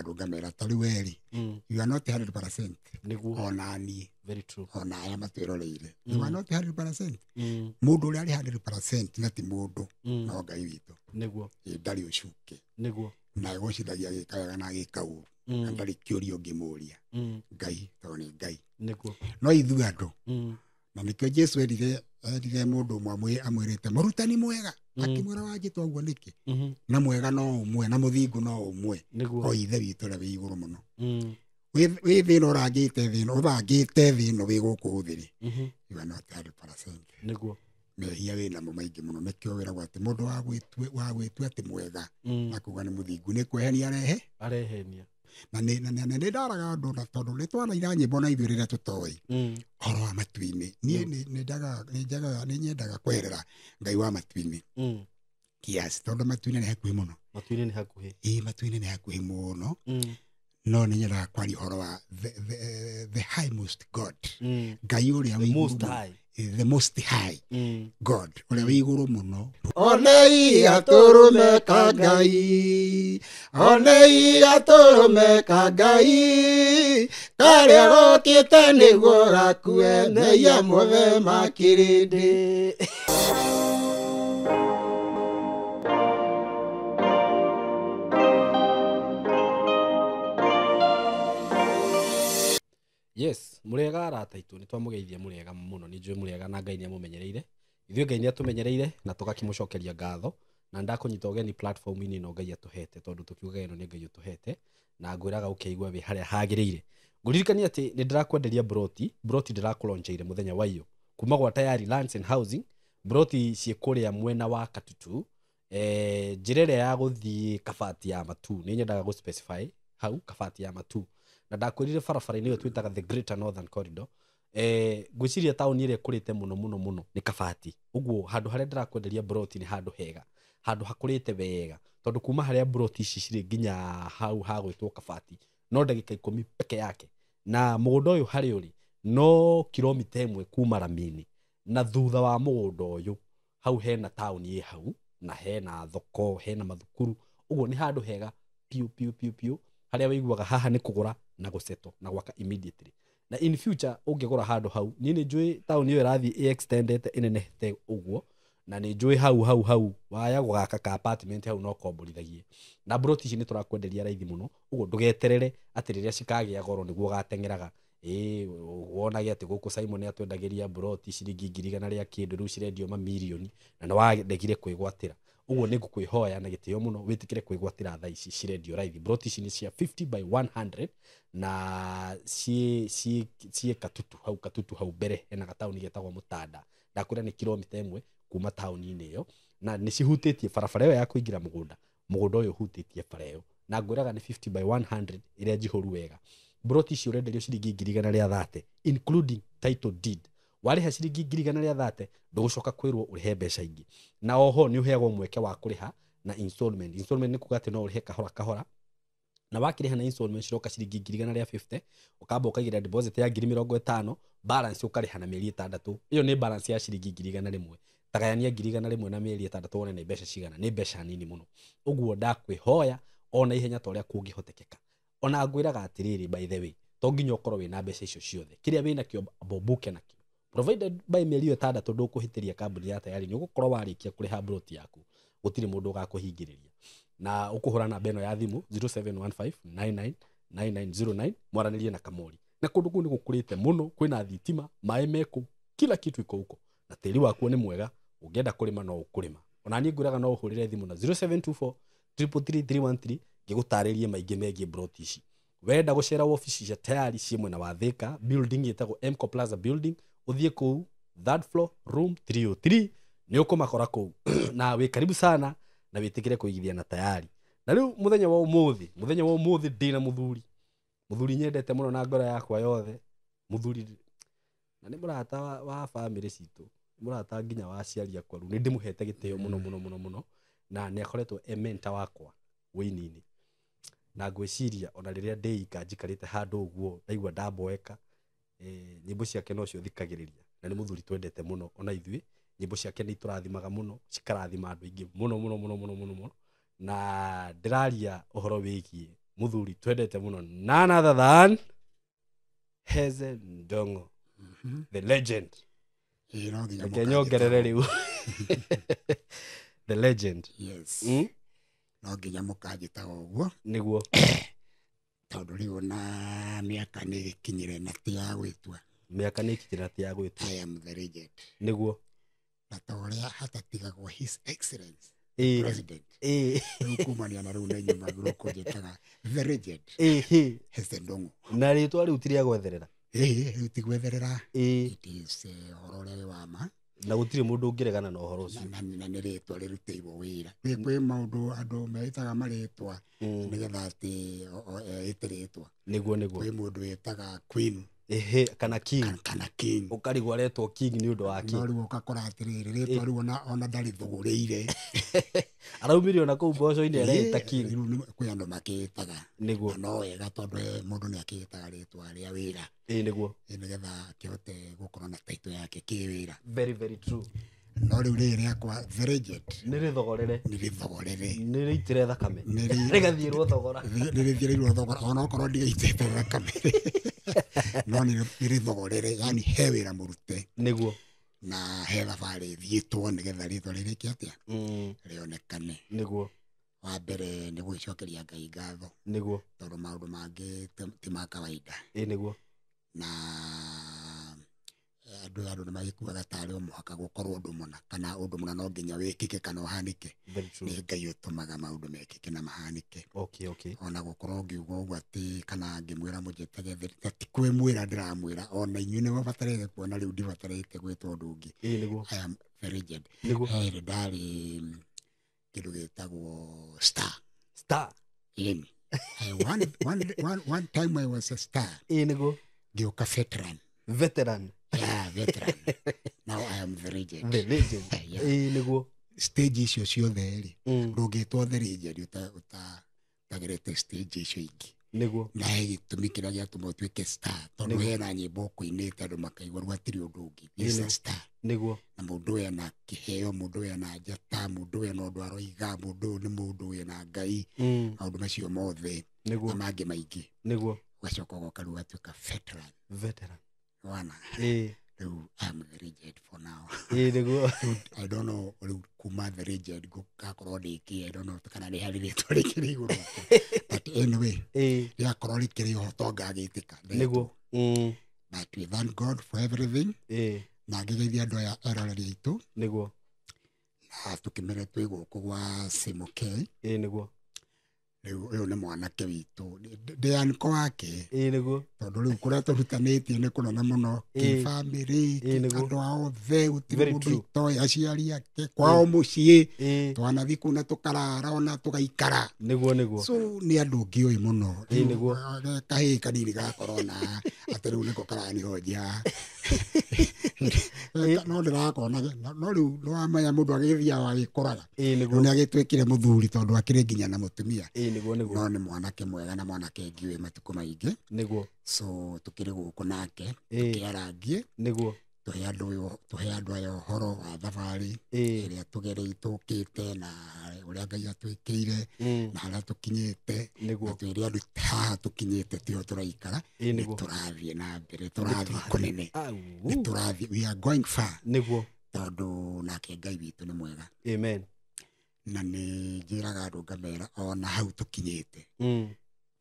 Andũ ngamera ta rĩu werĩ, you are not 100%. Nĩguo. Ona niĩ. Very true. Ona arĩa matwĩroreire, you are not 100%. Mũndũ ũrĩa arĩ 100% na ti mũndũ, no Ngai witũ. Nĩguo. Ĩ, ndarĩ ũcuke. Nĩguo. Na egocithagia agĩka wega na agĩka ũru, na ndarĩ kĩũria ũngĩmũria Ngai, tondũ nĩ Ngai. Nĩguo. No ithuĩ andũ, na nĩkĩo Jesu erire mũndũ ũmwe amwĩrĩte mũrutani mwega, akĩmwĩra wanjĩtwo ũguo nĩkĩ? Na mwega no ũmwe, na mũthingu no ũmwe, Nĩguo. o Ithe witũ ũrĩa wĩ igũrũ mũno. Wĩ thĩ ĩno ũrangĩte thĩ ĩno, ũthangĩte thĩ ĩno wĩ gũkũ thĩ rĩ, you are not 100%. Nĩguo. Mehia wĩ namo maingĩ mũno, nĩkĩo wĩragwo atĩ mũndũ wa gwĩtua atĩ mwega, na kuga nĩ mũthingu, nĩ kwehenia arehe. Arehenia. Na nĩ ndaraga andũ, na tondũ nĩ twanaira nyĩmbo na ithuĩ rĩrĩa tũtoĩ ũhoro wa matu-inĩ. Niĩ nĩ nyendaga kweherera Ngai wa matu-inĩ kiasi, tondũ matu-inĩ nĩ hakuhĩ mũno. Matu-inĩ nĩ hakuhĩ. Ĩĩ, matu-inĩ nĩ hakuhĩ mũno. No nĩ nyendaga kwaria ũhoro wa the highmost God. Ngai ũrĩa wĩ The most igũrũ mũno. high. The most high God, ũrĩa wĩ igũrũ mũno. Onei gatũrũme ka Ngai, onei gatũrũme ka Ngai, karĩa gokĩte nĩguo gakue mehia mothe ma kĩrĩndĩ. Yes, mũrĩega arata aitũ, nĩ twamũgeithia mũrĩega mũno, nĩ njũĩ mũrĩega na Ngai nĩ amũmenyereire. Ithuĩ Ngai nĩ atũmenyereire na tũgakĩmũcokeria ngatho, na ndakũnyita ũgeni platform-inĩ ĩno Ngai atũhete, tondũ tũkiugaga ĩno nĩ Ngai ũtũhete, na ngwĩraga ũkĩigua wĩ harĩa hagĩrĩire. Ngũririkania atĩ nĩ ndĩrakwenderia broti, broti ndĩrakũronjeire mũthenya wa iyo kuma gwa Tayari Lands and Housing, broti ciĩ kũrĩa mwena wa Katutu, njĩra ĩrĩa ya gũthiĩ Kabati ya Matu, nĩ nyendaga gũ specify hau Kabati ya Matu. Na ndakwĩrire barabara-inĩ ĩyo twĩtaga the Greater Northern Corridor. Ngwĩciria taũni ĩrĩa ĩkũrĩte mũno mũno mũno nĩ Kabati. Ũguo handũ harĩa ndĩrakwenderia broti nĩ handũ hega, handũ hakũrĩte wega, tondũ kuma harĩa broti ici cirĩ nginya hau hagwĩtwo Kabati no ndagĩka 10 peke yake. Na mũgũnda ũyũ harĩa ũrĩ no kilomita 1 kuma rami-inĩ, na thutha wa mũgũnda ũyũ hau hena taũni ĩ hau, na hena thoko, hena mathukuru. Ũguo nĩ handũ hega piũ piũ piũ piũ, harĩa wĩiguaga haha nĩ kũgũra na gũsettle na gwaka immediately. Na in future ũngĩgũra handũ hau, niĩ nĩ njũĩ taũni ĩyo ĩrathiĩ ĩ extendete ĩnenehete ũguo, na nĩ njũĩ hau hau hau waya gũgaka ka apartment hau no komborithagie. Na broti ici nĩ tũrakwenderia raithi mũno, ũguo ndũgeterere atĩ rĩrĩa cikagĩa goro nĩguo ũgateng'eraga. Ĩĩ, wonage atĩ gũkũ Simon nĩ atwendagĩria broti ciringi ngiri igana rĩa kĩndũ, rĩu cirendio mamirioni, na nĩ waregire kwĩgwatĩra. Ũguo nĩ ngũkwĩhoya na gĩtĩo mũno wĩtĩkĩre kwĩgwatĩra thaa ici cirendio raithi. Broti ici nĩ cia 50 by 100 na ciĩ Katutu hau, Katutu hau mbere hena gataũni getagwo Mũtanda. Ndakwĩra nĩ kilomita 1 kuma taũni-inĩ ĩyo, na nĩ cihutĩtie barabara ĩyo ya kũingĩra mũgũnda. Mũgũnda ũyũ ũhutĩtie bara ĩyo, na ngwĩraga nĩ 50 by 100 ĩrĩa njihũru wega. Broti ici ũrenderio ciringi ngiri igana rĩa thate including title deed. Warĩha ciringi ngiri igana rĩa thate ndũgũcoka kwĩrwo ũrĩhe mbeca ingĩ. Na oho nĩ ũheagwo mweke wa kũrĩha na installment. Installment nĩ kuga atĩ no ũrĩhe kahora kahora, na wakĩrĩha na installment ciroka ciringi ngiri igana rĩa 50, ũkamba ũkaigĩrĩra deposit ya ngiri mĩrongo ĩtano, balance ũkarĩha na mĩeri 6. Ĩyo nĩ balance ya ciringi ngiri igana rĩmwe. Tagayania ngiri igana rĩmwe na mĩeri 6 wone nĩ mbeca cigana, nĩ mbeca nini mũno. Ũguo ndakwĩhoya ona ihenya ta ũrĩa kũngĩhotekeka. Ona ngwĩraga atĩrĩrĩ, by the way, to nginya ũkorwo wĩna mbeca icio ciothe. Kĩrĩa wĩnakĩo amba ũmbuke nakĩo. Provided by mĩeri ĩyo 6 ndũkũhĩtĩria kambuni ya Tayari, nĩ ũgũkorwo warĩkia kũrĩha broti yaku, gũtirĩ mũndũ ũgakũhingĩrĩria. Na ũkũhũra namba ĩno ya thimũ 0715999909 mwaranĩrie na Kamori. Na kũndũ kũu nĩ gũkũrĩte mũno, kwĩna thitima, maĩ mekũ, kila kitu iko huko. Na tĩri wakuo nĩ mwega, ũngĩenda kũrĩma no ũkũrĩma. Ona niĩ ngwĩraga no ũhũrĩre thimũ na 0724 333 313 ngĩgũtarĩrie maingĩ megiĩ broti ici. Wenda gũcera wabici cia Tayari ciĩ mwena wa Thika, building ĩtagwo Mco Plaza building, ũthiĩ kũu third floor room 303 nĩ ũkũmakora kũu. Na wĩ karibu sana na wĩtĩkĩre kũigithia na Tayari. Na rĩu mũthenya wa ũmũthĩ, mũthenya wa ũmũthĩ ndĩna mũthuri. Mũthuri nyendete mũno na ngoro yakwa yothe. Mũthuri na nĩ mũrata wa bamĩrĩ citũ, nĩ mũrata nginya wa aciari akwa. Rĩu nĩ ndĩmũhete gĩtĩo mũno mũno mũno mũno, na nĩ akoretwo e mentor wakwa wĩini-inĩ. Na ngwĩciria ona rĩrĩa ndĩika njikarĩte handũ ũguo ndaigua ndamboeka, nyĩmbo ciake nocio thikagĩrĩria. Na nĩ mũthuri twendete mũno ona ithuĩ, nyĩmbo ciake nĩ itũrathimaga mũno, cikarathima andũ aingĩ mũno mũno mũno mũno mũno mũno. Na ndĩraria ũhoro wĩgiĩ Muthuri twendete muno none other than Heze Ndongo, the legend. Ĩĩ, no nginya Reke nyongerere mũkanjĩta. Rĩu the legend. Yes. No nginya mũkanjĩtaga ũguo. Nĩguo. Tondũ rĩu na mĩaka nĩ ĩkinyire na ti ya gwĩtua. Mĩaka nĩ ikinyĩra ti ya gwĩtua. I am the legend. Nĩguo. Na ta ũrĩa hatatigagwo His Excellence President, rĩu kumania na rĩu nĩ nyumagĩrwo kũnjĩtaga the legend. Heze Ndung'u. Na rĩtwa rĩu ti rĩa gwetherera. Ĩĩ, rĩu ti gwetherera. It is ũhoro ũrĩa wĩ wa ma. Na gũtirĩ mũndũ ũngĩregana na ũhoro ũcio. Na nĩ rĩtwa rĩrutĩirwo wĩra. Kwĩ maũndũ andũ meĩtaga marĩtwa nĩgetha atĩ ĩte rĩtwa. Nĩguo nĩguo. Kwĩ mũndũ wĩtaga queen. Ĩhĩ, kana king. Kana king. Ũkarigwo aretwo king nĩ ũndũ wa No kĩ? rĩu ũgakora atĩrĩrĩ, rĩtwa rĩu ona ndarĩthũgũrĩire. Araumire ona kũu mboco-inĩ areĩta king. Rĩu kwĩ andũ makĩĩtaga. Nĩguo. Na no wega tondũ mũndũ nĩ akĩĩtaga rĩtwa rĩa wĩra. Ĩĩ nĩguo. Nĩgetha akĩhote gũkorwo na title yake kĩwĩra. Very very true. No rĩu rĩrĩ rĩakwa the legend nĩ rĩthogorere. Nĩ rĩthogorere. Nĩ rĩitĩre thakame. Nĩ rĩgathiĩrwo thogora. Nĩ rĩthirĩirwo thogora onokorwo ndigĩitĩte thakame, no nĩ rĩthogorere, yani he wĩra mũrute. Nĩguo. Na he thabarĩ ĩthiĩtwo nĩgetha rĩtwa rĩrĩke atĩa, rĩonekane. Nĩguo. Wa mbere nĩ gũgĩcokeria Ngai ngatho. Nĩguo. Tondũ maũndũ mangĩ ti ma kawaida. Ĩĩ nĩguo. Na andũ nĩ magĩkuaga tarĩ o mũhaka gũkorwo ũndũ mũna kana ũndũ mũna no nginya wĩkĩke kana ũhanĩke. Very true. Nĩ Ngai ũtũmaga maũndũ mekĩke na mahanĩke. Okay. Ona gũkorwo ngiuga ũguo atĩ kana ngĩmwĩra mũnjĩtage ti kwĩmwĩra ndĩramwĩra, ona inyuĩ nĩ mũbatarĩte kuona rĩu ndibatarĩte gwĩtwo ũndũ ũngĩ. Ĩĩ nĩguo. I am the legend. Nĩguo. He hĩndĩ ndarĩ kĩndũ gĩtagwo star. Star. Ĩni. One time I was a star. Ĩĩ nĩguo. Ngĩũka veteran. Veteran. Yeah, veteran. Now I am the legend. The legend. Yeah. Ĩĩ nĩguo. Stage icio ciothe rĩ, ndũngĩtwo the legend ũtagerete stage icio ingĩ. Nĩguo. Na he gĩtũmi kĩrĩa gĩatũma ũtuĩke star, tondũ Nĩguo. hena nyĩmbo ũkũinĩte andũ makaigua rĩu hatirĩ ũndũ ũngĩ. This is a Nĩguo. star. Nĩguo. Na mũndũ ũyũ ena kĩheo, mũndũ ũyũ ena njata, mũndũ ũyũ ena ũndũ aroiga, mũndũ ũyũ nĩ mũndũ wĩna Ngai, maũndũ macio mothe Nĩguo. na mangĩ maingĩ. Nĩguo. Ũgacoka ũgoka rĩu ũgatuĩka veteran. Veteran. Wana. Ĩĩ. Rĩu I am the legend for now. Ĩĩ nĩguo. I don't know rĩu kuma the legend gũgakorwo ndĩ kĩ, I don't know kana nĩ harĩ rĩtwa rĩngĩ rĩ igũrũ. But anyway, rĩakorwo rĩkĩrĩ ho to ngagĩtĩka. Nĩguo. But we thank God for everything. Ĩĩ. Na ngĩgeithia andũ aya eroreri aitũ. Nĩguo. Na tũkĩmere twĩ gũkũ gwa Simũkei. Ĩĩ nĩguo. Rĩu ũyũ nĩ mwanake witũ, ndĩ anko wake. Ĩĩ nĩguo. Tondũ rĩu kũrĩa tũrutanĩtie nĩ kũnene mũno, kĩbamĩrĩ, Ĩĩ nĩguo. andũ ao othe gũtirĩ Very mũndũ true. itoĩ, aciari ake kwao mũciĩ, twanathiĩ kũu na tũkarara ona tũgaikara. Nĩguo nĩguo. So nĩ andũ ngĩũĩ mũno. Ĩĩ nĩguo. Rĩu, kahĩĩ kanini ga korona atĩ rĩu nĩko karanihonjia. No ndĩrakona, no rĩu nĩwamenya mũndũ agĩthiaga agĩkũraga. Ĩĩ Rĩu nĩguo. nĩ agĩtuĩkire mũthuri tondũ akĩrĩ nginya na mũtumia. Ĩĩ nĩguo nĩguo. No nĩ mwanake mwega na mwanake ngĩũĩ matukũ maingĩ. Nĩguo. So tũkĩrĩ gũkũ nake, Ĩĩ. tũkĩarangie, Nĩguo. tũhe andũ aya ũhoro wa thabarĩ ĩrĩa tũgereire tũkĩte na ũrĩa Ngai atwĩkĩire na harĩa tũkinyĩte. Nĩguo. Na twĩre andũ haha tũkinyĩte tiho tũraikara, Ĩĩ nĩ nĩguo. tũrathiĩ na mbere, tũrathiĩ kũnene, Au. nĩ tũrathiĩ, we are going far. Nĩguo. Tondũ nake Ngai witũ nĩ mwega. Amen. Na nĩ njĩraga andũ ngamera ona hau tũkinyĩte,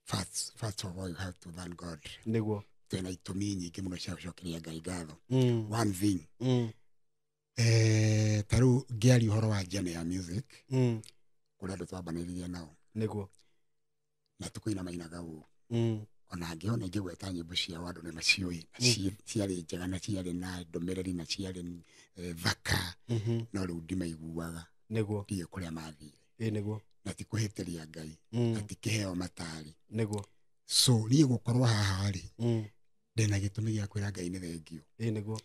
first of all you have to thank God. Nĩguo. Twĩna itũmi nyingĩ mũno cia gũcokeria Ngai ngatho. One thing, ta rĩu ngĩaria ũhoro wa journey ya music, kũrĩ andũ twambanĩrĩrie nao. Nĩguo. Na tũkũina mainaga ũru. Ona ngĩona ingĩgweta nyĩmbo ciao andũ nĩ maciũĩ, na ciarĩ njega na ciarĩ na ndũmĩrĩri na ciarĩ thaka, no rĩu ndimaiguaga. Nĩguo. Ndiũĩ kũrĩa mathire. Ĩĩ nĩguo. Na ti kũhĩtĩria Ngai, na ti kĩheo matarĩ. Nĩguo. So niĩ gũkorwo haha rĩ, ndĩna gĩtũmi gĩa kwĩra Ngai nĩ thengio. Ĩĩ nĩguo.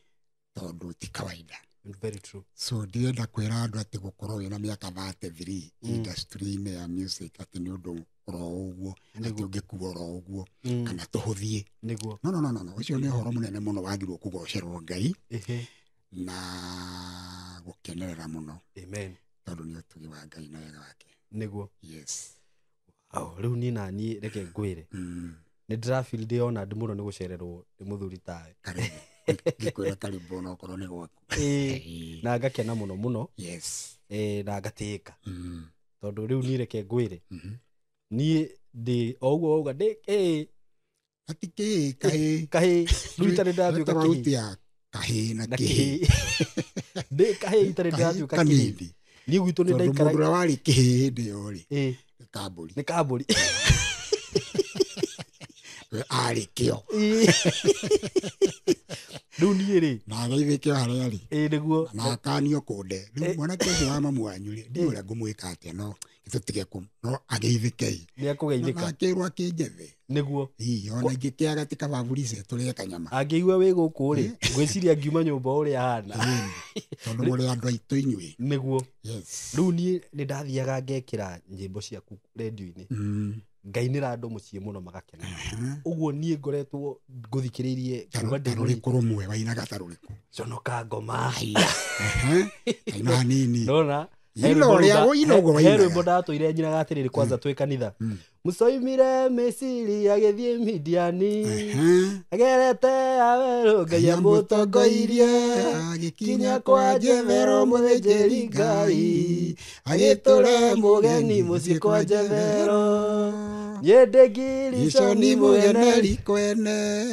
Tondũ ti kawaida. Very true. So ndirenda kwĩra andũ atĩ gũkorwo wĩna mĩaka 33 industry-inĩ ya music atĩ nĩ ũndũ oro ũguo, atĩ ũngĩkua oro ũguo, kana tũhũthie. Nĩguo. No no no no no, ũcio nĩ ũhoro mũnene mũno wagĩrĩirwo kũgocerwo Ngai Ĩhĩ. na gũkenerera mũno. Amen. Tondũ nĩ ũtugi wa Ngai na wega wake. Nĩguo. Yes. Rĩu niĩ na niĩ reke ngwĩre, nĩ ndĩrafeel ndĩ honored mũno nĩ gũcererwo nĩ mũthuri tawe. Karibu. Ngĩkwĩra karibu onokorwo nĩ gwaku. Na ngakena mũno mũno. Yes. Na ngatĩĩka. Tondũ rĩu niĩ reke ngwĩre, niĩ ndĩ o ũguo wauga ndĩ kĩĩ. Ati kĩĩ kahĩĩ. Kahĩĩ. Rĩu itarĩ ndĩratuĩka kĩhĩĩ. Tofauti ya kahĩĩ na kĩhĩĩ. Ndĩ kahĩĩ itarĩ ndĩratuĩka kĩhĩĩ. Niĩ gwitũ nĩ ndaikara. Tondũ mũndũ ũrĩa warĩ kĩhĩĩ hĩndĩ ĩyo rĩ, nĩ kambũri. Nĩ kambũri. We arĩ kĩo. Rĩu niĩ rĩ. Na ageithĩke harĩa arĩ. Nĩguo. Na akanio kũnde. Rĩu mwanake ũcio wa mamu wanyu rĩ, ndiũĩ ũrĩa ngũmwĩka atĩa, no tũtige kũ, no ageithĩkei. Nĩ akũgeithĩka. Na akĩrwo akĩnjethe. Nĩguo. Ii, ona ingĩkĩaga ti kaba burice tũrĩe kanyama. Angĩigua wĩ gũkũ rĩ, ngwĩciria ngiuma nyũmba ũrĩa ahana. Tondũ mũrĩ andũ aitũ inyuĩ. Nĩguo. Yes. Rĩu niĩ nĩ ndathiaga ngekĩra nyĩmbo ciaku rendio-inĩ. Ngainĩra andũ mũciĩ mũno magakena. Ũguo niĩ ngoretwo ngũthikĩrĩirie kuma ndĩ mũnini. Tarũrĩkũ rũmwe wainaga tarũrĩkũ? Conoka ngoma. Kaina hanini. Ndona? Ino ũrĩa ũina ũguo He wainaga. rwĩmbo ndatũire nyinaga atĩrĩrĩ kwanza twĩ kanitha. Musa oimire Misiri agĩthiĩ Midiani. Agerete Awerũ Ngai amũtongoirie. Agĩkinya kwa Jethero mũthĩnjĩri Ngai. Agĩtũre mũgeni mũciĩ kwa Jethero. Niĩ ndĩ Giconi Ngiriconi mũgeneri kwene.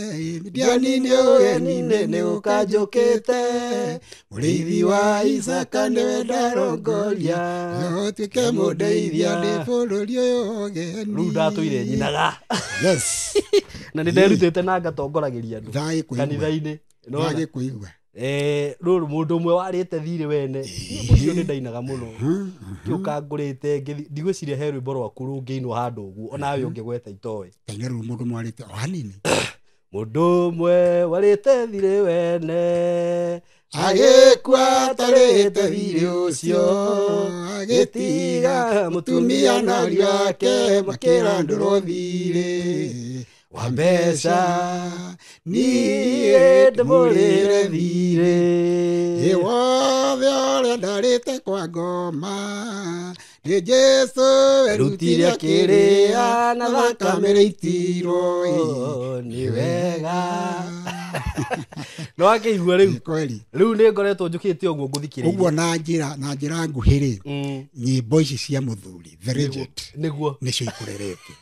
Midiani nĩ ũgeni-inĩ nĩ ũkanjũkĩte. Mũrĩithi wa Isaka nĩwe ndarongoria. Ũtuĩke mũndeithia ndĩ bũrũri ũyũ ũgeni. Rĩu ndatũire nyinaga. Yes. Na nĩ nderutĩte na ngatongoragĩria andũ Thayũ kanitha-inĩ. Thayũ kũigua. Rũrũ mũndũ ũmwe warĩte thirĩ wene. Ũcio nĩ ndainaga mũno. Kĩũka ngũrĩte ngĩthi, ndigwĩciria he rwĩmbo rwaku rũngĩinwo handũ ũguo onawe ũngĩgweta itoĩ. Kaina rĩu mũndũ mwarĩte o hanini. Mũndũ ũmwe warĩte thirĩ wene. Agĩkua atarĩte thirĩ ũcio. Agĩtiga mũtumia na ariũ ake makĩrandũrwo thirĩ wa mbeca. Niĩ ndĩmũrĩre thirĩ. Ĩ wothe ũrĩa ndarĩte kwa ngoma. Nĩ Jesũ werutire akĩrĩa na thakame rĩitirwo. Nĩ wega. No akĩigua rĩu. Kweli. Rĩu nĩ ngoretwo njũkĩte ũguo ngũthikĩrĩirie. Ũguo na njĩra nguhĩ rĩ, nyĩmbo ici cia mũthuri, the legend, Nĩguo. nĩcio ikũrerete.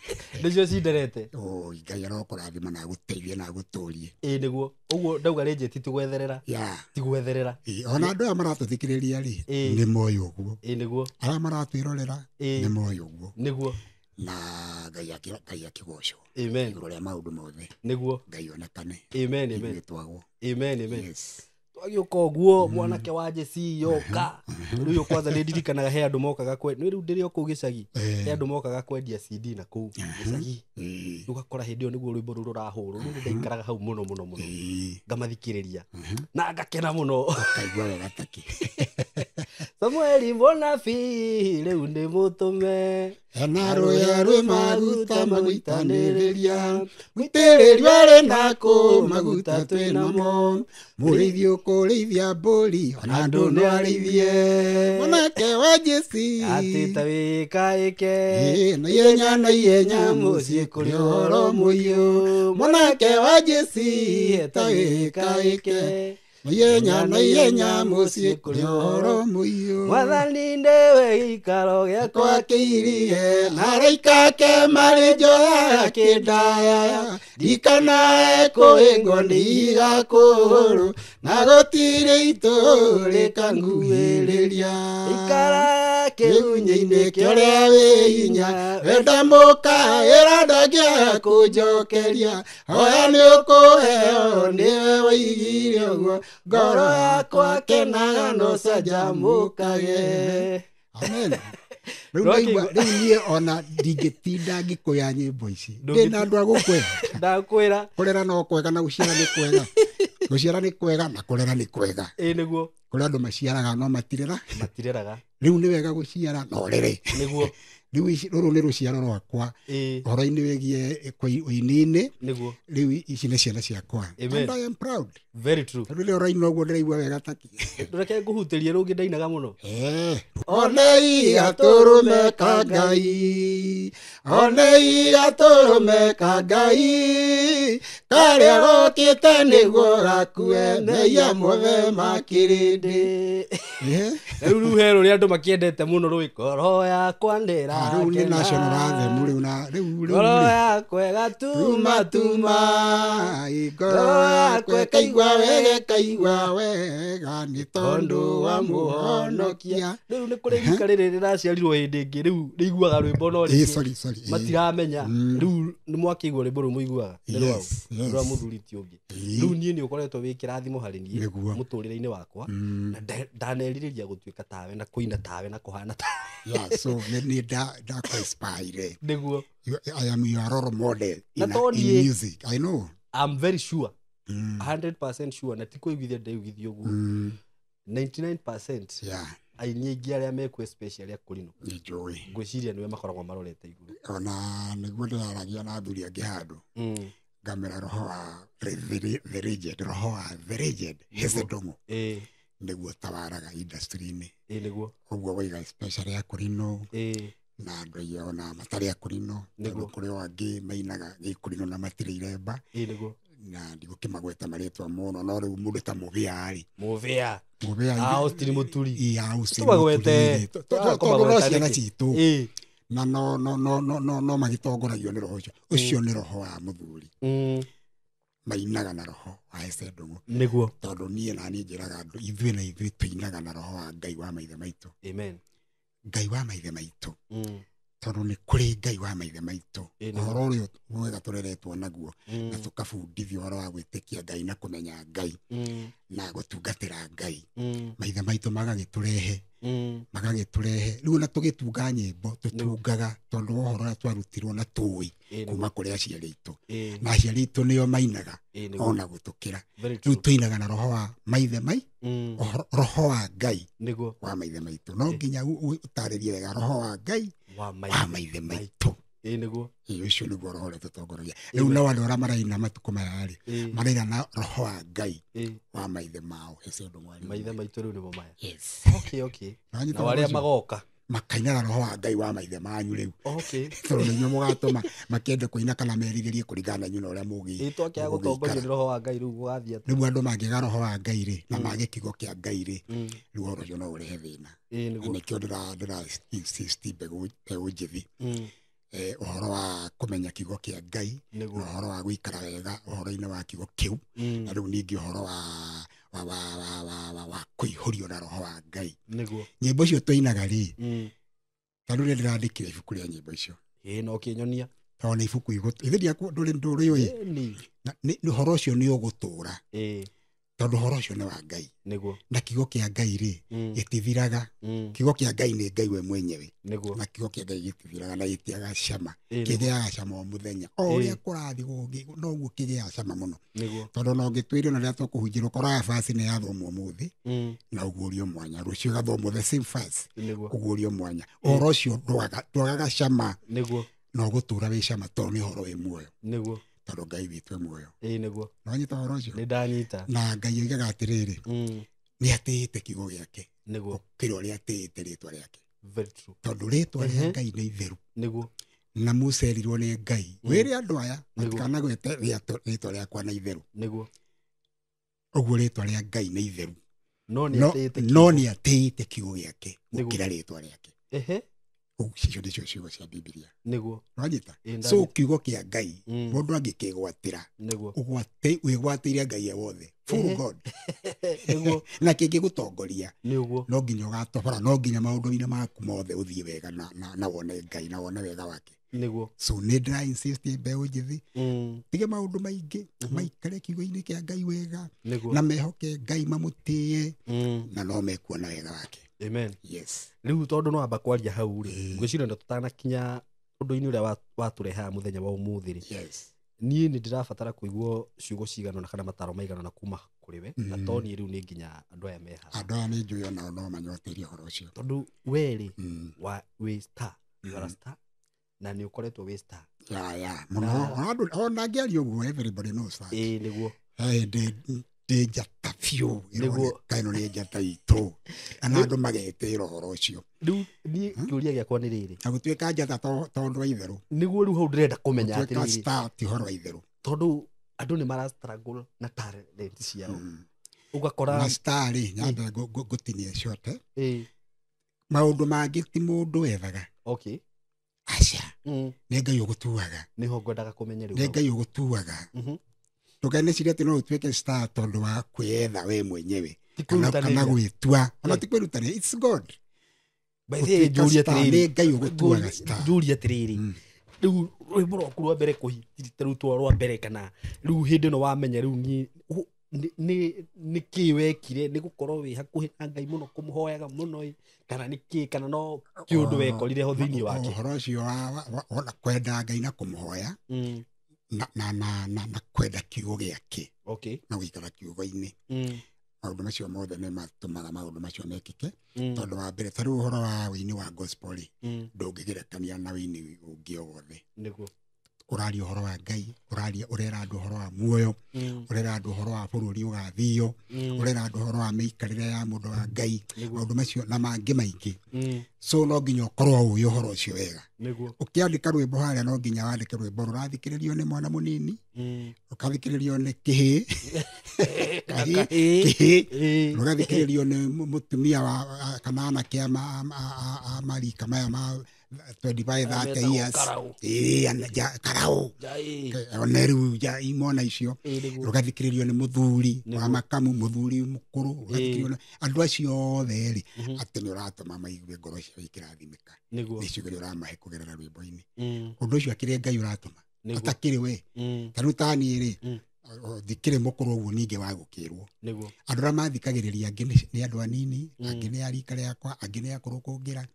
Nĩcio cinderete. Oi, Ngai arokũrathima na agũteithie na agũtũrie. Ĩĩ nĩguo. Ũguo ndauga legend ti gwetherera. Ti gwetherera. Ona andũ aya maratũthikĩrĩria rĩ, nĩ moĩ ũguo. Ĩĩ nĩguo. Arĩa maratwĩrorera nĩ moĩ ũguo. Nĩguo. Na Ngai akĩgocwo. Amen. Igũrũ rĩa maũndũ mothe. Nĩguo. Ngai onekane. Amen, amen. Ithuĩ twagwo. Amen, amen. Yes. Twagĩũka ũguo mwanake wa Jesse yoka. Rĩu kwanza nĩ ndirikanaga he andũ mokaga kwe, nĩ rĩu ndĩrĩ o kũu gĩcagi. He andũ mokaga kwendia CD na kũu gĩcagi. Rĩu ũgakora hĩndĩ ĩyo nĩguo rwĩmbo rũu rũrahũrwo. Rĩu nĩ ndaikaraga hau mũno mũno mũno. Ngamathikĩrĩria. Na ngakena mũno. Ũkaigua wega takĩ. Samueli mũnabii rĩu nĩ mũtũme. Ena rũya rwĩ maguta magũitanĩrĩria. Mũitĩrĩrio arĩ nako maguta twĩ namo. Mũrĩithi ũkũrĩithia mbũri ona andũ no arĩithie. Mwanake wa Jesse. Atĩ ta wĩkaĩke. Na ihenya na ihenya mũciĩ kũrĩ ũhoro mũiyũ. Mwanake wa Jesse ta wĩkaĩke. Ihenya na ihenya mũciĩ kũrĩ ũhoro mũiyũ. Mwathani nĩwe gĩikaro gĩakwa kĩirie. Na araika ake marĩ njoya kĩndaya. Ndikanae kũhĩngwo nĩ ihiga kũgũrũ. Na gũtirĩ itũũrĩkanguhĩrĩria. Ikara kĩgunyĩ-inĩ kĩa ũrĩa wĩ hinya. Wenda mũkaĩra ndangĩaga kũnjokeria. Hoya nĩ ũkũheo nĩwe waigire ũguo. Ngoro yakwa kenaga no canjamũkage. Amen. Rĩu niĩ ona ndingĩtinda ngĩkũya nyĩmbo ici. Ndĩna andũ a gũkwĩra. Ndakwĩra. Kũrera no kwega na gũciara nĩ kwega. Gũciara nĩ kwega na kũrera nĩ kwega. Ĩĩ nĩguo. Kũrĩ andũ maciaraga no matirera. Matireraga. Rĩu nĩ wega gũciara no ũrere. Nĩguo. Rĩu rũrũ nĩ rũciaro rwakwa. Ũhoro-inĩ wĩgiĩ ũini-inĩ. Nĩguo. Rĩu ici nĩ ciana ciakwa. And I am proud. Very true. Rĩu rĩrĩa ũraina ũguo ndĩraigua wega taki. Reke ngũhutĩrie rũngĩ ndainaga mũno. Onei gatũrũme ka Ngai. Onei gatũrũme ka Ngai karĩa gokĩte nĩguo gakue mehia mothe ma kĩrĩndĩ. Rĩu he rũrĩa andũ makĩendete mũno rũĩ ngoro yakwa ndĩrakena. Rĩu nĩ national anthem rĩu na rĩu ngoro yakwa ĩgatuma tuma ngoro yakwa ĩkaigua wega ĩkaigua wega nĩ tondũ wa mũhonokia. Rĩu nĩ kũrĩ rika rĩrĩ rĩraciarirwo hĩndĩ ĩngĩ rĩu rĩiguaga rwĩmbo no rĩngĩ matiramenya. Rĩu nĩ mwakĩigua rwĩmbo rũu mũiguaga nĩ rwa mũthuri ti ũngĩ. Rĩu niĩ nĩ ũkoretwo wĩ kĩrathimo harĩ niĩ mũtũrĩre-inĩ wakwa na ndanerirĩria gũtuĩka tawe na kũina tawe na kũhana tawe. Yeah, so nĩ ndakũ-inspire. Nĩguo. I am your role model in music. I know. I'm very sure. 100% sure na ti kũiguithia ndĩiguithia ũguo. 99% yeah. Aini aingĩ arĩa mekuo especially a kũrinũ nĩ njũĩ ngwĩciria nĩwe makoragwo marorete igũrũ. Ona nĩguo ndĩraragia na athuri angĩ handũ ngamera roho wa the legend, roho wa the legend Heze Ndung'u nĩguo tawaraga industry-inĩ. Nĩguo. Ũguo waiga especially a kũrinũ na andũ aingĩ ona matarĩ a kũrinũ tondũ kũrĩ o angĩ mainaga gĩkũrinũ na matirĩ iremba. Nĩguo. Na ndigũkĩmagweta marĩtwa mũno no rĩu mũndũ ta Mũbĩa rĩ. Mũbĩa. Mũbĩa. Austin Mũturi. Austin Mũturi. Tondũ no ciana citũ. Na no no no no no no magĩtongoragio nĩ roho ũcio. Ũcio nĩ roho wa mũthuri. Mainaga na roho wa Heze Ndung'u. Nĩguo. Tondũ niĩ na niĩ njĩraga andũ ithuĩ na ithuĩ tũinaga na roho wa Ngai wa maithe maitũ. Amen. Ngai wa maithe maitũ. Tondũ nĩ kũrĩ Ngai wa maithe maitũ. Ũhoro ũrĩa mwega tũreretwo naguo na tũkabundithio ũhoro wa gwĩtĩkia Ngai na kũmenya Ngai na gũtungatĩra Ngai. Maithe maitũ magagĩtũrehe. Magagĩtũrehe. Rĩu ona tũgĩtunga nyĩmbo tũtungaga tondũ wa ũhoro ũrĩa twarutirwo na tũĩ kuma kũrĩ aciari aitũ. Na aciari aitũ nĩo mainaga ona gũtũkĩra. Rĩu tũinaga na roho wa maithe mai, roho wa Ngai wa maithe maitũ. No nginya ũtarĩrie wega roho wa Ngai wa maithe maitũ. Nĩguo. Ũcio nĩguo roho ũrĩa tũtongoragia. Rĩu no andũ arĩa maraina matukũ maya rĩ, maraina na roho wa Ngai wa maithe mao. Heze Ndung'u arĩ maithe maitũ rĩu nĩmo maya. Yes. Okay, okay. Na arĩa magoka makaina na roho wa Ngai wa maithe manyu rĩu. Okay. Tondũ nĩinyuĩ mũgatũma makĩende kũina kana merirĩrie kũringana na inyuĩ na ũrĩa mũgĩ. Twakĩaga gũtongorio nĩ roho wa Ngai rĩu gũgathiĩ atĩa? Rĩu andũ mangĩaga roho wa Ngai rĩ na mage kiugo kĩa Ngai rĩ, rĩu ũhoro ũcio no ũrehe thĩna. Nĩkĩo ndĩra insist mbegũ njĩthĩ. Ũhoro wa kũmenya kiugo kĩa Ngai na ũhoro wa gũikara wega ũhoro-inĩ wa kiugo kĩu na rĩu ningĩ ũhoro wa kũihũrio na roho wa Ngai. Nĩguo. Nyĩmbo icio tũinaga rĩ, ta rĩu ndĩrandĩkire ibuku rĩa nyĩmbo icio. No kĩnyonia. Tondũ nĩ ibuku ithe ndũrĩũĩ. Nĩ ũhoro ũcio nĩ ũgũtũra. Tondũ ũhoro ũcio nĩ wa Ngai. Nĩguo. Na kiugo kĩa Ngai rĩ gĩtithiraga. Kiugo kĩa Ngai nĩ Ngai we mwenyewe. Nĩguo. Na kiugo kĩa Ngai gĩtithiraga na gĩtiagaga cama. Kĩgĩaga cama o mũthenya. O ũrĩa kũrathiĩ noguo kĩgĩaga cama mũno. Nĩguo. Tondũ no ũngĩtwĩrio na rĩrĩa tũkũhunjĩrwo ũkoraga verse nĩ yathomwo ũmũthĩ na ũguũrio mwanya. Rũciũ ĩgathomwo the same verse ũguũrio mwanya. Ũhoro ũcio ndwagaga cama. Nĩguo. Na ũgũtũra wĩ cama tondũ nĩ ũhoro wĩ muoyo. Nĩguo. Tondũ Ngai witũ e muoyo. Nĩguo. Nĩwanyita ũhoro ũcio? Nĩ ndanyita. Na Ngai oigaga atĩrĩrĩ, nĩ atĩĩte kiugo gĩake Nĩguo. gũkĩra ũrĩa atĩĩte rĩtwa rĩake. Very true. Tondũ rĩtwa rĩa Ngai nĩ itheru. Nĩguo. Na Musa erirwo nĩ Ngai, wĩre andũ aya matikanagwete rĩtwa rĩakwa na itheru. Nĩguo. Ũguo rĩtwa rĩa Ngai nĩ itheru. No nĩ atĩĩte kiugo gĩake gũkĩra rĩtwa rĩake. Icio nĩcio ciugo cia Bibilia. Nĩguo. Nĩwanyita? So kiugo kĩa Ngai mũndũ angĩkĩgwatĩra wĩgwatĩire Ngai e wothe. Full God. Nĩguo. Na kĩngĩgũtongoria Nĩguo. no nginya ũgatobora, no nginya maũndũ-inĩ maku mothe ũthiĩ wega na wone Ngai na wone wega wake. Nĩguo. So nĩ ndĩra insist mbeũ njĩthĩ tige maũndũ maingĩ, maikare kiugo-inĩ kĩa Ngai wega na mehoke Ngai mamũtĩe na no mekuona wega wake. Amen. Yes. Rĩu tondũ no amba kwaria hau rĩ, ngwĩciria na tũtanakinya ũndũ-inĩ ũrĩa watũrehaga mũthenya wa ũmũthĩ rĩ. Yes. Niĩ nĩ ndĩrabatara kũigua ciugo cigana ũna kana mataro maigana ũna kuma kũrĩ we, na to niĩ rĩu nĩ nginya andũ aya me haha. Andũ aya nĩ njũĩ onao no manyoteire ũhoro ũcio. Tondũ we rĩ, wĩ star, you are a star, na nĩ ũkoretwo wĩ star. Yeah. Mũno. Ona angĩaria ũguo everybody knows that. Nĩguo. Hĩndĩ Ndĩ njata biũ. Nĩguo. Ĩroneka ĩno nĩ njata itũ. Na andũ magetĩĩra ũhoro ũcio. Rĩu niĩ kĩũria gĩakwa nĩ rĩrĩ. Na gũtuĩka njata to ũndũ wa itherũ. Nĩguo rĩu hau ndĩrenda kũmenya Gũtuĩka atĩrĩrĩ. star ti ũhoro wa itherũ. Tondũ andũ nĩ mara struggle na talent ciao. Ũgakora Na star rĩ, nyambe ngũtinie short. Ĩĩ. Maũndũ mangĩ ti mũndũ ethaga. Okay. Aca. Nĩ Ngai ũgũtuaga. Nĩho ngwendaga kũmenya rĩu. Nĩ Ngai ũgũtuaga. Ndũkanecirie atĩ no ũtuĩke star tondũ wa kwĩyetha we mwenyewe. Ti Kana kwĩrutanĩria. gwĩtua. Ona ti kwĩrutanĩria. It's God. By the way, Gũtuĩka njũrie star, atĩrĩrĩ. nĩ Ngai ũgũtuaga star. Njũrie atĩrĩrĩ. Rĩu rwĩmbo rwaku rwa mbere kũhitĩte rĩu twa rwa mbere kana rĩu hĩndĩ ĩno wamenya rĩu niĩ nĩ kĩ wekire nĩ gũkorwo wĩ hakuhĩ na Ngai mũno kũmũhoyaga mũno ĩ, kana nĩ kĩ kana no kĩũndũ wekorire ho thĩinĩ wake. Ũhoro ũcio wa kwenda Ngai na kũmũhoya na kwenda kiugo gĩake. Okay. Na gũikara kiugo-inĩ. Maũndũ macio mothe nĩ matũmaga maũndũ macio mekĩke. Tondũ wa mbere ta rĩu ũhoro wa wĩini wa gospel rĩ, ndũngĩgerekania na wĩini ũngĩ o wothe. Nĩguo. Ũraria ũhoro wa Ngai, ũrera andũ ũhoro wa muoyo, ũrera andũ ũhoro wa bũrũri ũgathio, ũrera andũ ũhoro wa mĩikarĩre ya mũndũ wa Ngai, maũndũ macio na mangĩ maingĩ. So no nginya ũkorwo ũĩ ũhoro ũcio wega. Nĩguo. Ũkĩandĩka rwĩmbo harĩa no nginya wandĩke rwĩmbo rũrathikĩrĩrio nĩ mwana mũnini, rũkathikĩrĩrio nĩ kĩhĩ, kĩhĩ, rũgathikĩrĩrio nĩ mũtumia wa kana anake a marika maya ma 25, 30 years. Karau. One rĩu imona icio. Rũgathikĩrĩrio nĩ mũthuri wa makamu, mũthuri mũkũrũ, rũgathikĩrĩrio nĩ andũ acio othe rĩ, atĩ nĩ ũratũma maigue ngoro ciao ikĩrathimĩka. Nĩ ciugo iria ũramahe kũgerera rwĩmbo-inĩ. Ũndũ ũcio akĩrĩ Ngai ũratũma. Atakĩrĩ we. Ta rĩu ta niĩ rĩ, thikĩrĩ mũkũrũ ũguo ningĩ wa gũkĩrwo. Andũ arĩa mathikagĩrĩria angĩ nĩ andũ anini, angĩ nĩ a rika rĩakwa, angĩ nĩ akũrũ kũngĩra.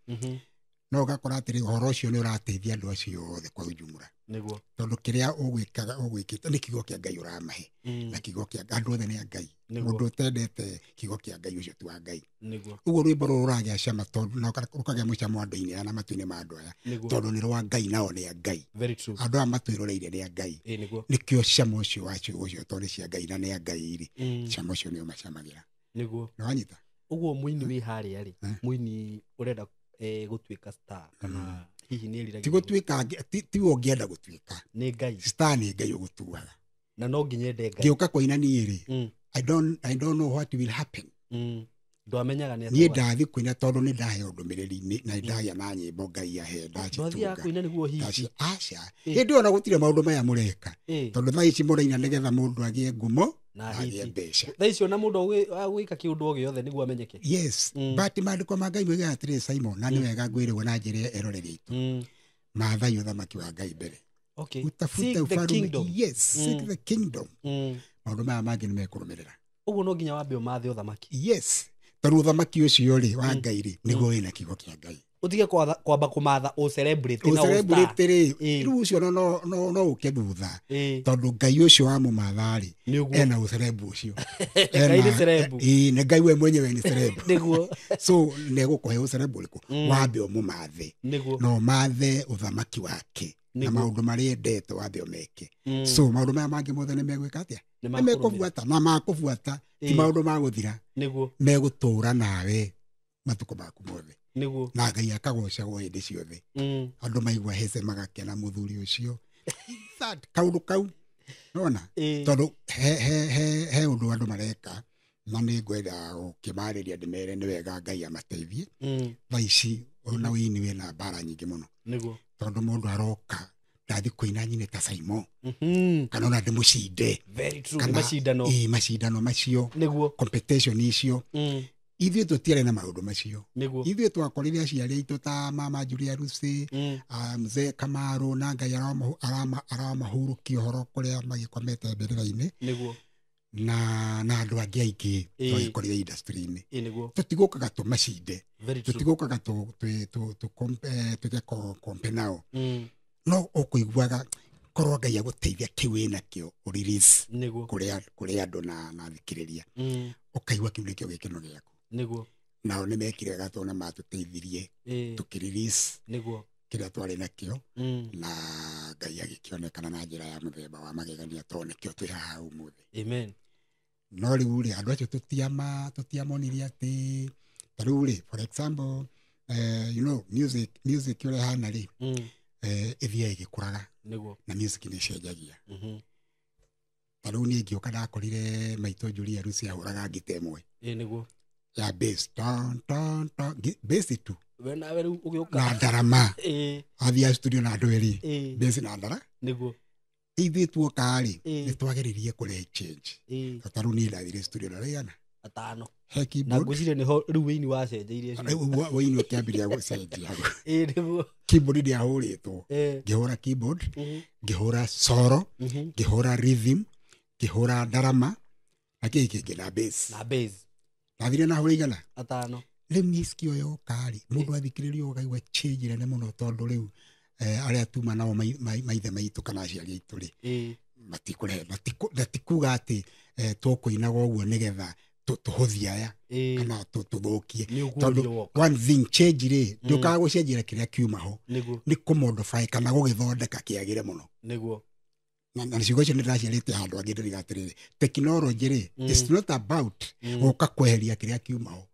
No ũgakora atĩrĩ ũhoro ũcio nĩ ũrateithia andũ acio othe kwa ujumla. Nĩguo. Tondũ kĩrĩa ũgwĩkaga ũgwĩkĩte nĩ kiugo kĩa Ngai ũramahe. Na kiugo kĩa andũ othe nĩ a Ngai. Mũndũ ũtendete kiugo kĩa Ngai ũcio ti wa Ngai. Nĩguo. Ũguo rwĩmbo rũrũ rũragĩa cama tondũ na rũkagĩa mũcamo andũ-inĩ aya na matũ-inĩ ma andũ aya. Tondũ nĩ rwa Ngai nao nĩ a Ngai. Very true. Andũ aya matwĩroreire nĩ a Ngai. Nĩguo. Nĩkĩo cama ũcio wa ciugo ũcio tondũ nĩ cia Ngai na nĩ a Ngai rĩ. Cama ũcio nĩ ũmacamagĩra. Nĩguo. Nĩ wanyita? Ũguo mũini wĩ harĩa rĩ, mũini ũrenda gũtuĩka star kana hihi nĩ eriragĩria Ti gũtuĩka, ti we ũngĩenda gũtuĩka. Nĩ Ngai. Star nĩ Ngai ũgũtuaga. Na no nginya ende Ngai. Ngĩũka kũina niĩ rĩ, I don't know what will happen. Ndwamenyaga nĩ atĩa. Niĩ ndathi kũina tondũ nĩ ndaheo ndũmĩrĩri na ndagĩa na nyĩmbo Ngai ahe ndacitunga. Ndwathiaga kũina nĩguo hihi. Aca. Hĩndĩ ĩyo ona gũtirĩ maũndũ maya mũreka. Tondũ thaa ici mũraina nĩgetha mũndũ agĩe ngumo na agĩe mbeca. Thaa ici ona mũndũ agwĩka kĩũndũ o gĩothe nĩguo amenyeke. Yes. But maandĩko ma Ngai moigaga atĩrĩ Simon, na nĩ wega ngwĩrĩgwo na njĩra eroreri aitũ. Maathai ũthamaki wa Ngai mbere. Okay. Utafute ufalme. Yes, seek the kingdom. Maũndũ maya mangĩ nĩ mekũrũmĩrĩra. Ũguo no nginya wambe ũmathe ũthamaki. Yes. Tondũ ũthamaki ũcio rĩ wa Ngai rĩ nĩguo wĩna kiugo kĩa Ngai. Ũtige kwamba kũmatha ũcelebrate na ũcelebrate rĩ, rĩu ũcio no ũke thutha. Tondũ Ngai ũcio wamũmatha rĩ ena ũcerebu ũcio. Ngai nĩ cerebu. Nĩ Ngai we mwenyewe nĩ cerebu. Nĩguo. So nĩegũkũhe ũcerebu ũrĩkũ? Wambe ũmũmathe. Nĩguo. Na ũmathe ũthamaki wake. Na maũndũ marĩa endete wambe ũmeke. So maũndũ maya mangĩ mothe nĩ megwĩka atĩa? Nĩ mekũbuata na makũbuata ti maũndũ ma gũthira. Nĩguo. Megũtũũra nawe matukũ maku mothe. Nĩguo. Na Ngai akagocagwo hĩndĩ ciothe. Andũ maigua hece magakena mũthuri ũcio. Kaũndũ kau. Nona? Tondũ he ũndũ andũ mareka na nĩ ngwenda gũkĩmarĩria ndĩmere nĩ wega Ngai amateithie. Thaa ici ona wĩini wĩna mbara nyingĩ mũno. Nĩguo. Tondũ mũndũ aroka ndathi kũina nyine ta Simon. Kana ona ndĩmũcinde. Very true. Nĩ macindano. Macindano macio. Nĩguo. Competition icio. Ithuĩ tũtiarĩ na maũndũ macio. Nĩguo. Ithuĩ twakorire aciari aitũ ta mama Julia Lucy, mzee Kamaru na Ngai aramahurũkia ũhoro kũrĩa magĩkomete mbĩrĩra-inĩ. Nĩguo. Na andũ angĩ aingĩ twagĩkorire industry-inĩ. Nĩguo. Tũtigũkaga tũmacinde. Tũtigũkaga tũge compare nao. No ũkũiguaga korwo Ngai agũteithia kĩu wĩnakĩo ũrelease kũrĩ andũ na thikĩrĩria. Ũkaigua kĩu nĩkĩo gĩkeno gĩaku. Nĩguo. Nao nĩ mekire wega tondũ nĩ matũteithirie tũkĩrelease Nĩguo. kĩrĩa twarĩ nakĩo na Ngai agĩkĩonekana na njĩra ya mũthemba wa magegania tondũ nĩkĩo twĩ haha ũmũthĩ. Amen. No rĩu rĩ andũ acio tũtiamonirie atĩ ta rĩu rĩ, for example, you know, music ũrĩa ĩhana rĩ, ĩthiaga ĩgĩkũraga na music nĩ ĩcenjagia. Ta rĩu niĩ ngĩũka ndakorire maitũ Julia Lucy ahũraga ngita ĩmwe ya bass, ton ton ton, bass tu. We nawe rĩu ũgĩũka na ndarama, athiaga studio na andũ erĩ, bass na ndara. Nĩguo. Ithuĩ tuoka rĩ, nĩ twageririe kũrehe change. Ta rĩu niĩ ndathire studio na rĩigana 5. He keyboard. Na ngwĩciria nĩho rĩu wĩini wacenjeirie. Rĩu wĩini ũkĩambĩrĩria gũcenjia. Nĩguo. Keyboard ndĩahũrĩtwo. Ngĩhũra keyboard, ngĩhũra solo, ngĩhũra rhythm, ngĩhũra ndarama, na kĩĩ kĩngĩ na bass. Na bass. Ndathire na hũra igana? 5. Rĩu music ĩyo yoka rĩ, mũndũ athikĩrĩria ũkaigua change nene mũno tondũ rĩu arĩa tuma nao maithe maitũ kana aciari aitũ rĩ, matikũrehe, matikuga atĩ tũkũinaga ũguo nĩgetha tũhũthie aya kana tũthũkie. Tondũ one thing change rĩ, ndũkaga gũcenjia kĩrĩa kiuma ho, nĩ kũmodify kana gũgĩthondeka kĩagĩre mũno. Nĩguo. Na ciugo icio nĩ ndĩraciarĩte handũ hangĩ ndĩriga atĩrĩrĩ, technology rĩ, it's not about gũka kweheria kĩrĩa kiuma ho,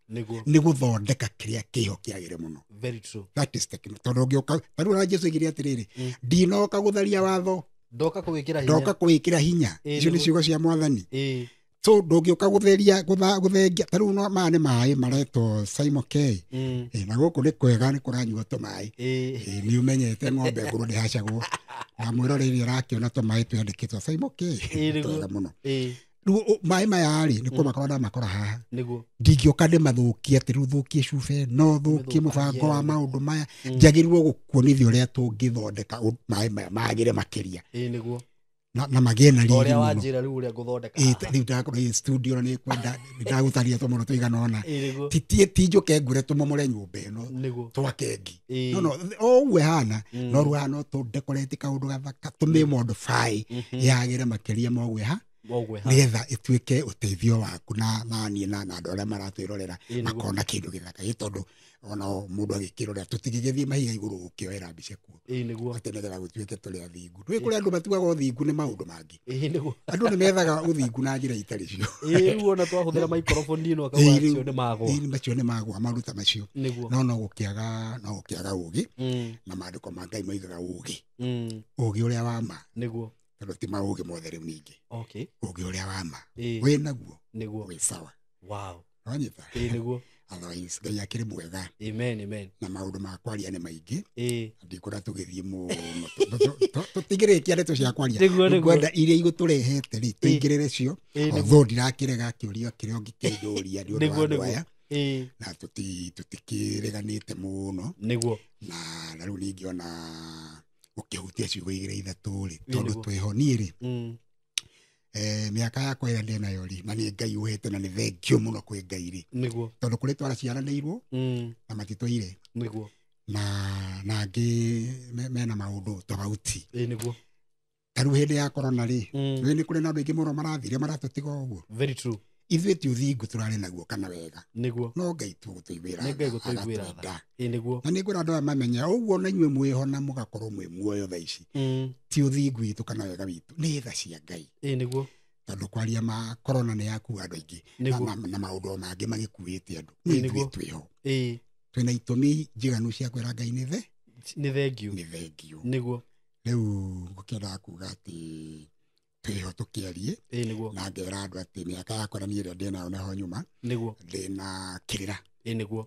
nĩ gũthondeka kĩrĩa kĩho kĩagĩre mũno. Very true. That is technology. Tondũ ũngĩũka ta rĩu ona Jesũ oigire atĩrĩrĩ, ndinoka gũtharia watho, ndoka kũwĩkĩra hinya. Ndoka kũwĩkĩra hinya. Icio nĩ ciugo cia Mwathani. So ndũngĩũka gũtheria gũthengia ta rĩu no maya nĩ maĩ maretwo Simon K. Na gũkũ nĩ kwega nĩ kũranyuo tũmaĩ. Nĩ ũmenyete ng'ombe ngũrũ ndĩhacagwo. Na mwĩroreri arakĩona tũmaĩ twandĩkĩtwo Simon K. Twega mũno. Rĩu maĩ maya rĩ, nĩ kũmakora ndamakora haha. Ndingĩũka ndĩmathũkie atĩ rĩu thũkie cuba no thũkie mũbango wa maũndũ maya. Njagĩrĩirwo gũkuonithia ũrĩa tũngĩthondeka maĩ maya magĩre makĩria. Nĩguo. Na magĩe na riri mũno. Ũrĩa wanjĩra rĩu ũrĩa ngũthondeka. Rĩu ndakorwo ĩ studio na nĩ kwenda ndagũtaria tũmũno tũigana ũna. Ti njũke ngure tũmomore nyũmba ĩno twake ngi. No o ũguo ĩhana, no rĩu haha no tũdecorate kaũndũ gathaka, tũmĩ modify yagĩre makĩria ma ũguo ĩha, nĩgetha ĩtuĩke ũteithio waku na niĩ na andũ arĩa maratwĩrorera makona kĩndũ gĩthaka. Ĩ tondũ ona mũndũ agĩkĩrorera tũtingĩgĩthiĩ mahiga igũrũ gũkĩoera mbica kuo. Atĩ nĩgetha gũtuĩke tũrĩ athingu. Nĩ kũrĩ andũ matuaga ũthingu nĩ maũndũ mangĩ. Andũ nĩ methaga ũthingu na njĩra itarĩ cio. Rĩu ona twahũthĩra microphone ĩno akauga acio nĩ magũa. Macio nĩ magũa, maũndũ ta macio. No no gũkĩaga ũgĩ, na maandĩko ma Ngai moigaga ũgĩ. Ũgĩ ũrĩa wa ma. Nĩguo. Tondũ ti maũgĩ mothe rĩu ningĩ. Ũgĩ ũrĩa wa ma. Wĩ naguo. Nĩguo. Wĩ sawa. Wow. Wanyita? Nĩguo. Otherwise Ngai akĩrĩ mwega. Amen, amen. Na maũndũ ma kwaria nĩ maingĩ. Ndikwenda tũgĩthiĩ mũno. Tũtingĩrĩkia ndeto cia kwaria. Ngwenda iria igũtũrehete rĩ, tũingĩrĩre cio. Although ndirakĩrega kĩũria kĩrĩa ũngĩkĩnjũria nĩ ũndũ wa andũ aya. Na tũtikĩreganĩte mũno. Nĩguo. Na rĩu ningĩ ona ũkĩhutia ciugo igĩrĩ ithatũ rĩ, tondũ twĩho niĩ rĩ, mĩaka yakwa ĩrĩa ndĩ nayo rĩ, na nĩ Ngai ũhete na nĩ thengio mũno kwĩ Ngai rĩ. Nĩguo. Tondũ kũrĩ twaraciaranĩirwo na matitũire. Nĩguo. Na angĩ mena maũndũ tofauti. Nĩguo. Ta rĩu hĩndĩ ya corona rĩ, nĩ kũrĩ na andũ aingĩ mũno marathire maratũtiga ũguo. Very true. Ithuĩ ti ũthingu tũrarĩ naguo kana wega. Nĩguo. No Ngai tu gũtũiguĩra. Nĩ Ngai gũtũiguĩra tha. Nĩguo. Na nĩ ngwĩra andũ aya mamenye ũguo na inyuĩ mwĩho na mũgakorwo mwĩ muoyo thaa ici. Ti ũthingu witũ kana wega witũ, nĩ tha cia Ngai. Nĩguo. Tondũ kwaria ma corona nĩ yakua andũ aingĩ na maũndũ mangĩ magĩkuĩte andũ. Nĩ ithuĩ twĩho. Twĩna itũmi njiganu cia kwĩra Ngai nĩ the. Nĩ thengio. Nĩ thengio. Nĩguo. Rĩu ngũkĩendaga kuga atĩ twĩho tũkĩarie. Nĩguo. Na ngera andũ atĩ mĩaka yakwa na niĩ ĩrĩa ndĩnayo naho nyuma. Nĩguo. Ndĩna kĩrĩra. Nĩguo.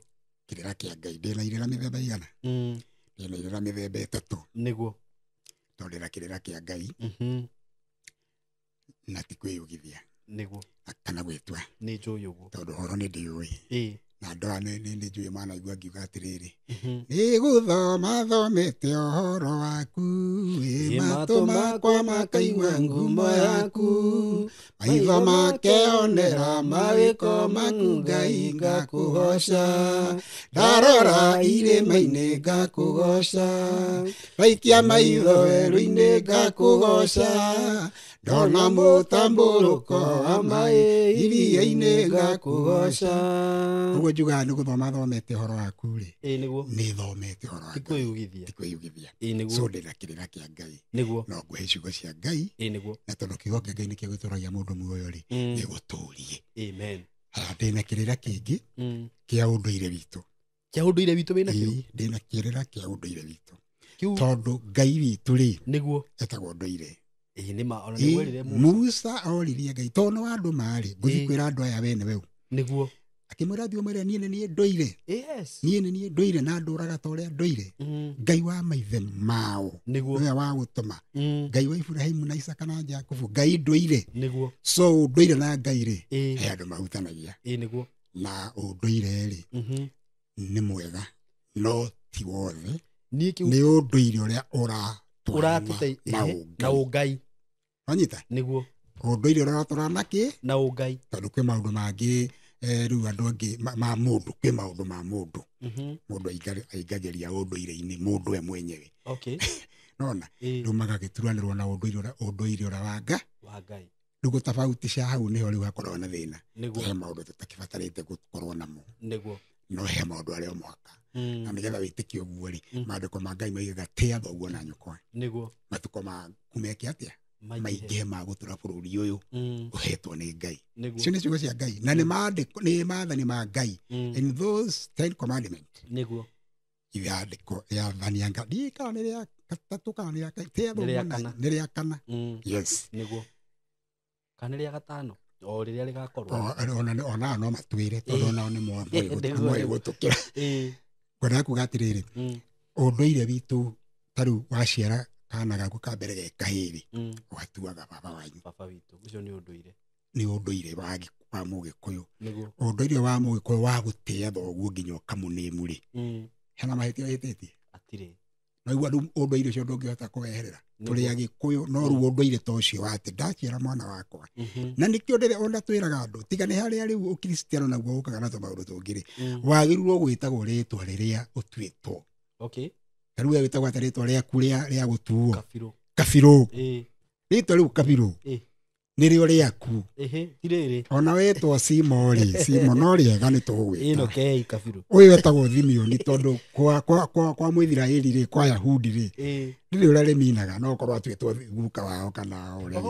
Kĩrĩra kĩa Ngai. Ndĩna irĩra mĩthemba igana. Ndĩna irĩra mĩthemba 3. Nĩguo. Tondũ ndĩna kĩrĩra kĩa Ngai. Na ti kwĩyugithia. Nĩguo. Kana gwĩtua. Nĩ njũĩ ũguo. Tondũ ũhoro nĩ ndĩũĩ. Na andũ aya nĩ njũĩ manaigua ngiuga atĩrĩrĩ, nĩ gũthoma thomete ũhoro waku, ĩ matũ makwa makaigua ngumo yaku, maitho makeonera mawĩko maku Ngai ngakũgoca, ndarora irĩma-inĩ ngakũgoca, ndaikia maitho werũ-inĩ ngakũgoca, Ndona mũtambũrũko wa maĩ iria-inĩ ngakũgoca. Ũguo njugaga nĩ gũthoma thomete ũhoro waku rĩ. Ĩĩ nĩguo. Nĩ thomete ũhoro wa Ti Ngai. kwĩyugithia. Ti kwĩyugithia. Ĩĩ nĩguo. So ndĩna kĩrĩra kĩa Ngai. Nĩguo. No ngũhe ciugo cia Ngai. Ĩĩ nĩguo. Na tondũ kiugo kĩa Ngai nĩkĩo gĩtũragia mũndũ muoyo rĩ, gĩgũtũrie. Amen. Haya, ndĩna kĩrĩra kĩngĩ kĩa ũndũire witũ. Kĩa ũndũire witũ wĩna kĩo? Ĩĩ, ndĩna kĩrĩra kĩa ũndũire witũ. Kĩu Tondũ Ngai witũ rĩ, nĩguo. etagwo ndũire. Ĩĩ nĩ ma, ona nĩ werire Musa. Musa oririe Ngai, tondũ nĩ wa andũ marĩ, ngũthiĩ kwĩra andũ aya wene weũ. Nĩguo. Akĩmwĩra thiĩ ũmwĩre niĩ nĩ niĩ ndũire. Yes. Niĩ nĩ niĩ ndũire na ndũraga ta ũrĩa ndũire. Ngai wa maithe mao. Nĩguo. Nĩwe wa gũtũma. Ngai wa Ibrahimu na Isaka na Jakubu. Ngai ndũire. Nĩguo. So ũndũire na Ngai rĩ, he andũ mahutanagia. Ĩĩ nĩguo. Na ũndũire rĩ, nĩ mwega no ti wothe. Niĩ kĩu Nĩ ũndũire ũrĩa ũratwarana na na ũngai. ũngai. Wanyita? Nĩguo. Ũndũire ũrĩa ũratwarana na kĩ? Na ũngai. Tondũ kwĩ maũndũ mangĩ, rĩu andũ angĩ ma mũndũ, kwĩ maũndũ ma mũndũ. Mũndũ aingagĩria ũndũire-inĩ, mũndũ we mwenyewe. Okay. Nona? Rĩu magagĩturanĩrwo na ũndũire ũrĩa wa Ngai. Wa Ngai. Rĩu gũtabauti cia hau nĩho rĩu hakoragwo na thĩna. Nĩguo. He maũndũ tũtakĩbatarĩte gũkorwo namo. Nĩguo. No he maũndũ arĩa o mũhaka. Na nĩgetha wĩtĩkie ũguo rĩ, maandĩko ma Ngai moigaga tĩa thoguo na nyũkwa. Nĩguo. Matukũ maku meke atĩa? Maingĩhe ma gũtũra bũrũri ũyũ ũhetwo nĩ Ngai. Nĩguo. Icio nĩ ciugo cia Ngai. Na nĩ maandĩko, nĩ maathani ma Ngai. In those 10 commandments. Nĩguo. Ithandĩko rĩathani anga. Ndiũĩ kana nĩ rĩa gatatũ kana nĩ rĩa tĩa Nĩ thoguo rĩa na kana. nĩ rĩa kana. Yes. Nĩguo. Kana nĩ rĩa gatano? O rĩrĩa rĩgakorwo. Ona no matwĩre tondũ onao nĩ moĩ gũtũkĩra. Ngwendaga kuga atĩrĩrĩ, ũndũire witũ ta rĩu waciara kana gaku ka mbere ge kahĩĩ, ũgatuaga baba wanyu. Baba witũ, ũcio nĩ ũndũire. Nĩ ũndũire wa Mũgĩkũyũ. Nĩguo. Ũndũire wa Mũgĩkũyũ wa gũtĩa thoguo nginya ũkamũnĩmu rĩ. Hena mahĩtia wĩtĩtie? Hatirĩ. No igua rĩu ũndũire ũcio ndũngĩhota kũweherera. Tũrĩ Agĩkũyũ no rĩu ũndũire ta ũcio wa atĩ ndaciara mwana wakwa. Na nĩkĩo ndĩrĩ ona twĩraga andũ tiga nĩ harĩa rĩu ũkristiano naguo ũkaga na tũmaũndũ tũngĩ rĩ. Wagĩrĩirwo gwĩtagwo rĩtwa rĩrĩa ũtuĩtwo. Okay. Ta rĩu we wĩtagwo atĩa rĩtwa rĩaku rĩa gũtuo? Kabirũ. Kabirũ. Ĩĩ. Rĩtwa rĩu Kabirũ. Ĩĩ. Nĩrĩo rĩaku. Ĩhĩ, ti rĩrĩ. Ona wetwo Simo rĩ, Simo no rĩega nĩ tũgũgwĩta. Ĩno kei Kabirũ. Ũyũ wetagwo Thimioni tondũ kwa Mũithiraeli rĩ, kwa Yahudi rĩ, rĩrĩ ũrĩa rĩminaga no ũkorwo atuĩtwo guka wao kana ũrĩa.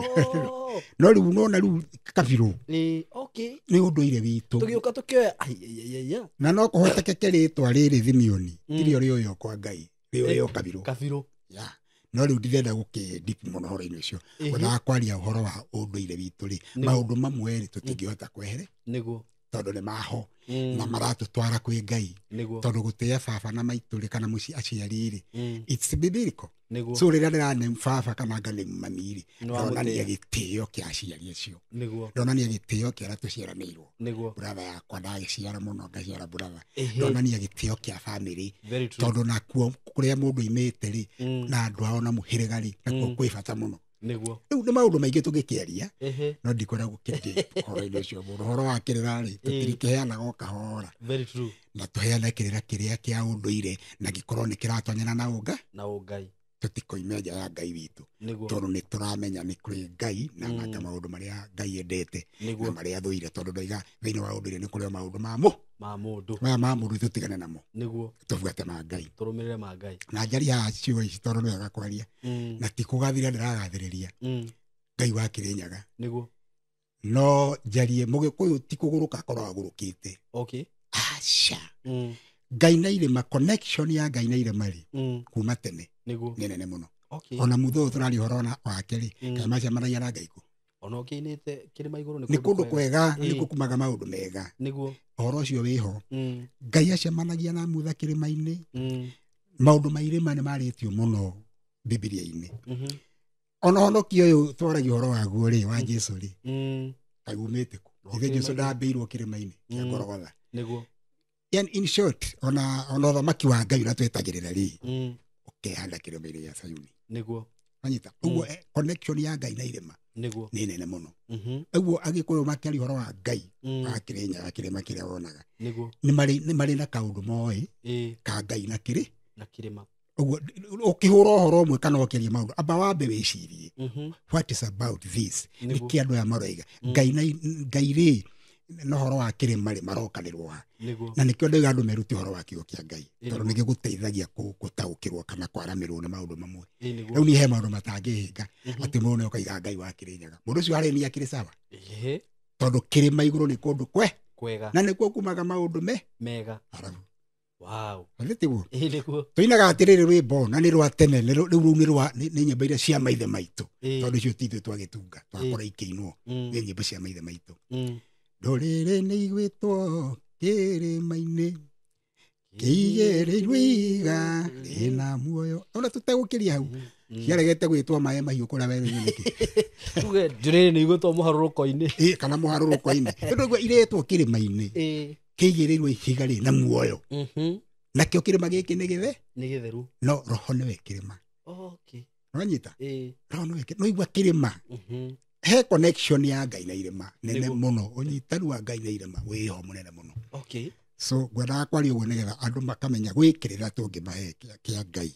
No rĩu nona rĩu Kabirũ. Ĩĩ, okay. Nĩ ũndũire witũ. Tũgĩũka tũkĩoya, ai, ai, ai, ai, ai. Na no kũhotekeke rĩtwa rĩrĩ Thimioni, tirio rĩoywo kwa Ngai, rĩoywo Kabirũ. Kabirũ. Yeah. No rĩu ndirenda gũkĩ deep mũno ũhoro-inĩ ũcio. Ngwendaga kwaria ũhoro wa ũndũire witũ rĩ, maũndũ mamwe rĩ tũtingĩhota kwehere. Nĩguo. Tondũ nĩ maho na maratũtwara kwĩ Ngai. Nĩguo. Tondũ gũtĩa baba na maitũ rĩ kana mũciĩ aciari rĩ, it's biblical. Nĩguo. So rĩrĩa ndĩrane baba kana ngane mami rĩ, Nĩ wamũtĩa. ndonania gĩtĩo kĩa aciari acio. Nĩguo. Ndonania gĩtĩo kĩa arĩa tũciaranĩirwo. Nĩguo. Brother yakwa ndagĩciara mũno ngaciara brother. Ehe. Ndonania gĩtĩo kĩa family. Very true. Tondũ nakuo kũrĩa mũndũ oimĩte rĩ, na andũ ao na mũhĩrĩga rĩ, nakuo kwĩ bata mũno. Nĩguo. Rĩu nĩ maũndũ maingĩ tũngĩkĩaria, Ehe. no ndikwenda gũkĩndĩ ũhoro-inĩ ũcio mũno. Ũhoro wa kĩrĩra rĩ, tũtirikĩheanaga o kahora. Very true. Na tũheane kĩrĩra kĩrĩa kĩa ũndũire na gĩkorwo nĩ kĩratonyana na ũnga. Na ũngai. Tũtikoime nja ya Ngai witũ. Nĩguo. Tondũ nĩ tũramenya nĩ kũrĩ Ngai na nake maũndũ marĩa Ngai endete Nĩguo. na marĩa athũire, tondũ ndoiga thĩinĩ wa ũndũire nĩ kũrĩ o maũndũ ma mũ. Ma mũndũ. Maya ma mũndũ tũtigane namo. Nĩguo. Tũbuate ma Ngai. Tũrũmĩrĩre ma Ngai. Na njarie haha ciugo ici tondũ nĩ wega kwaria. Na ti kũgathĩrĩria ndĩragathĩrĩria. Ngai wa Kĩrĩnyaga. Nĩguo. No njarie Mũgĩkũyũ ti kũgũrũka akorwo agũrũkĩte. Okay. Aca. Ngai na irĩma, connection ya Ngai na irĩma rĩ, kuma tene. Nĩguo. Nĩ nene mũno. Okay. Ona mũthũ ũyũ tũraria ũhoro wake rĩ, kaĩ macemanagia na Ngai kũ? Ona ũkĩinĩte kĩrĩma igũrũ nĩ kũndũ kwega, Ĩĩ. nĩ gũkumaga maũndũ mega. Nĩguo. Ũhoro ũcio wĩho. Ngai acemanagia na Mutha kĩrĩma-inĩ. Maũndũ ma irĩma nĩ marĩtio mũno Bibilia-inĩ. Ona ũhonokio ũyũ twaragia ũhoro waguo rĩ, wa Jesũ rĩ, kaĩ umĩte kũ? Ithe Jesũ ndambĩirwo kĩrĩma-inĩ kĩa Golgotha. Nĩguo. Yani in short, ona ũthamaki wa Ngai ũrĩa twetagĩrĩra rĩ, ũkehanda kĩrĩma-inĩ gĩa Sayuni. Nĩguo. Wanyita? Ũguo, connection ya Ngai na irĩma Nĩguo. nĩ nene mũno. Ũguo Agĩkũyũ makĩaria ũhoro wa Ngai, wa Kĩrĩnyaga, kĩrĩma kĩrĩa wonaga. Nĩguo. Nĩ marĩ na kaũndũ moĩ Ĩĩ. ka Ngai na kĩrĩ. Na kĩrĩma. Ũguo ũkĩhũra ũhoro ũmwe kana ũkĩaria maũndũ, amba wambe wĩcirie what is about this, nĩkĩ andũ aya maroiga Ngai na Ngai rĩ na ũhoro wa kĩrĩma rĩ marokanĩrwo ha. Na nĩkĩo ndauga andũ merute ũhoro wa kiugo kĩa Ngai, tondũ nĩgĩgũteithagia gũtaũkĩrwo kana kwaramĩrwo nĩ maũndũ mamwe. Rĩu niĩ he maũndũ matangĩhinga atĩ mũndũ nĩũkaiga Ngai wa Kĩrĩnyaga, mũndũ ũcio arĩ nĩ akĩrĩ sawa, tondũ kĩrĩma igũrũ nĩ kũndũ kwega na nĩkuo kumaga maũndũ mega. Arabu. Wow. Tiguo tũinaga atĩrĩrĩ rwĩmbo na nĩ rwa tene, rĩu rũu nĩ rwa nĩ nyĩmbo iria cia maithe maitũ, tondũ icio ti ithuĩ twagĩtunga twakora ikĩinwo, nĩ nyĩmbo cia maithe maitũ. Ndũrĩrĩ nĩ igwĩtwo kĩrĩma-inĩ kĩigĩrĩirwo ihiga rĩna muoyo. Ona tũtegũkĩria hau, ciaregete gwĩtwo maĩ mahiũ kũrĩa werũ-inĩ nĩkĩ? Tuge ndũrĩrĩ nĩ igwĩtwo mũharũrũko-inĩ. Kana mũharũrũko-inĩ, tondũ ũguo iretwo kĩrĩma-inĩ kĩigĩrĩirwo ihiga rĩna muoyo. Nakĩo kĩrĩma gĩkĩ nĩ gĩthe? Nĩ gĩtheru. No roho nĩwe kĩrĩma. Okay. Nĩwanyita? Roho nĩwe kĩrĩma. No igua kĩrĩma. He connection ya Ngai na irĩma nene mũno, ũnyitanu wa Ngai na irĩma wĩho mũnene mũno. Okay. So ngwendaga kwaria ũguo nĩgetha andũ makamenya gwĩ kĩrĩra tũngĩmahe kĩa Ngai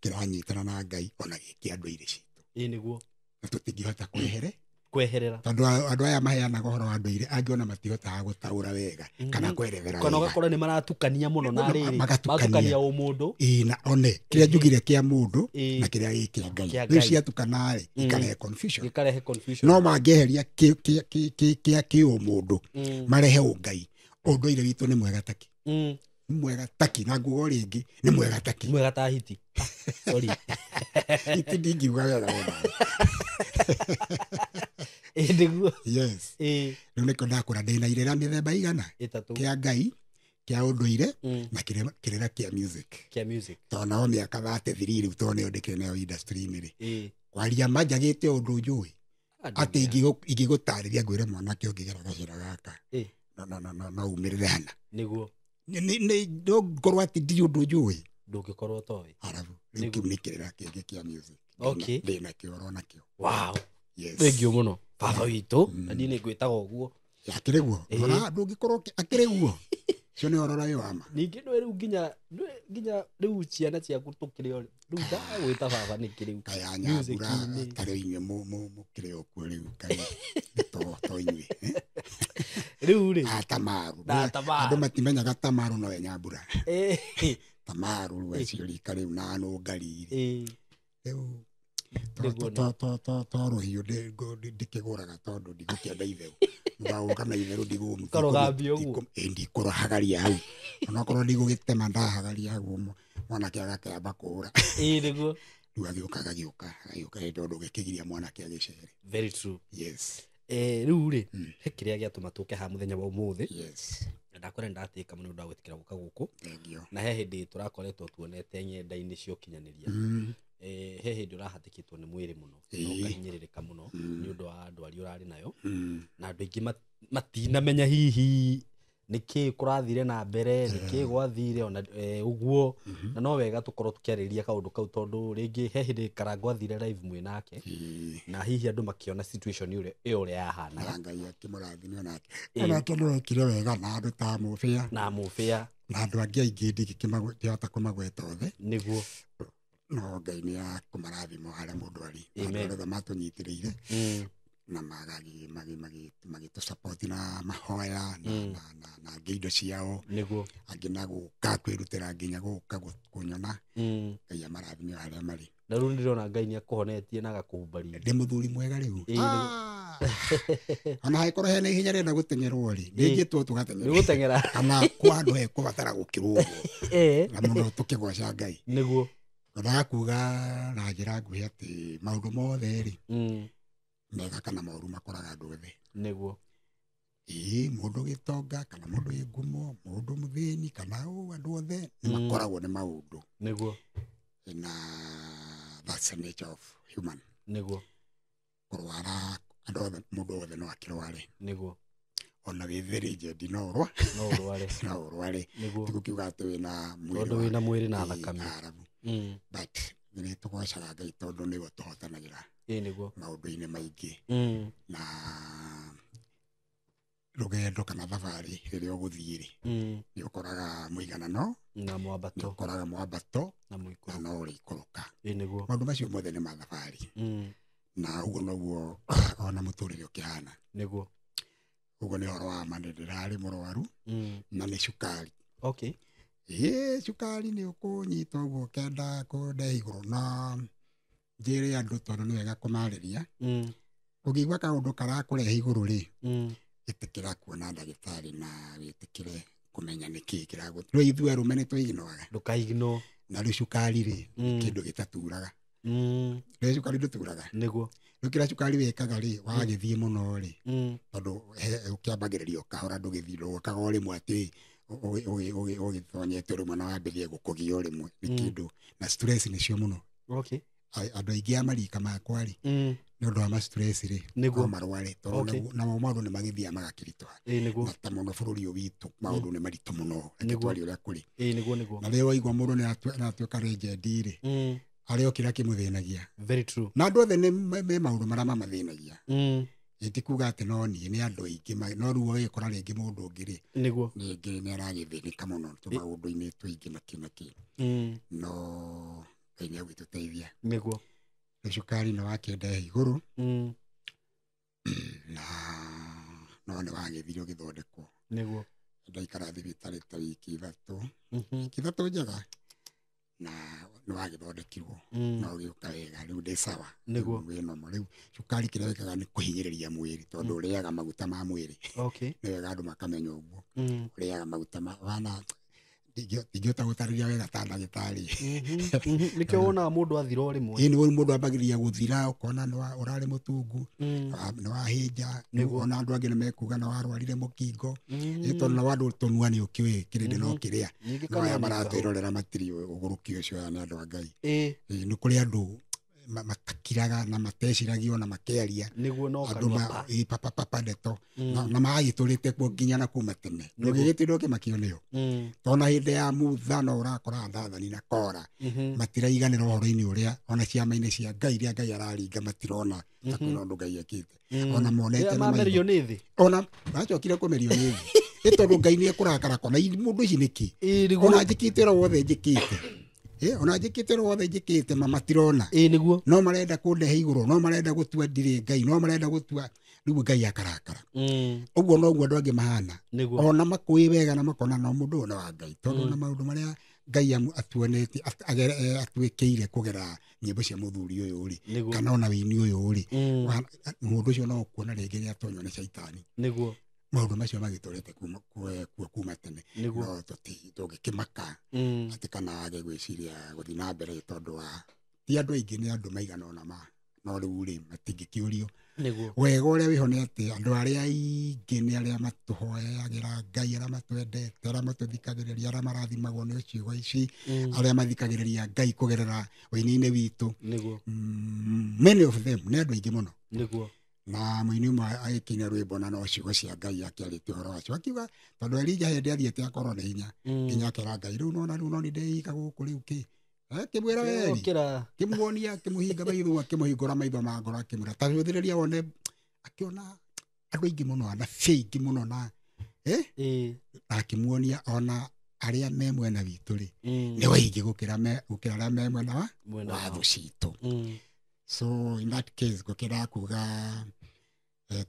kĩranyitana na Ngai ona gĩ kĩa ndũire citũ. Nĩguo. Na tũtingĩhota kweherera, tondũ andũ aya maheanaga ũhoro wa ndũire angĩ ona matihotaga gũtaũra wega kana kwerethera wega, kana ũgakora nĩ maratukania mũno na rĩrĩ magatukania ũmũndũ. Na one kĩrĩa njugire kĩa mũndũ na kĩrĩa gĩ kĩa Ngai, rĩu ciatukana rĩ ikarehe confusion, ikarehe confusion. No mangĩeheria kĩa kĩũmũndũ marehe ũngai, ũndũire witũ nĩ mwega taki, nĩ mwega taki, na nguo rĩngĩ nĩ mwega taki, mwega ta hiti. Sorry, hiti ndingiuga wega wega. Nĩguo. Yes. Rĩu nĩkĩo ndakũra ndĩna irĩra mĩthemba igana, ĩtatũ, kĩa Ngai, kĩa ũndũire, na kĩrĩra kĩa music. Kĩa music. Tondũ nao mĩaka 33 rĩu tondũ nĩyo ndĩkĩrĩ nayo industry-inĩ rĩ, kwaria ma njagĩte ũndũ njũĩ atĩ ingĩgũtarĩria ngwĩre mwanake ũngĩgera gacĩra gaka no umĩrĩre hana. Nĩguo. Ndũngorwo atĩ ndirĩ ũndũ njũĩ, ndũngĩkorwo ũtoĩ. Arabu rĩu kĩu nĩ kĩrĩra kĩngĩ kĩa music. Okay. Ndĩna kĩo oro nakĩo. Wow. Yes. Thank you mũno baba witũ, na niĩ nĩ ngwĩtaga ũguo. Akĩrĩ guo. Ona ndũngĩkorwo akĩrĩ guo. Cio nĩ ũhoro ũrĩa wa ma. Ningĩ nĩwe rĩu nginya rĩu ciana ciaku tũkĩrĩ o rĩu ndagwĩta baba nĩkĩ rĩu. Kaya Nyambura tarĩ inyuĩ mũkĩrĩ o kuo rĩu kaĩ to inyuĩ. Rĩu rĩ. Tamaru. Andũ matimenyaga Tamaru nowe Nyambura. Tamaru rĩu acio rika rĩu na nũngari rĩ. Rĩu to rũhiũ ndikĩgũraga tondũ ndigũkĩenda itherũ, ndagũka na itherũ ndikũrahagaria hau, onokorwo ndigũgĩtema ndahagaria hau mwanake agakĩamba kũũra. Nĩguo. Rĩu agĩũka agĩũka agĩũka tondũ gĩkĩgiria mwanake agĩcere. Very true. Yes. Rĩu rĩ he kĩrĩa gĩatũma tũke haha mũthenya wa ũmũthĩ. Yes. Ndakora ndatĩka mũno nĩ ũndũ wa gwĩtĩkĩra gũka gũkũ. Thank you. Na he hĩndĩ tũrakoretwo tuonete ng'enda-inĩ cia ũkinyanĩria. He hĩndĩ ũrahatĩkĩtwo nĩ mwĩrĩ mũno na ũkahinyĩrĩrĩka mũno nĩ ũndũ wa ndwari ũrarĩ nayo, na andũ aingĩ matinamenya hihi nĩkĩ kũrathire na mbere, nĩkĩ gwathire ona ũguo. Na no wega tũkorwo tũkĩarĩrĩria kaũndũ kau tondũ rĩngĩ he hĩndĩ Karangũ athire live mwĩ nake, na hihi andũ makĩona situation ĩyo ũrĩa yahanaga. Ngai akĩmũrathime onake. Onake nĩwekire wega na andũ ta Mũbĩa. Na Mũbĩa. Na andũ angĩ aingĩ ndingĩhota kũmagweta othe. Nĩguo. No Ngai nĩ akũmarathima harĩa mũndũ arĩ. Andũ othe matũnyitĩrĩire na magĩtũsupport na mahoya na angĩ indo ciao. Nĩguo. Angĩ na gũka kwĩrutĩra nginya gũka kũnyona. Ngai amarathime harĩa marĩ. Na rĩu ndĩrona Ngai nĩ akũhonetie na agakũhumbaria. Ndĩ mũthuri mwega rĩu. Ona hangĩkorwo hena ihenya rĩenda gũteng'erwo rĩ, nĩngĩtwo tũgateng'era. Nĩ gũteng'era. Kana kwa andũ hekũbatara gũkĩrwo ũguo. Na mũno tũkĩgoca Ngai. Nĩguo. Ngwendaga kuga na njĩra nguhĩ atĩ maũndũ mothe rĩ, mega kana moru makoraga andũ othe. Nĩguo. Ĩĩ, mũndũ gĩtonga kana mũndũ wĩ ngumo, mũndũ mũthĩni kana andũ othe nĩ makoragwo nĩ maũndũ. Nĩguo. Na that's the nature of human. Nĩguo. Kũrwara andũ othe, mũndũ wothe no akĩrware. Nĩguo. Ona wĩ thĩrĩ no ũrware. No ũrware. No ũrware. Nĩguo. Ti gũkiuga atĩ wĩna mwĩrĩ. Tondũ wĩna mwĩrĩ na thakame. But nĩ tũgocaga Ngai tondũ nĩwe tũhotanagĩra. Nĩguo. Maũndũ-inĩ maingĩ. Na rũgendo kana thabarĩ rĩrĩa ũgũthiĩ rĩ, nĩ ũkoraga mũiganano na mwambato, nĩ ũkoraga mwambato na mũikũrũko, na no ũrĩikũrũka. Ĩĩ nĩguo. Maũndũ macio mothe nĩ ma thabarĩ. Na ũguo noguo ona mũtũrĩre ũkĩhana. Nĩguo. Ũguo nĩ ũhoro wa ma, nĩ ndĩrarĩ mũrwaru na nĩ cukari. Okay. Ĩĩ cukari nĩ ũkũnyita ũguo ũkenda kũndehe igũrũ, na njĩre andũ tondũ nĩ wega kũmarĩria. Ũngĩigua kaũndũ karakũrehe igũrũ rĩ, ĩtĩkĩra kuona ndagĩtarĩ na wĩtĩkĩre kũmenya nĩkĩĩ kĩragũ. Rĩu ithuĩ arũme nĩ twĩignoraga. Ndũkaignore. Na rĩu cukari rĩ, kĩndũ gĩtaturaga. Rĩu cukari ndũturaga. Nĩguo. Rĩu kĩrĩa cukari wĩkaga rĩ, wagĩthiĩ mũno rĩ, tondũ ũkĩambagĩrĩria o kahora, ndũgĩthiĩ, ndũgũkaga o rĩmwe atĩ ũgĩtonyete o rĩmwe na wambĩrĩrie gũkũgia o rĩmwe. Nĩ kĩndũ, na stress nĩcio mũno. Okay. Andũ aingĩ a marika makwa rĩ, nĩ ũndũ wa ma stress rĩ, no marware, tondũ namo maũndũ nĩ magĩthiaga magakĩritũha. Nĩguo. Na ta mũno bũrũri ũyũ witũ, maũndũ nĩ maritũ mũno, reke twarie ũrĩa kũrĩ. Ĩĩ nĩguo, nĩguo. Na rĩrĩa waigua mũndũ nĩ aratuĩka legend rĩ, arĩ o kĩrĩa kĩmũthĩnagia. Very true. Na andũ othe nĩ me maũndũ marĩa mamathĩnagia. Ĩ ti kuga atĩ no niĩ, nĩ andũ aingĩ, no rĩu ũgĩkora rĩngĩ mũndũ ũngĩ rĩ, Nĩguo. rĩngĩ nĩ aragĩthĩnĩka mũno tũmaũndũ-inĩ tũingĩ na kĩ na kĩ. No Ngai nĩ agũgĩtũteithia. Nĩguo. Rĩu cukari nĩ wakĩndehe igũrũ, na no nĩ wagĩthire ũgĩthondekwo. Nĩguo. Ndaikara thibitarĩ ta wiki ithatũ. Wiki ithatũ njega, na nĩ wagĩthondekirwo, na ũgĩũka wega, rĩu ndĩ sawa. Nĩguo. Rĩu wĩ normal. Rĩu cukari kĩrĩa wĩkaga nĩ kũhinyĩrĩria mwĩrĩ, tondũ ũrĩaga maguta ma mwĩrĩ. Okay. Nĩ wega andũ makamenya ũguo. Ũrĩaga maguta ma, wana, ndingĩhota gũtarĩria wega ta ndagĩtarĩ. Nĩkĩo wonaga mũndũ athira o rĩmwe. Ĩĩ, nĩguo mũndũ ambagĩrĩria gũthira, ũkona nĩ ũrarĩ mũtungu, nĩ wahĩnja, ona andũ angĩ nĩ mekuga nĩ warwarire mũkingo. Ĩ tondũ na andũ tũnua nĩ ũkĩũĩ, kĩrĩndĩ no kĩrĩa. Ningĩ No aya kanua nĩ maratwĩrorera matirĩ ũgũrũki ũcio, aya nĩ andũ a Ngai. Ĩĩ. Ĩĩ, nĩ kũrĩ andũ matakiraga na mateciragia ona makearia. Nĩguo no Andũ kanua pa. ĩĩ, pa, pa, pa, pa, ndeto. Na magagĩtũrĩte kuo nginya na kuma tene. Nĩguo. Ndũngĩgĩtinda ũkĩmakio nĩo. Tondũ na hĩndĩ ya Mutha no ũrakora Thathani na Kora. Matiraiganĩra ũhoro-inĩ ũrĩa, ona ciama-inĩ cia Ngai iria Ngai araringa matirona ta kwĩna ũndũ Ngai ekĩte. Ona monete Rĩrĩa na maitho. mamerio nĩ thĩ. Ona macokire kũmerio nĩ thĩ. Ĩ tondũ Ngai nĩ ekũrakara kona, mũndũ ici nĩkĩ? Ĩĩ, nĩguo. Ona njĩkĩte ũrĩa wothe njĩkĩte. Ona njĩkĩte ũrĩa wothe njĩkĩte, ma matirona. Ĩĩ, nĩguo. No marenda kũndehe igũrũ, no marenda gũtua ndirĩ Ngai, no marenda gũtua rĩu Ngai akarakara. Ũguo noguo andũ angĩ mahana. Nĩguo. Ona makũĩ wega na makona no mũndũ ũyũ nĩ wa Ngai. Tondũ na maũndũ marĩa Ngai atuonetie, atuĩkĩire kũgera nyĩmbo cia mũthuri ũyũ rĩ, Nĩguo. kana ona wĩini ũyũ rĩ, mũndũ ũcio no ũkuona rĩngĩ nĩ atonywo nĩ caitani. Nĩguo. Maũndũ macio magĩtũrĩte kuo kuma tene. Nĩguo. No tũngĩkĩmaka atĩ kana age gwĩciria gũthiĩ na mbere tondũ wa ti andũ aingĩ, nĩ andũ maigana ũna ma, no rĩu rĩ matingĩkĩũrio. Nĩguo. Wega ũrĩa wĩho nĩ atĩ andũ arĩa aingĩ nĩ arĩa matũhoyagĩra Ngai, arĩa matwendete, arĩa matũthikagĩrĩria, arĩa marathimagwo nĩ ciugo ici, arĩa mathikagĩrĩria Ngai kũgerera ũini-inĩ witũ. Nĩguo. Many of them nĩ andũ aingĩ mũno. Nĩguo. Na mũini ũmwe agĩkinya rwĩmbo na no ciugo cia Ngai akĩarĩtie ũhoro wacio, akiuga tondũ Elijah hĩndĩ athiĩte akorwo nĩ hinya, nginya akera Ngai rĩu nona rĩu no nĩ ndĩika gũkũ rĩu kĩ. Akĩmwĩra weri. Okĩra. Kĩmuonia, akĩmũhinga maitho, akĩmũhingũra maitho ma ngoro, akĩmwĩra ta rũthĩrĩria wone, akĩona andũ aingĩ mũno, anabii aingĩ mũno na, Na akĩmuonia ona arĩa me mwena witũ rĩ, nĩ waingĩ gũkĩra arĩa me mwena Mwena wa wao. thũ citũ. So in that case ngũkĩenda kuga,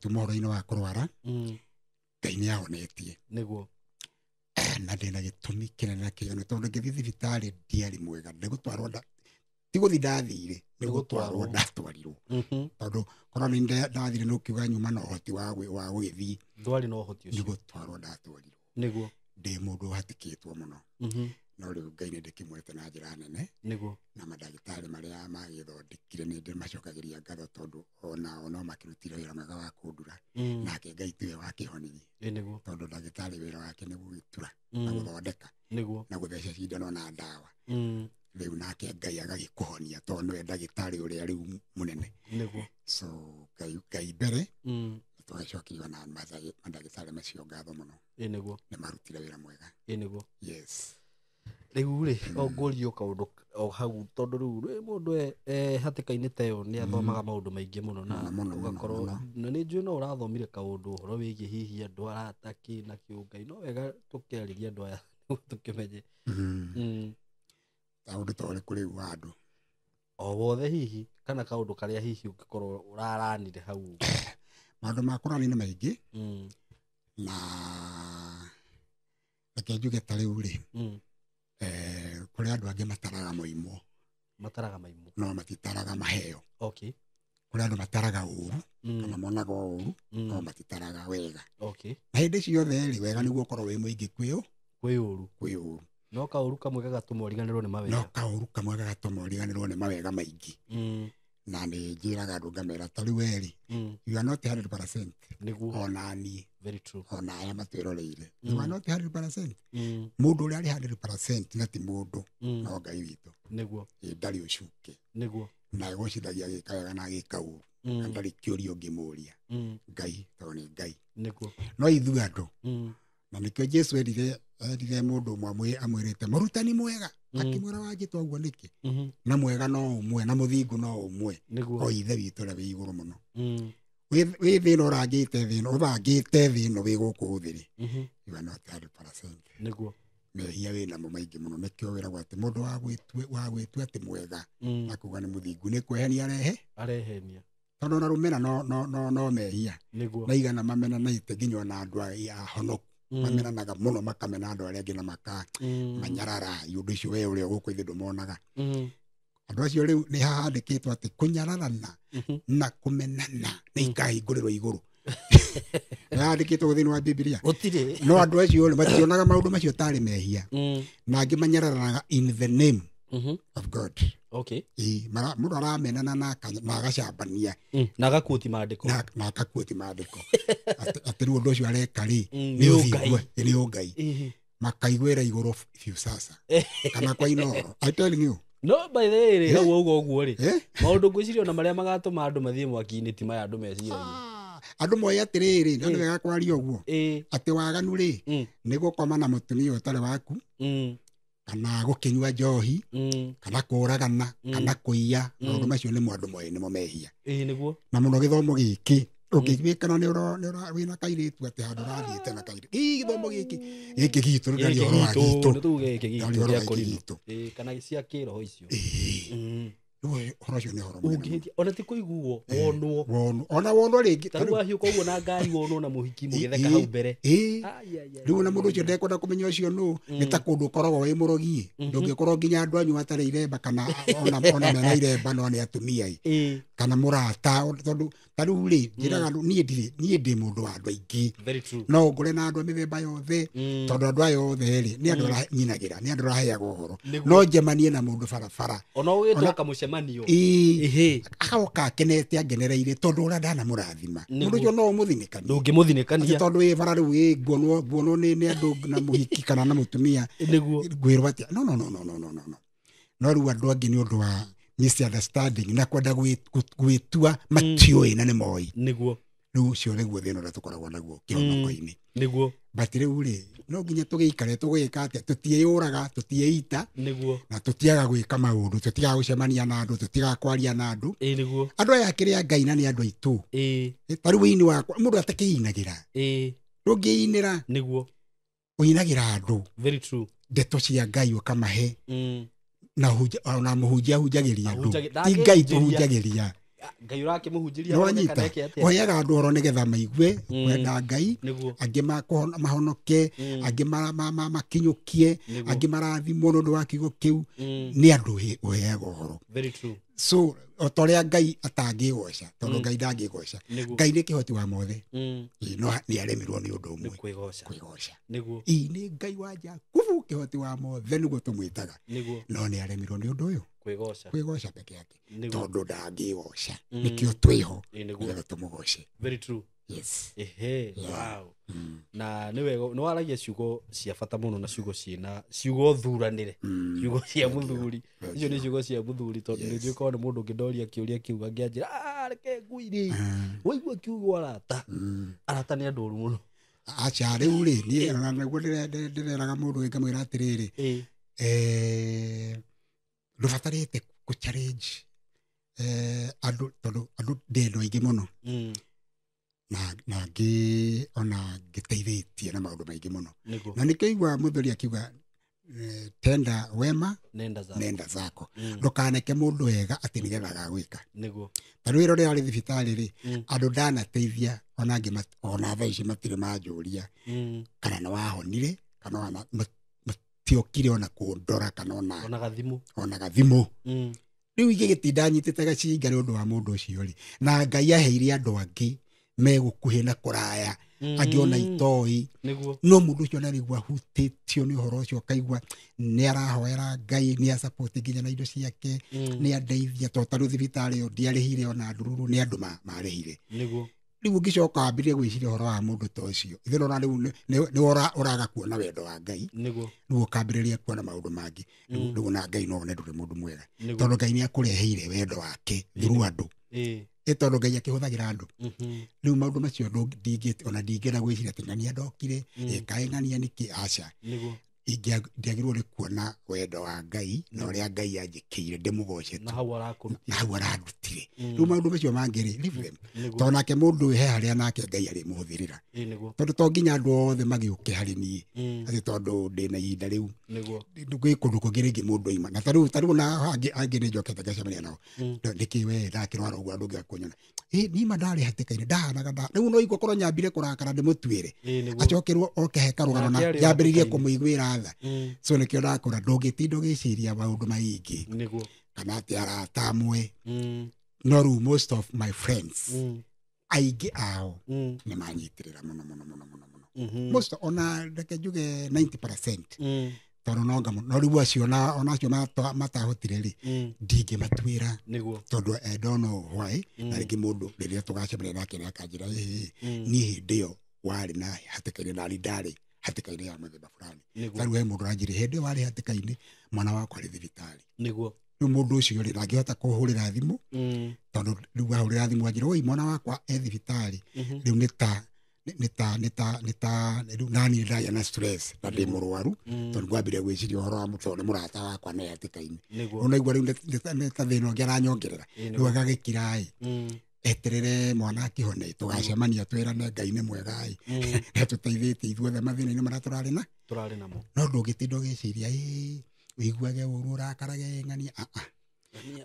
tuma ũhoro-inĩ wa kũrwara, Ngai nĩ ahonetie. Nĩguo. Na ndĩna gĩtũmi kĩnene na kĩiganu, tondũ ngĩthiĩ thibitarĩ ndiarĩ mwega, nĩ gũtwarwo nda, ti gũthiĩ ndathire, nĩ gũtwarwo ndatwarirwo. Tondũ korwo nĩ ndathire nĩ ũkiuga nyuma na ũhoti wa gũgĩthiĩ. Ndwarĩ na ũhoti Nĩ ũcio. gũtwarwo ndatwarirwo. Nĩguo. Ndĩ mũndũ ũhatĩkĩtwo mũno. No rĩu Ngai nĩ ndĩkĩmwete na njĩra nene. Nĩguo. Na mandagĩtarĩ marĩa magĩthondekire nĩ ndĩmacokagĩria ngatho tondũ onao no makĩrutire wĩra mwega wa kũndura. Nake Ngai tiwe wakĩhonirie. Ĩ, nĩguo. Tondũ ndagĩtarĩ wĩra wake nĩ gũgĩtura na gũthondeka. Nĩguo. Na gũtheca cindano na ndawa. Rĩu nake Ngai agagĩkũhonia tondũ nĩwe ndagĩtarĩ ũrĩa rĩu mũnene. Nĩguo. So Ngai mbere, tũgacokerio na mandagĩtarĩ macio ngatho mũno. Ĩ, nĩguo. Nĩ marutire wĩra mwega. Ĩ, nĩguo. Yes. Rĩu rĩ, o ngũrio kaũndũ o hau, tondũ rĩu rĩ, mũndũ e hatĩka-inĩ ta ĩyo nĩ athomaga maũndũ maingĩ mũno na Mũno, mũno, mũno, ũgakorwo mũno. na nĩ njũĩ no ũrathomire kaũndũ ũhoro wĩgiĩ hihi andũ arata kĩ na kĩũngai, no wega tũkĩarĩria andũ aya nĩguo tũkĩmenye. Kaũndũ ta ũrĩkũ rĩu wa andũ? O wothe hihi, kana kaũndũ karĩa hihi ũngĩkorwo ũraranire hau ũguo. Maũndũ ma kũrani nĩ maingĩ. Na reke njuge ta rĩu rĩ, kũrĩ andũ angĩ mataraga moimwo. Mataraga maimũ. No matitaraga maheo. Kũrĩ andũ mataraga ũru, kana monaga ũru, no matitaraga wega. Na hĩndĩ ciothe rĩ, wega nĩguo ũkorwo wĩ mũingĩ kwĩ Kwĩ ũru. Kwĩ ũru. No kaũru kamwe gagatũma ũriganĩrwo nĩ mawega. No kaũru kamwe gagatũma ũriganĩrwo nĩ mawega maingĩ. Na nĩ njĩraga andũ ngamera ta rĩu we rĩ, you are not 100%. Nĩguo. Ona niĩ. Very true. Ona aya matwĩroreire. You are not 100%. Mũndũ ũrĩa arĩ 100% na ti mũndũ, no Ngai witũ. Nĩguo. Ĩ ndarĩ ũcuke. Nĩguo. Na egocithagia agĩka wega na agĩka ũru. Na ndarĩ kĩũria ũngĩmũria. Ngai, tondũ nĩ Ngai. Nĩguo. No ithuĩ andũ. Na nĩkĩo Jesu erire mũndũ ũmwe amwĩrĩte mũrutani mwega. Akĩmwĩra wanjĩta ũguo nĩkĩ? Na mwega no ũmwe, na mũthingu no ũmwe. Nĩguo. O ithe witũ ũrĩa wĩ igũrũ mũno. Wĩ thĩ ĩno ũrangĩte thĩ ĩno, ũthangĩte thĩ ĩno wĩ gũkũ thĩ rĩ. You are not 100%. Nĩguo. Mehia wĩ namo maingĩ mũno. Nĩkĩo wĩragwo atĩ mũndũ wa gwĩtua atĩ mwega, na kuga nĩ mũthingu, nĩ kwehenia arehe. Arehenia. Tondũ ona rũmena no mehia. Nĩguo. Na igana mamenanĩte nginya ona andũ ahonoku. Mamenanaga mũno, makamena andũ arĩa angĩ na maka manyarara. Ũndũ ũcio we ũrĩa gũkũ ithuĩ ndũmonaga. Andũ acio rĩu nĩ hahandĩkĩtwo atĩ kũnyararana na kũmenana nĩ ikahingũrĩrwo igũrũ. Nĩ hahandĩkĩtwo thĩinĩ wa Bibilia. Gũtirĩ. No andũ acio rĩ, mationaga maũndũ macio tarĩ mehia. Na angĩ manyararanaga in the name of God. Ĩ, mũndũ aramenana na agacambania. Na agakuoti maandĩko. Na agakuoti maandĩko. Atĩ rĩu ũndũ ũcio areka rĩ, nĩ ũngai. Nĩ ũngai. Makaiguĩra igũrũ biũ sasa. Kana kwa Inooro. I telling you. No, by the way, rĩ, hau ũguo ũguo rĩ, maũndũ ngwĩciria ona marĩa magatũma andũ mathiĩ mwaki-inĩ ti maya andũ meciragia. Andũ moĩ atĩrĩrĩ, no nĩ wega kwaria ũguo. Atĩ waganu rĩ, nĩ gũkoma na mũtumia ũtarĩ waku, kana gũkĩnyua njohi, kana kũũragana, kana kũiya. Maũndũ macio nĩmo andũ moĩ nĩmo mehia. Nĩguo. Na mũno gĩthomo gĩkĩ, ũngĩtuĩkana nĩ wĩna kairĩtu atĩ handũ ũrathiĩte na kairĩtu. Ĩ, gĩthomo gĩkĩ, gĩkĩ gitũ, rĩu ndaria ũhoro wa gitũ. Nĩ tuge gĩkĩ gitũ Ndaria ũhoro wa gĩa gĩkĩ kũrimũ. gitũ. Kana cia kĩroho icio. Rĩu ũhoro ũcio nĩ ũhoro mũnene mũno. Ũngĩhĩtia, ona ti kũiguo, wonwo. Wonwo. Ona wonwo rĩngĩ. Ta rĩu wahiũka ũguo na ngari wonwo na mũhiki mũgĩtheka hau mbere. Ai, ai, ai, Rĩu ona ai, mũndũ ai, ũcio ai. ndekwenda kũmenya ũcio nũ, nĩ ta kũndũ ũkoragwo wĩ mũrogi. Ndũngĩkorwo nginya andũ anyu matarĩ iremba kana ona mena iremba no nĩ atumia ĩ. Kana mũrata, tondũ ta rĩu rĩ, njĩraga andũ, niĩ ndirĩ, niĩ ndĩ mũndũ wa andũ aingĩ. Very true. No ngũre na andũ a mĩthemba yothe, tondũ andũ aya othe rĩ, nĩ andũ arĩa nyinagĩra, nĩ andũ arĩa heaga ũhoro. Nĩguo. No njemanie na mũndũ barabara. Ona ũgĩtwo kamũcemanio. Agoka akenete angenereire tondũ ũrĩa ndanamũrathima. Nĩguo. Mũndũ ũcio no ũmũthinĩkanie. Ndũngĩmũthinĩkania. Atĩ tondũ wĩ bara rĩu, nguonwo nĩ andũ na mũhiki kana na mũtumia. Nĩguo. Ngwĩrwo atĩa? No, no, no, no, no, no, no, no. No rĩu andũ angĩ nĩ ũndũ wa misunderstanding na kwenda gwĩtua matiũĩ na nĩ moĩ. Nĩguo. Rĩu ũcio nĩguo thĩna ũrĩa tũkoragwo naguo kĩhonoko-inĩ. Nĩguo. But rĩu rĩ, no nginya tũgĩikare tũgĩka atĩa? Tũtiĩyũraga, tũtiĩita. Nĩguo. Na tũtiaga gwĩka maũndũ, tũtiaga gũcemania na andũ, tũtiaga kwaria na andũ. Nĩguo. Andũ aya akĩrĩ a Ngai na nĩ andũ aitũ. Ta rĩu wĩini wakwa, mũndũ atakĩinagĩra. Ndũngĩinĩra. Nĩguo. Ũinagĩra andũ. Very true. Ndeto cia Ngai ũkamahe. Na ona mũhunjia ahunjagĩria andũ. Ahunjagĩ-, Ti Ngai ndangĩhunjĩria. tũhunjagĩria. Ngai ũrakĩmũhunjĩria Nĩ wanyita? arone kana eke atĩa? Ũheaga andũ ũhoro nĩgetha maigue kwenda Ngai, Nĩguo. angĩ mahonoke, angĩ makinyũkie, Nĩguo. angĩ marathimwo nĩ ũndũ wa kiugo kĩu. Nĩ andũ ũheaga ũhoro. Very true. So, o ta ũrĩa Ngai atangĩgoca, tondũ Ngai ndangĩgoca. Nĩguo. Ngai nĩ kĩhoti wa mothe. Ĩ, no nĩ aremirwo nĩ ũndũ ũmwe. Nĩ kwĩgoca. Kwĩgoca. Nĩguo. Ĩ, nĩ Ngai wa Jakubu, kĩhoti wa mothe nĩguo tũmwĩtaga. Nĩguo. No nĩ aremirwo nĩ ũndũ ũyũ. Kwĩgoca. Kwĩgoca peke yake. Nĩguo. Tondũ ndangĩgoca. Nĩkĩo twĩho. Ĩ, nĩguo. Nĩgetha tũmũgoce. Very true. Yes. Ehe, Yeah. wow. Na nĩ wega, nĩ waragia ciugo cia bata mũno na ciugo ciĩna, ciugo thuranĩre. Ciugo cia Thank you. mũthuri. Thank Icio nĩ you. ciugo cia mũthuri tondũ nĩ Yes. njũĩ korwo nĩ mũndũ ũngĩ ndoria kĩũria kĩu angĩanjĩra, reke ngũire. Waigua kiugo arata. Arata nĩ andũ oru mũno. Aca, rĩu rĩ, niĩ ona nĩguo ndĩreraga mũndũ ũngĩ ngamwĩra atĩrĩrĩ, ndũbatarĩte kũ challenge, andũ, tondũ andũ ndĩ andũ aingĩ mũno. Na ngĩ, ona ngĩteithĩtie na maũndũ maingĩ mũno. Nĩguo. Na nĩkĩo iguaga mũthuri akiuga, Tenda wema nenda zako. Nenda zako. Ndukaneke mundu wega ati nigetha agagwika. Niguo. Ta riu iro rĩrarĩ thibitarĩ rĩ, andũ ndanateithia ona angĩ ona thaa ici matirĩ manjũria kana nĩ wahonire kana ona matiokire ona kũndora kana ona gathimũ. Ona gathimũ. Rĩu ingĩgĩtinda nyitĩte gacinga nĩ ũndũ wa mũndũ ũcio rĩ, na Ngai aheire andũ angĩ megũkuhĩ na kũraya angĩ ona itoi. Niguo. No mũndũ ũcio nĩarigua ahutĩtio nĩ ũhoro ũcio akaigua nĩ arahoera Ngai, nĩ asupport nginya na indo ciake, nĩ andeithia tondũ ta rĩu thibitarĩ ĩyo ndiarĩhire ona ndururu, nĩ andũ marĩhire. Niguo. Rĩu ũngĩcoka wambĩrĩrie gwĩciria ũhoro wa mũndũ ta ũcio, ithe ũrona rĩu nĩ ũraga kuona wendo wa Ngai. Niguo. Rĩu ũkambĩrĩria kuona maũndũ mangĩ. Rĩu na Ngai no one ndũrĩ mũndũ mwega. Tondũ Ngai nĩ akũreheire wendo wake through andũ. Tondũ Ngai akĩhũthagĩra andũ. Rĩu maũndũ macio ona ndingĩenda gwĩciria atĩ ng'ania ndokire, kaĩ ng'ania nĩkĩ, aca. Niguo. Ingĩagĩrĩirwo nĩ kuona wendo wa Ngai na ũrĩa Ngai anjĩkĩire ndĩmũgoce tu. Na hau arakũrutire. Na hau arandutire. Rĩu maũndũ macio mangĩ rĩ, leave them. Niguo. Tondũ nake mũndũ he harĩa nake Ngai arĩmũhũthĩrĩra. Niguo. Tondũ to nginya andũ othe magĩũke harĩ niĩ. Atĩ tondũ ndĩna ihinda rĩu. Niguo. Gwĩ kũndũ kũngĩ rĩngĩ mũndũ aima. Na tarĩu na angĩ nĩ njokete ngacemania nao. Nĩkĩ we ndakĩrwara ũguo andũ ngĩakunyona. Niĩ ma ndarĩ hatĩka-inĩ, ndahanaga rĩu no igua korwo nyambire kũrakara ndĩmũtuĩre. Acokerwo oke he karũgano na nyambĩrĩrie kũmũiguĩra tha. So nĩkĩo ndakũra ndũngĩtinda ũgĩciria maũndũ maingĩ. Niguo. Kana atĩ arata amwe. No rĩu most of my friends aingĩ ao nĩ manyitĩrĩra mũno mũno mũno mũno mũno. Most ona reke njuge 90%. Tondũ no nga mũno. No rĩu acio ona acio matahotire rĩ, ndingĩmatuĩra. Niguo. Tondũ I don't know why. Na rĩngĩ mũndũ rĩrĩa tũgacemania nake nĩ akanjĩra, niĩ hĩndĩ ĩyo warĩ na hatĩka-inĩ na ndarĩ hatĩka-inĩ ya mũthemba fulani. Tarĩu he mũndũ ũranjĩrire hĩndĩ ĩyo warĩ hatĩka-inĩ mwana wakwa arĩ thibitarĩ. Niguo. Rĩu mũndũ ũcio rĩ ndangĩhota kũhũrĩra thimũ, tondũ rĩu ahũrĩra thimũ anjĩra, oi mwana wakwa e thibitarĩ. Rĩu nĩ ta rĩu nani ndagĩa na stress na ndĩ mũrwaru, tondũ ngwambĩrĩria gwĩciria ũhoro wa tondũ nĩ mũrata wakwa na hatĩka-inĩ. Ũnaigua rĩu nĩ ta thĩna ũngĩ aranyongerera. Rĩu agagĩkira ĩ, eterere mwana akĩhone, tũgacemania twĩrane Ngai nĩ mwega ĩ, nĩatũteithĩtie ithuothe mathĩna-inĩ marĩa tũrarĩ namo. No ndũngĩtinda ũgĩciria ũiguage ũru ũrakarage ng'ania,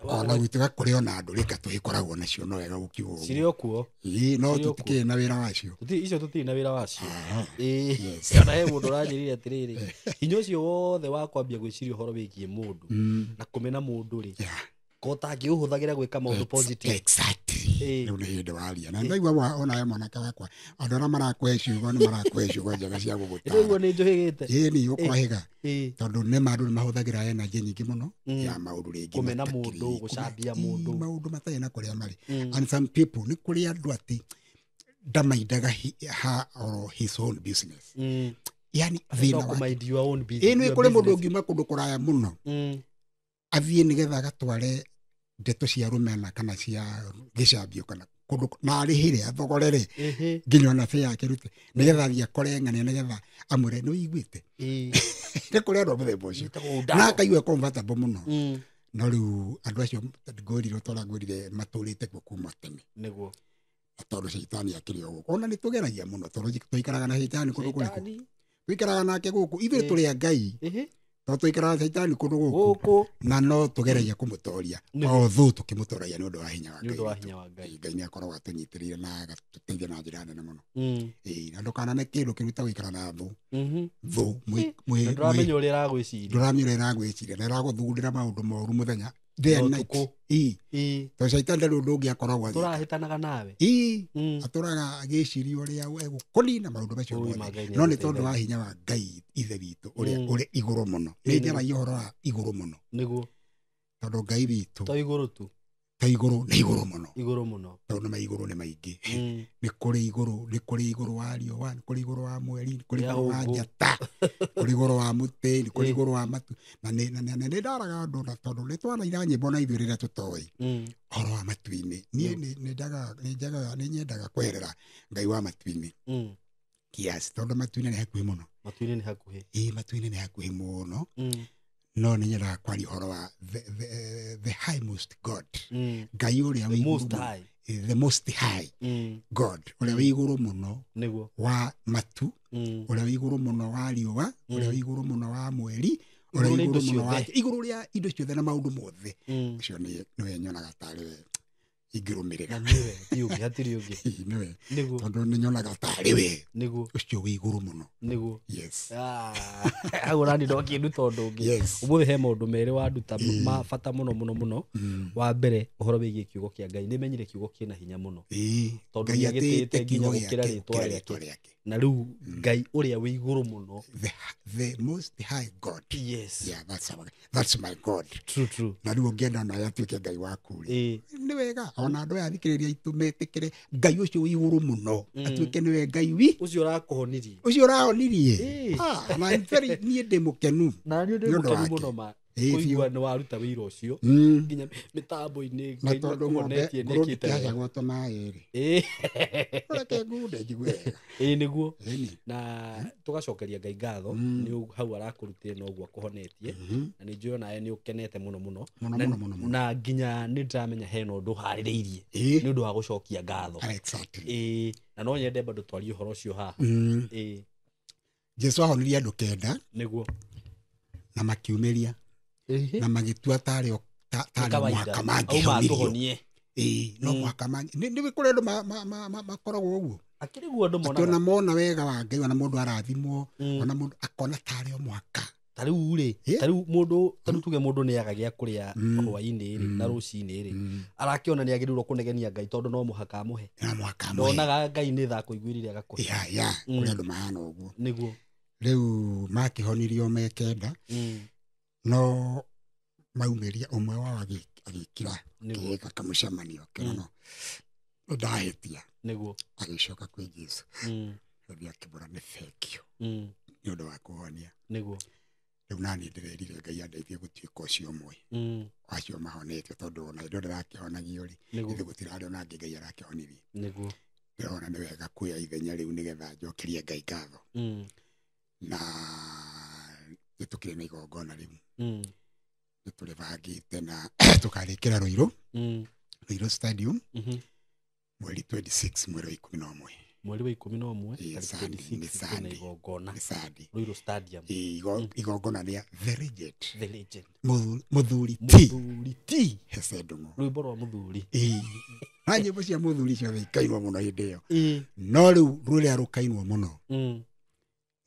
ona gwĩtuĩka kũrĩ ona andũ rĩka tũgĩkoragwo nacio no wega gũkiuga ũguo. Cirĩ o kuo. No tũtikĩrĩ na wĩra wacio. Icio tũtirĩ na wĩra wacio. Ona he mũndũ ũranjĩrire atĩrĩrĩ, hinya ũcio wothe wa kwambia gwĩciria ũhoro wĩgiĩ mũndũ na kũmena mũndũ rĩ, ko ũtangĩũhũthagĩra gwĩka maũndũ positive. Exactly. Rĩu nĩ hĩndĩ waria. Na ndaigua ona we mwanake wakwa, andũ arĩa marakũhe ciugo nĩ marakũhe ciugo njega cia gũgũtaara. Rĩu nĩ njũhĩgĩte. Nĩ ũkwahĩga. Tondũ nĩ ma andũ nĩ mahũthagĩra energy nyingĩ mũno ya maũndũ rĩngĩ kũmena mũndũ, gũcambia mũndũ, maũndũ matarĩ na kũrĩa marĩ. And some people nĩ kũrĩ andũ atĩ ndamaindaga her or his own business. Yani thĩna wake. Mind your own business. Nĩ kũrĩ mũndũ ũngiuma kũndũ kũraya mũno athiĩ nĩgetha agatware ndeto cia rũmena kana cia gĩcambio kana kũndũ na arĩhĩre athogorere nginya ona bĩa yake rute nĩgetha athiĩ akore ng'ania nĩgetha amwĩre nĩ ũiguĩte. Nĩ kũrĩ andũ a mũthemba ũcio na akaigua comfortable mũno. No rĩu andũ acio ngwĩrire ũtorĩa ngwĩrire matũrĩte kuo kuma tene. Niguo. Tondũ caitani akĩrĩ o gũkũ. Ona nĩ tũgeragia mũno tondũ tũikaraga na caitani kũndũ kũrĩkũ? Tũikaraga nake gũkũ. Ithuĩ tũrĩ a Ngai. Tondũ tũikaraga caitani kũndũ gũkũ na no tũgeragia kũmũtoria. Although tũkĩmũtoragia nĩ ũndũ wa hinya wa Ngai. Nĩ ũndũ wa hinya wa Ngai. Ngai nĩ akoragwo atũnyitĩrĩire na agatũteithia na njĩra nene mũno. Na ndũkanane kĩndũ kĩruta gũikara na thũ. Thũ ndũramenya ũrĩa ĩragwĩciria. Ndũramenya ũrĩa ĩragwĩciria na ĩragũthugundĩra maũndũ moru mũthenya day and night. Tondũ caitani ndarĩ ũndũ ũngĩ akoragwo agĩka. Tũrahĩtanaga nawe. Atũraga agĩciria ũrĩa egũkũnina maũndũ macio mothe. No nĩ tondũ wa hinya wa Ngai ithe witũ ũrĩa ũrĩ igũrũ mũno. Nĩ njaragia ũhoro wa igũrũ mũno. Niguo. Tondũ Ngai witũ to igũrũ tu. To igũrũ nĩ igũrũ mũno. Igũrũ mũno. Tondũ nĩ maigũrũ nĩ maingĩ. Nĩ kũrĩ igũrũ, nĩ kũrĩ igũrũ wa riũa, nĩ kũrĩ igũrũ wa mweri, nĩ kũrĩ igũrũ wa njata, kũrĩ igũrũ wa mũtĩ, nĩ kũrĩ igũrũ wa matu. Na nĩ ndaraga andũ na tondũ nĩ twanaira nyĩmbo na ithuĩ rĩrĩa tũtoĩ ũhoro wa matu-inĩ. Niĩ nĩ nyendaga kweherera Ngai wa matu-inĩ kiasi tondũ matu-inĩ nĩ hakuhĩ mũno. Matu-inĩ nĩ hakuhĩ. Matu-inĩ nĩ hakuhĩ mũno. No nĩ nyendaga kwaria ũhoro wa the highmost God. Ngai ũrĩa wĩ igũrũ, the most high God, ũrĩa wĩ igũrũ mũno wa matu, ũrĩa wĩ igũrũ mũno wa riũa, ũrĩa wĩ igũrũ mũno wa mweri, Ũrĩa Igũrũ rĩa igũrũ indo mũno ciothe. wake, igũrũ rĩa indo ciothe na maũndũ mothe. Mm. Ũcio nĩwe nyonaga tarĩ we ingĩrũmĩrĩra. Na nĩwe ti ũngĩ, hatirĩ ũngĩ. Ĩĩ, nĩwe. Nĩguo. Tondũ nĩ nyonaga tarĩ we. Nĩguo. Ũcio wĩ igũrũ mũno. Nĩguo. Yes. Ah, hau ũrani ndokĩnduta ũndũ ũngĩ. Yes. Ũmũthĩ he maũndũ merĩ wanduta Mm. ma bata mũno mũno mũno. Mm. Wa mbere ũhoro wĩgiĩ kiugo kĩa Ngai, nĩ menyire kiugo kĩna hinya mũno. Ĩĩ, Tondũ Ngai nĩagĩtĩĩte atĩĩte nginya kiugo gũkĩra gĩake rĩtwa gũkĩra rĩake. rĩtwa rĩake. Na rĩu Ngai ũrĩa wĩ igũrũ mũno. The most high God. Yes. Yeah, that's my God. True, true. Na rĩu ũngĩenda onawe atuĩke Ngai waku rĩ, Ĩĩ. nĩ wega ona andũ aya athikĩrĩria aitũ metĩkĩre Ngai ũcio wĩ igũrũ mũno, Mm. atuĩke nĩwe Ngai wi Ũcio ũrakũhonirie. ũcio ũrahonirie. Ĩĩ. Ah, na I'm very, niĩ ndĩ mũkenu. Na niĩ ndĩ Nĩ ũndũ mũkenu wake. mũno ma. Ĩĩ, Kũigua biũ. nĩ waruta wĩra ũcio. Mm. Nginya mĩtambo-inĩ Na Ngai tondũ ng'ombe nĩakũhonetie ngũrũ nĩekĩte wega. ndĩkĩhacagwo tũmaĩ rĩ, Ĩĩ. reke ngunde njigue wega. Ĩĩ, nĩguo. Ĩni. Na tũgacokeria Ngai ngatho Mm. nĩ hau arakũrutire na ũguo akũhonetie. Mhm. Na nĩ njũĩ onawe nĩ ũkenete mũno mũno. Mũno, Na- mũno, mũno, mũno. Na nginya nĩ ndĩramenya hena ũndũ ũharĩrĩirie Ĩĩ. nĩ ũndũ wa gũcokia ngatho. Exactly. Ĩĩ, na no nyende bado twarie ũhoro ũcio haha. Mm. Ĩĩ, Jesu ahonirie andũ 9 nĩguo. na makiumĩria na magĩtua tarĩ Nĩ kawaida. mũhaka Auma mangĩhonirio. atũhonie. Ĩĩ, no Mm. mũhaka nĩ kũrĩ andũ makoragwo ũguo. Akĩrĩ guo andũ Atĩ monaga. ona mona wega wa Ngai, ona mũndũ arathimwo, Mm. ona mũndũ akona tarĩ o mũhaka. Ta rĩu rĩ, Ĩ? ta rĩu mũndũ, ta rĩu tuge mũndũ nĩ aga gĩa kũrĩa Mm. hwaĩ-inĩ rĩ, Mm. na rũcinĩ rĩ, Mm. arakĩona nĩ agĩrĩirwo kũnegenia Ngai tondũ no mũhaka amũhe. No mũhaka amũhe. Ndonaga Ngai nĩ tha kũiguĩrĩire agakũhe. Ya, ya, Mm. kũrĩ andũ mahana ũguo. Nĩguo. Rĩu makĩhonirio me 9, Mm. no maumĩria ũmwe wao agĩkira Nĩguo. gĩka kamũcemanio akĩona Mm. no ndahĩtia. Nĩguo. Agĩcoka kwĩ Jesu. Mm. Agĩthiĩ akĩmwĩra nĩ thengiũ Mm. nĩ ũndũ wa kũhonia. Nĩguo. Rĩu naniĩ ndĩrerire Ngai andeithie gũtuĩka ũcio ũmwe Mm. acio mahonetio, tondũ ona hĩndĩ ĩyo ndĩrakĩhonagio rĩ, Nĩguo. ithuĩ gũtirarĩ ona angĩ Ngai arakĩhonirie. Nĩguo. Ndĩrona nĩ wega kuoya ithenya rĩu nĩgetha njokerie Ngai ngatho. Mm. Na nĩ tũkĩrĩ na igongona rĩu. Mm. Nĩ tũrĩbangĩte na tũkarĩkĩra Ruiru, Mm. Ruiru Stadium, Mhm. mweri 26 mweri wa 11. Mweri wa 11, Ĩĩ, tarĩki Sunday, 26 nĩ kwĩna Sunday. igongona. Nĩ Sunday. Ruiru Stadium. Ĩĩ, igongona rĩa The Legend. The Legend. Mũthuri T. Mũthuri T. Hece Ndung'u. Rwĩmbo rwa mũthuri. Ĩĩ. Na nyĩmbo cia mũthuri ciothe ikainwo mũno hĩndĩ ĩyo. Ĩĩ. No rĩu rũrĩa rũkainwo mũno Mm.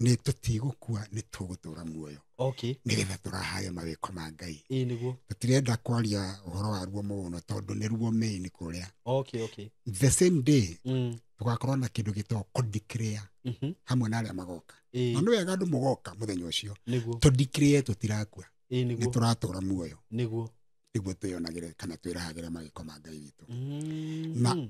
nĩ tũtigũkua, nĩ tũgũtũra muoyo. Okay. Nĩgetha tũrahage mawĩko ma Ngai. Ĩĩ, nĩguo. Tũtirenda kwaria ũhoro wa ruo mũno tondũ nĩ ruo main kũrĩa. Okay, okay. The same day Mm. tũgakorwo na kĩndũ gĩtagwo kũdeclare Mhm. hamwe na arĩa magoka. Ĩĩ. Na nĩ wega andũ mũgoka mũthenya ũcio. Nĩguo. Tũdeclare tũtirakua. Ĩĩ, Nĩ nĩguo. tũratũra muoyo. Nĩguo. Nĩguo twĩyonagĩre kana twĩrahagĩre mawĩko ma Ngai witũ. Mm. Na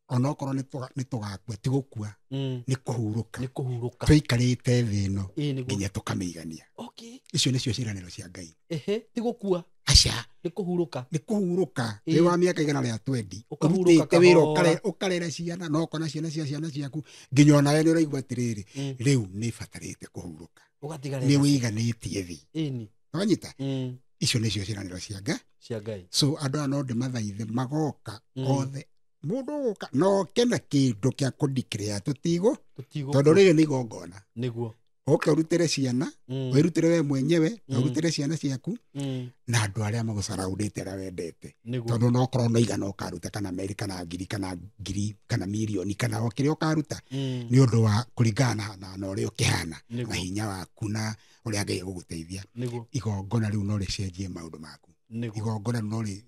onokorwo nĩ tũgakua, ti gũkua, Mm. nĩ kũhurũka. Nĩ kũhurũka. Tũikarĩte thĩ ĩno Ĩĩ, nĩguo. nginya tũkamĩigania. Okay. Icio nĩcio ciĩranĩro cia Ngai. Ehe, ti gũkua. Aca. Nĩ kũhurũka. Nĩ kũhurũka. Ĩĩ. Wĩ wa mĩaka 120, Ũkahurũka ũrutĩte wĩra kahora. ũkarera ciana, na ũkona ciana cia ciana ciaku, nginya onawe nĩ ũraigua atĩrĩrĩ, Mm. rĩu nĩ batarĩte kũhurũka. Ũgatiga Nĩ rega. wĩiganĩtie thĩ. Ĩni. Wanyita? Mm. Icio nĩcio ciĩranĩro cia Ngai. Cia Ngai. So andũ aya no ndĩmathaithe magoka Mm. othe. Mũndũ ũgũka no oke na kĩndũ kĩa kũdeclare tũtigũ, Tũtigũ. tondũ rĩrĩ nĩ igongona. Nĩguo. Ũke ũrutĩre ciana, Mm. wĩrutĩre we mwenyewe, na Mm. ũrutĩre ciana ciaku, Mm. na andũ arĩa magũcaraundĩte arĩa wendete. Nĩguo. Tondũ no ũkorwo no igana ũkaruta, kana merĩ, kana ngiri, kana ngiri, kana mirioni, kana o kĩrĩa ũkaruta, Mm. nĩ ũndũ wa kũringana na ũrĩa ũkĩhana, Nĩguo. na hinya waku, na ũrĩa Ngai egũgũteithia. Nĩguo. Igongona rĩu no rĩcenjie maũndũ maku. Nĩguo. Igongona rĩu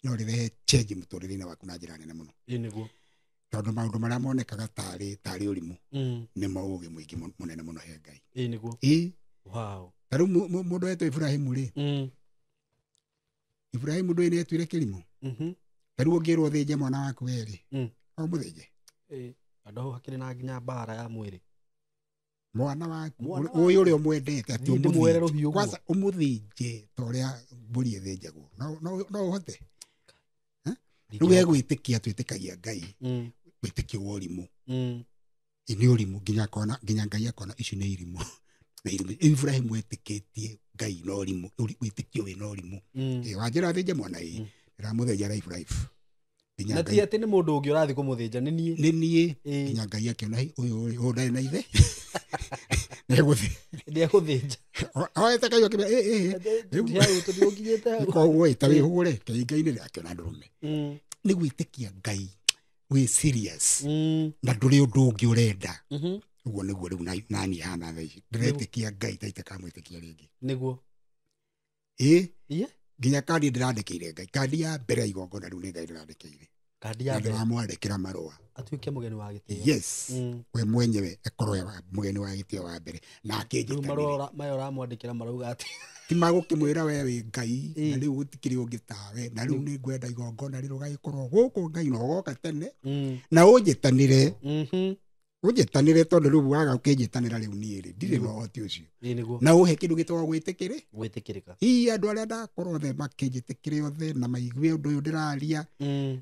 no rĩrehe change mũtũrĩre-inĩ waku na njĩra nene mũno. Ĩĩ, nĩguo. Tondũ maũndũ marĩa monekaga tarĩ ũrimũ, Mm. nĩmo ũũgĩ mũingĩ mũnene mũno he Ngai. Ĩĩ, nĩguo. Ĩĩ. Wow. Ta rĩu mũndũ wetwo Ibrahimu rĩ, Mm. Ibrahimu ndũĩ nĩ etuire kĩrimũ. Mhm. Ta rĩu ũngĩrwo ũthĩnje mwana waku werĩ, Mm. no ũmũthĩnje? Ĩĩ. Andũ hau hakĩrĩ na nginya mbara ya mwĩrĩ. Mwana waku, Mwana ũyũ ũrĩa ũmwendete, atĩ Niĩ ndĩmuoere ũmũthĩnje. rũhiũ ũguo. Kwanza ũmũthĩnje ta ũrĩa mbũri ĩthĩnjagwo. No ũhote? Rĩu we gwĩtĩkia twĩtĩkagia Ngai, Mm. wĩtĩkio wa ũrimũ. Mm. Ĩ, nĩ ũrimũ, nginya akona, nginya Ngai akona icio nĩ irimũ. Na irimũ. Ibrahimu etĩkĩtie Ngai na ũrimũ, wĩtĩkio wĩna ũrimũ. Mm. Ĩ, wanjĩra thĩnje mwana ĩ, Mm. ndĩramũthĩnja life life. Nginya Na ti Ngai atĩ nĩ mũndũ ũngĩ ũrathiĩ kũmũthĩnja, nĩ niĩ. Nĩ niĩ. Ĩĩ. Nginya Ngai akĩona, hĩ, ũyũ rĩ, ũyũ ndarĩ na ithe. Nĩegũthĩ. Nĩegũthĩnja. Oete kahiũ akĩmera ĩ ĩ. Hau tũtigũkinyĩte hau. Koguo ĩ ta wĩhũre kĩhinga-inĩ akĩona ndũrũme. Nĩ gwĩtĩkia Ngai wĩ serious na ndũrĩ ũndũ ũngĩ ũrenda. Ũguo nĩguo rĩu naniĩ hana thaa ici ndĩretĩkia Ngai ta itakamwĩtĩkia rĩngĩ. Nĩguo. Ĩ. Iye. Nginya kandi ndĩrandĩkĩire Ngai, kandi ya mbere ya igongona rĩu nĩ Ngai ndĩrandĩkĩire. Kandi ya Na mbere. ndĩramwandĩkĩra marũa. Atuĩke mũgeni wa gĩtĩo. Yes. We mwenyewe ekorwo e mũgeni wa gĩtĩo wa mbere na Rĩu akĩnjĩtanĩre. marũa maya ũramwandĩkĩra marauga atĩ Ti magũkĩmwĩra we wĩ Ngai na Ĩ. rĩu gũtikĩrĩ ũngĩ tawe na rĩu nĩ ngwenda igongona rĩrĩ ũgagĩkorwo gũkũ Ngai na ũgoka tene na ũnjĩtanĩre. Ũnjĩtanĩre tondũ rĩu waga ũkĩnjĩtanĩra rĩu niĩ rĩ ndirĩ na ũhoti ũcio. Ĩ nĩguo. Na ũhe kĩndũ gĩtagwo gwĩtĩkĩrĩ. Gwĩtĩkĩrĩka. Hihi andũ arĩa ndakorwo othe makĩnjĩtĩkĩre othe na maigue ũndũ ũyũ ndĩraria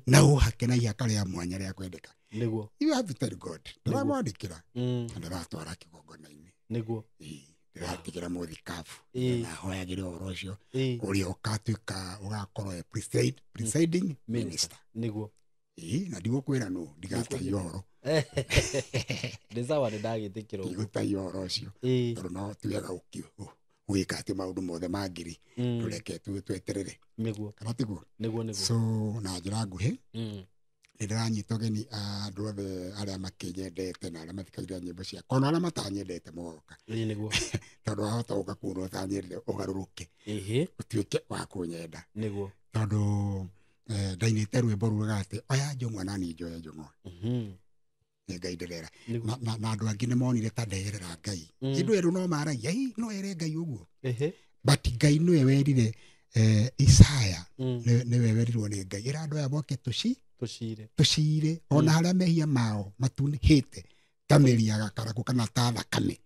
na ũhake na ihaka rĩa mwanya rĩa kwendeka. Nĩguo. You have to tell God. Ndĩramwandĩkĩra na ndĩratwara kĩgongona-inĩ. Nĩguo. Ĩ, ndĩratigĩra mũthikabu na hoyagĩre ũhoro ũcio ũrĩa ũgatuĩka ũgakorwo e presiding minister. Nĩguo. Ĩ, na ndigũkwĩra nũ, ndigataia ũhoro. Nĩ sawa nĩ ndagĩtĩkĩra ũguo. Ndigũtaia ũhoro ũcio. Tondũ no tuyaga gwĩka atĩ maũndũ mothe mangĩrĩ tũreke tweterere. Nĩguo. Kana tiguo? Nĩguo nĩguo. So na njĩra nguhĩ nĩ ndĩranyita ũgeni andũ othe arĩa makĩnyendete na arĩa mathikagĩrĩria nyĩmbo ciakwa ona arĩa matanyendete mogoka. Ĩ nĩguo. Tondũ wahota gũka kuona ũtanyendete ũgarũrũke. Ĩhĩ. Ũtuĩke wa kũnyenda. Nĩguo. Tondũ ndainĩte rwĩmbo rugaga atĩ oya njũng'wa na niĩ njoe njũng'wa. Nĩ Ngai ndĩrera. Na andũ angĩ nĩ monire ta nderera Ngai. Andũ erũ no maragia, "Ĩ, no ere Ngai ũguo." But Ngai nĩwe werire Isaya nĩwe werirwo nĩ Ngai ĩra andũ aya moke Tũcire. Tũcire ona harĩa mehia mao matunĩhĩte ta mĩri ya gakarakũ kana ta thakame.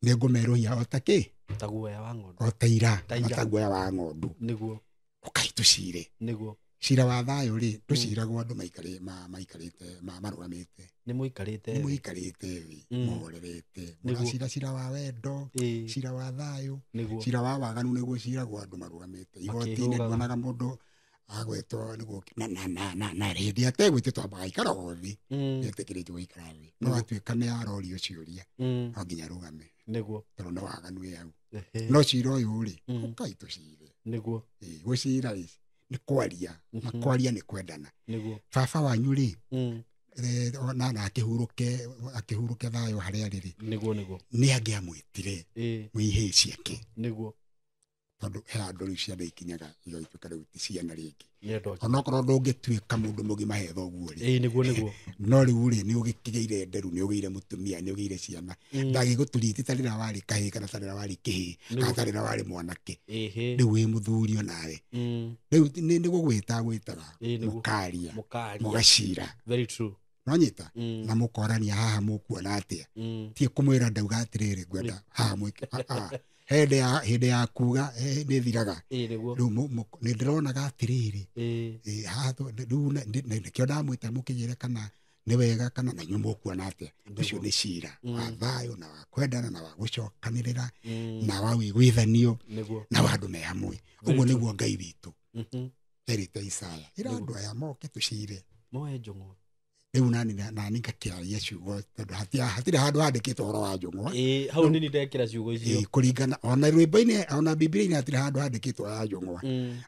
Nĩ ngũmerũhia o ta kĩ? Ta guoya wa ng'ondu. O ta ira, Ta ira. ta guoya wa ng'ondu. Nĩguo. Ũkai tũcire. Nĩguo. Cira wa thayũ rĩ, tũciragwo andũ maikarĩte, marũgamĩte. Nĩ mũikarĩte Nĩ thĩ. mũikarĩte thĩ, mũhorerete. Nĩguo. Mũracira cira wa wendo, cira wa thayũ, Nĩguo. cira wa waganu nĩguo ciragwo andũ marũgamĩte. Igoti-inĩ Makĩhũgaga. nduonaga mũndũ agwetwo nĩguo na hĩndĩ ategwĩtĩtwo ambaga aikara o thĩ. Nĩetĩkĩrĩtio gũikara thĩ. No atuĩka nĩ arorio ciũria, no nginya arũgame. Nĩguo. Tondũ nĩ waganu wĩ hau. No cira ũyũ rĩ, ũkai tũcire. Nĩguo. Ĩ, gũcira rĩ, nĩ kwaria. Na kwaria nĩ kwendana. Nĩguo. Baba wanyu rĩ, na akĩhurũke thayũ harĩa arĩ rĩ. Nĩguo nĩguo. Nĩ angĩamwĩtire mwĩ ihĩĩ ciake. Nĩguo. Tondũ he andũ rĩu ciana ikinyaga igagĩtuĩka rĩu ti ciana rĩngĩ. Nĩ andũ agima. Onokorwo ndũngĩtuĩka mũndũ mũgima he thoguo rĩ. Ĩ nĩguo nĩguo. No rĩu rĩ, nĩ ũgĩkĩgĩire nderu, nĩ ũgĩire mũtumia, nĩ ũgĩire ciana. Ndagĩgũtũriti ta rĩrĩa warĩ kahĩĩ kana ta rĩrĩa warĩ kĩhĩĩ, kana ta rĩrĩa warĩ mwanake. Rĩu wĩ mũthuri onawe. Rĩu nĩ gũgwĩta gwĩtaga. Ĩ nĩguo. Mũkaria. Mũkaria. Mũgacira. Very true. Nonyita? Na mũkorania haha mũkuona atĩa. Ti kũmwĩra ndauga atĩrĩrĩ ngwenda haha mwĩke. Hĩndĩ ya kuga nĩ thiraga. Ĩ nĩguo. Rĩu nĩ ndĩronaga atĩrĩrĩ. Haha rĩu nĩkĩo ndamwĩta mũkĩnjĩre kana nĩ wega kana na inyuĩ mũkuona atĩa. Ũcio nĩ cira wa thayũ na wa kwendana na wa gũcokanĩrĩra na wa wĩiguithanio na wa andũ me hamwe. Ũguo nĩguo Ngai witũ erĩte Isaya. Ĩra andũ aya moke tũcire. Moe njũng'wa. Rĩu nani ngakĩaria ciugo tondũ hatirĩ handũ handĩkĩtwo ũhoro wa njũng'wa. Ĩ, hau nĩ ndekĩra ciugo icio. Ĩ, kũringana ona rwĩmbo-inĩ ona Bibilia-inĩ hatirĩ handũ handĩkĩtwo ya njũng'wa.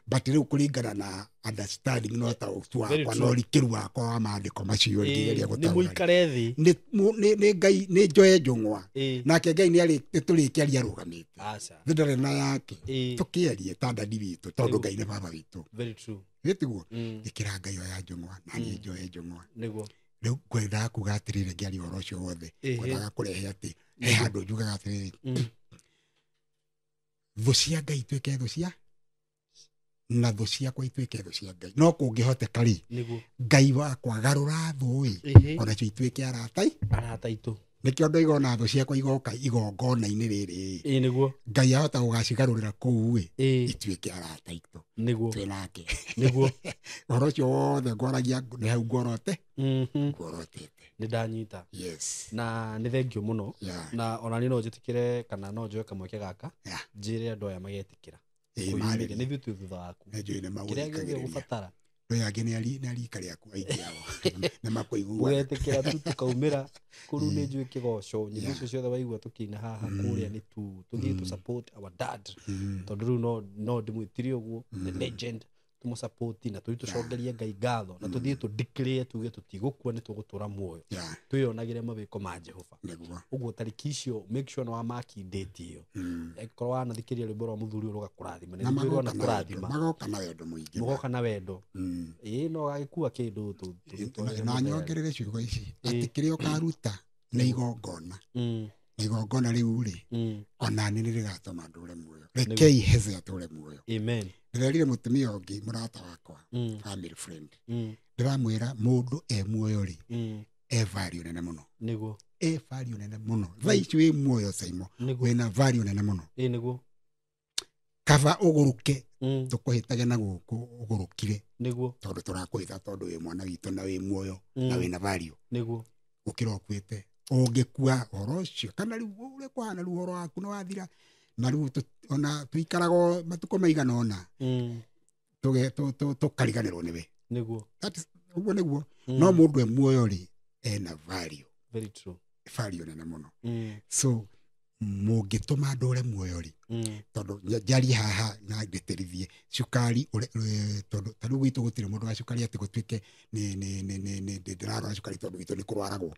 But rĩu kũringana na understanding no ta ũtu wakwa na ũrikĩru wakwa wa maandĩko macio ngĩgeria Nĩ gũtaũra. mũikare thĩ. Nĩ Ngai nĩ njoe njũng'wa. Nake Ngai nĩ tũrĩkĩaria arũgamĩte. Aca. Thĩ ndarĩ na yake. Tũkĩarie ta ndadi witũ tondũ Ngai nĩ baba witũ. Very true. Gĩtiguo? Ĩkĩra Ngai oya njũng'wa na niĩ njoe njũng'wa. Nĩguo. Rĩu ngwendaga kuga atĩrĩrĩ ngĩaria ũhoro ũcio wothe. Ngwendaga kũrehe atĩ he handũ njugaga atĩrĩrĩ. Thũ cia Ngai ituĩke thũ cia na thũ ciakwa ituĩke thũ cia Ngai. No kũngĩhoteka rĩ, Ngai wakwa garũra thũ ĩ, onacio ituĩke arata Arata aitũ. Nĩkĩo ndoiga ona thũ ciakwa igoka igongona-inĩ rĩrĩ. Ĩ nĩguo. Ngai ahota gũgacigarũrĩra kũu ĩ, ituĩke arata aitũ. Nĩguo. Twĩ nake. Nĩguo. Ũhoro ũcio wothe ngwaragia nĩ hau ngworote. Ngworotete. Nĩ ndanyita. Yes. Na nĩ thengio mũno. Na ona niĩ no njĩtĩkĩre kana no njoe kamweke gaka. Njĩre andũ aya magetĩkĩra. Ĩ, Kwĩyumĩria. marĩria. Nĩ ithuĩ twĩ thutha waku. Nĩ njũĩ nĩ Kĩrĩa gĩothe magũthikagĩrĩria. ũgũbatara. Andũ aya angĩ nĩ arika rĩaku aingĩ ao nĩ makũiguaga. Mũgetĩkĩra tu tũkaumĩra kũu nĩ njũĩ kĩgoco nyĩmbo icio ciothe waigua tũkĩina haha kũrĩa nĩ tu tũthiĩ tũ support our dad tondũ rĩu no ndĩmwĩtire ũguo the legend tũmũsupport na tũthiĩ tũcokerie Ngai ngatho na tũthiĩ tũ declare tuge tũtigũkua nĩ tũgũtũra muoyo twĩyonagĩre mawĩko ma Jehova ũguo tarĩki icio make sure nĩ wa maki date ĩyo angĩkorwo wanathikĩrĩria rwĩmbo rwa mũthuri ũyũ rũgakũrathima nĩ rwĩmbo rwana kũrathima magoka na wendo mũingĩ mũgoka na wendo ĩĩ no gagĩkua kĩndũ na nyongerere ciugo ici atĩ kĩrĩa ũkaruta nĩ igongona na igongona rĩu rĩ ona nĩ rĩgatũma ndũre muoyo rekei heze atũre muoyo. Amen. Ndĩrerire mũtumia ũngĩ mũrata wakwa family friend ndĩramwĩra mũndũ e muoyo rĩ e value nene mũno nĩguo e value nene mũno thaa ici wĩ muoyo Saimo wĩna value nene mũno nĩguo kaba ũgũrũke tũkũhĩtage na gũkũ ũgũrũkire nĩguo tondũ tũrakũhĩta tondũ wĩ mwana witũ na wĩ muoyo na wĩna value nĩguo gũkĩra ũkuĩte ũngĩkua ũhoro ũcio kana rĩu ũrĩa kũhana rĩu ũhoro waku nĩ wathira na rĩu ona tũikaraga matukũ maigana ũna tũkariganĩrwo nĩwe nĩguo ũguo nĩguo no mũndũ e muoyo rĩ ena value. Very true. Value nene mũno so mũngĩtũma ndũre muoyo rĩ tondũ njarie haha na ngĩtĩrithie cukari tondũ ta rĩu gwitũ gũtirĩ mũndũ wa cukari atĩ gũtuĩke ndĩrarwara cukari tondũ gwitũ nĩ kũrwaragwo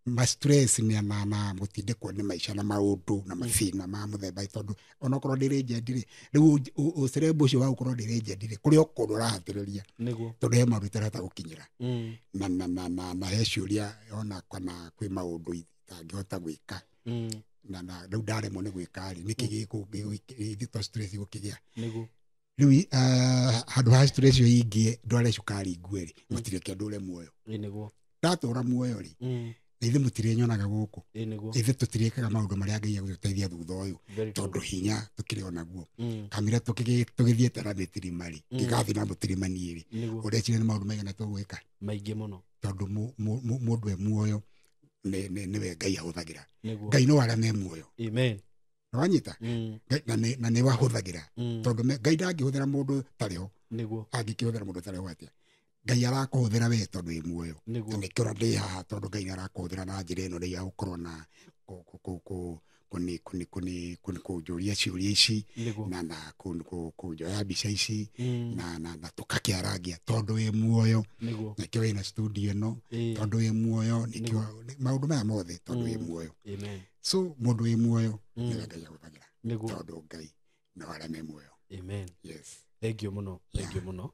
ma stress nĩ na gũtindĩkwo nĩ maica na maũndũ na mathĩna ma mũthemba tondũ onokorwo ndĩ legend rĩ rĩu ũcerembo ũcio wa gũkorwo ndĩ legend rĩ kũrĩ o kũndũ ũrahatĩrĩria nĩguo tondũ he maũndũ itarahota gũkinyĩra na he ciũria ona kana kwĩ maũndũ itangĩhota gwĩka na rĩu ndaremwo nĩ gwĩka rĩ nĩkĩ gĩkũ stress gũkĩgĩa nĩguo rĩu handũ ha stress ĩyo ingĩ ndware cukari ngue rĩ mũtireke ndũre muoyo nĩguo ndatũra muoyo rĩ na ithe mũtirĩnyonaga gũkũ ithe tũtirĩkaga maũndũ marĩa Ngai agũtũteithia thutha ũyũ tondũ hinya tũkĩrĩ o naguo kamĩra tũgĩthiĩte na mĩtirima rĩ ngĩgathiĩ na mũtirima niĩ rĩ ũreciria nĩ maũndũ maigana tũgwĩka maingĩ mũno tondũ mũndũ e muoyo nĩwe Ngai ahũthagĩra Ngai no arĩa me muoyo. Amen. Nĩwanyita na nĩwe ahũthagĩra tondũ Ngai ndangĩhũthĩra mũndũ tarĩ ho angĩkĩhũthĩra mũndũ tarĩ ho atĩa Ngai arakũhũthĩra we tondũ wĩ muoyo na nĩkĩo ũrĩa ndĩ haha tondũ Ngai nĩarakũhũthĩra na njĩra ĩno ya gũkorwo na kũnjũria ciũria ici na kũnjoya mbica ici na tũgakĩarangia tondũ wĩ muoyo nĩkĩo wĩna studio ĩno tondũ wĩ muoyo nĩkĩo maũndũ maya mothe tondũ wĩ muoyo. So mũndũ wĩ muoyo nĩwe Ngai ahũthagĩra tondũ Ngai no arĩa me muoyo. Amen. Yes. Thank you mũno. Thank you mũno.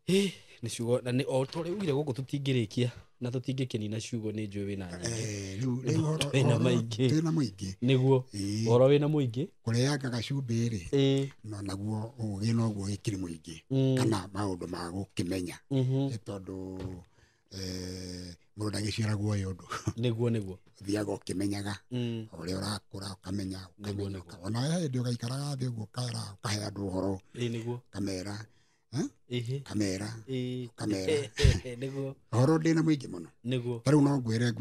Nĩ ciugo na nĩ o tũrĩ ugire gũkũ tũtingĩrĩkia na tũtingĩkĩnina ciugo nĩ njũĩ wĩna nyingĩ rĩu maingĩ twĩna mũingĩ nĩguo ũhoro wĩna mũingĩ kũrĩangaga cumbĩ rĩ no naguo ũgĩ noguo gĩkĩrĩ mũingĩ kana maũndũ ma gũkĩmenya nĩ tondũ mũndũ ndagĩciaragwo oĩ ũndũ nĩguo nĩguo ũthiaga ũkĩmenyaga ũrĩa ũrakũra ũkamenya ona hĩndĩ ũgaikaraga thĩ ũguo ũkahe andũ ũhoro nĩguo kamera kamera kamera nĩguo ũhoro ndĩna mũingĩ mũno nĩguo ta rĩu no ngwĩre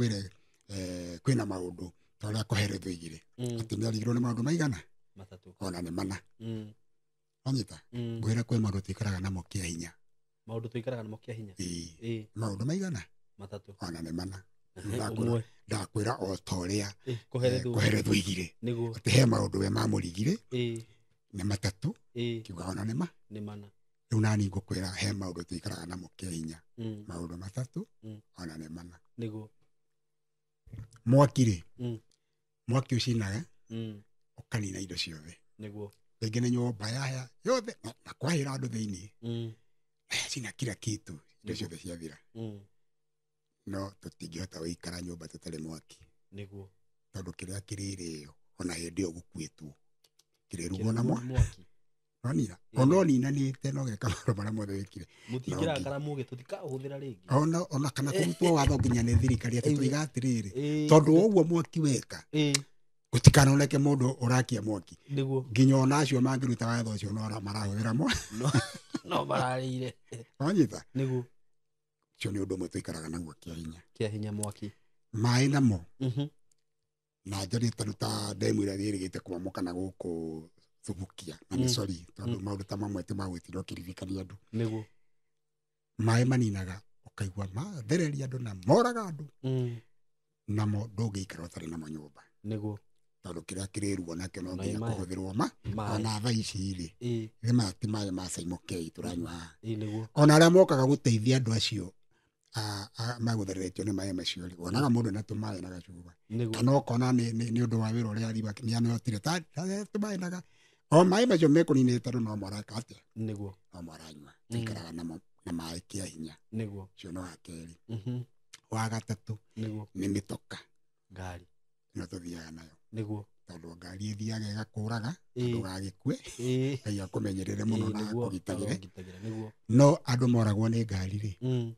kwĩna maũndũ ta ũrĩa kũherethwo igĩrĩ atĩ nĩarigirwo nĩ maũndũ maigana matatũ ona nĩ mana wanyita ngwĩre kwĩ maũndũ tũikaraga namo kĩa hinya maũndũ tũikaraga namo kĩa hinya maũndũ maigana matatũ ona nĩ mana ndakwĩra o ta ũrĩa kũherethwo igĩrĩ atĩ he maũndũ we mamũrigire nĩ matatũ kiuga ona nĩ ma nĩ mana rĩu nani ngũkwĩra he maũndũ tũikaraga namo kĩa hinya maũndũ matatũ ona nĩ mana nĩguo mwaki rĩ mwaki ũcinaga ũkanina indo ciothe nĩguo rĩngĩ nĩ nyũmba yahĩa yothe na kwahĩra andũ thĩinĩ yacina kila kitu indo ciothe ciathira no tũtingĩhota gũikara nyũmba tũtarĩ mwaki nĩguo tondũ kĩrĩa kĩrĩrĩo ona hĩndĩ ĩyo gũkuĩtwo kĩrĩrugwo na mwaki nonina ona ũninanĩte no geka maũndũ marĩa mothe wĩkire mũtingĩrakara muge tũtikaũhũthĩra rĩngĩ ona kana kũrutwo watho nginya nĩ thirikari atĩ tũiga atĩrĩrĩ tondũ ũguo mwaki weka gũtikanoneke mũndũ ũrakia mwaki nĩguo nginya ona acio mangĩruta watho ũcio no marahũthĩra no mararĩire wanyita nĩguo ũcio nĩ ũndũ ũmwe tũikaraga naguo kĩa hinya kĩa hinya mwaki maĩ namo na njarie tarĩu ta ndemu ĩrĩa yĩrĩgĩte kũmomoka na gũkũ Thubukia na nĩ sorry tondũ maũndũ ta mamwe ti magwĩtinda ũkĩririkania andũ nĩguo Maĩ maninaga ũkaigua mathereria andũ na moraga andũ. Namo ndũngĩikara ũtarĩ namo nyũmba. Nĩguo. Tondũ kĩrĩa kĩrĩruo nakĩo no Maĩ nginya maya. kũhũthĩrwo ma. Maĩ. Ona thaa ici rĩ. Nĩ maya ti maĩ ma Saimokei tũranyua haha. Nĩguo. Ona arĩa mokaga gũteithia andũ acio magũthereretio nĩ maĩ macio rĩ, wonaga mũndũ na tũmaĩ na gacuba. Nĩguo. Kana ũkona nĩ ũndũ wa wĩra ũrĩa athiĩ nĩ anotire tũmaĩ na o maĩ macio mekũninĩte tondũ no mareka atĩa? Nĩguo. No maranyua. Tũikaraga namo na maĩ kĩa hinya. Nĩguo. Ũcio no wa kerĩ. Wa gatatũ Nĩguo. nĩ mĩtoka. Ngari. Ĩno tũthiaga nayo. Nĩguo. Tondũ ngari ĩthiaga ĩgakũraga, ndũgagĩkue. Ngai akũmenyerere mũno na akũgitagĩre. Nĩguo. No andũ moragwo nĩ ngari rĩ.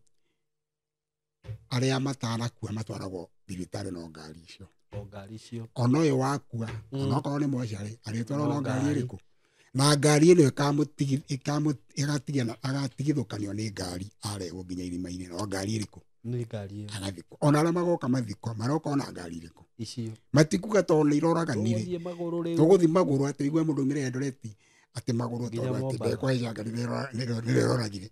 Arĩa matanakua matwaragwo thibitarĩ no ngari icio. O ngari icio. Ona ũyũ wakua, onokorwo nĩ mocarĩ, arĩtwarwo no ngari ĩrĩkũ? Na ngari ĩno agatigithũkanio nĩ ngari arehwo nginya irima-inĩ no ngari ĩrĩkũ? Nĩ ngari ĩyo. Agathikwo. Ona arĩa magoka mathikwo, maroka ona ngari ĩrĩkũ? Icio. Matikuga tondũ nĩ iroraganire. Tũgũthiĩ magũrũ rĩu. Tũgũthiĩ magũrũ atĩ igue mũndũ aumire Eldoret atĩ magũrũ tondũ atĩ ndekũhaica ngari nĩroragire.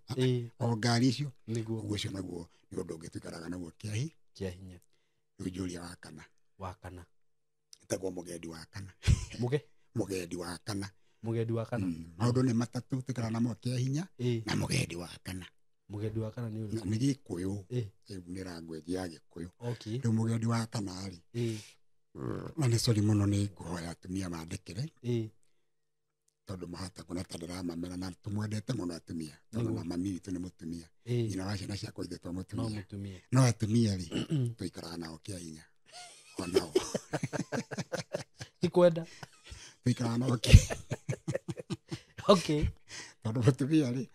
O ngari icio. Nĩguo. Ũguo ũcio naguo nĩ ũndũ ũngĩ tũikaraga naguo kĩa Kĩa hinya. Rĩu njũria wa kana. Wa kana. Ĩtagwo mũgendi wa kana. Mũge? Mũgendi wa kana. Mũgendi wa kana. Maũndũ nĩ matatũ tũikaraga namo kĩa hinya na mũgendi wa kana. Mũgendi wa kana nĩ ũrĩkũ? Nĩ Gĩkũyũ. Rĩu nĩ language ya Gĩkũyũ. Rĩu mũgendi wa kana rĩ. Na nĩ sorry mũno nĩ ngũhoya atumia mandĩkĩre. Tondũ mahota kuona ta ndĩramamena na tũmwendete mũno atumia. Tondũ na mami witũ nĩ mũtumia. Nyina wa ciana ciakwa ithe to mũtumia. No atumia rĩ tũikaraga nao kĩa hinya. Onao. Ti kwenda. Tũikaraga nao kĩa. Okay. Tondũ mũtumia rĩ.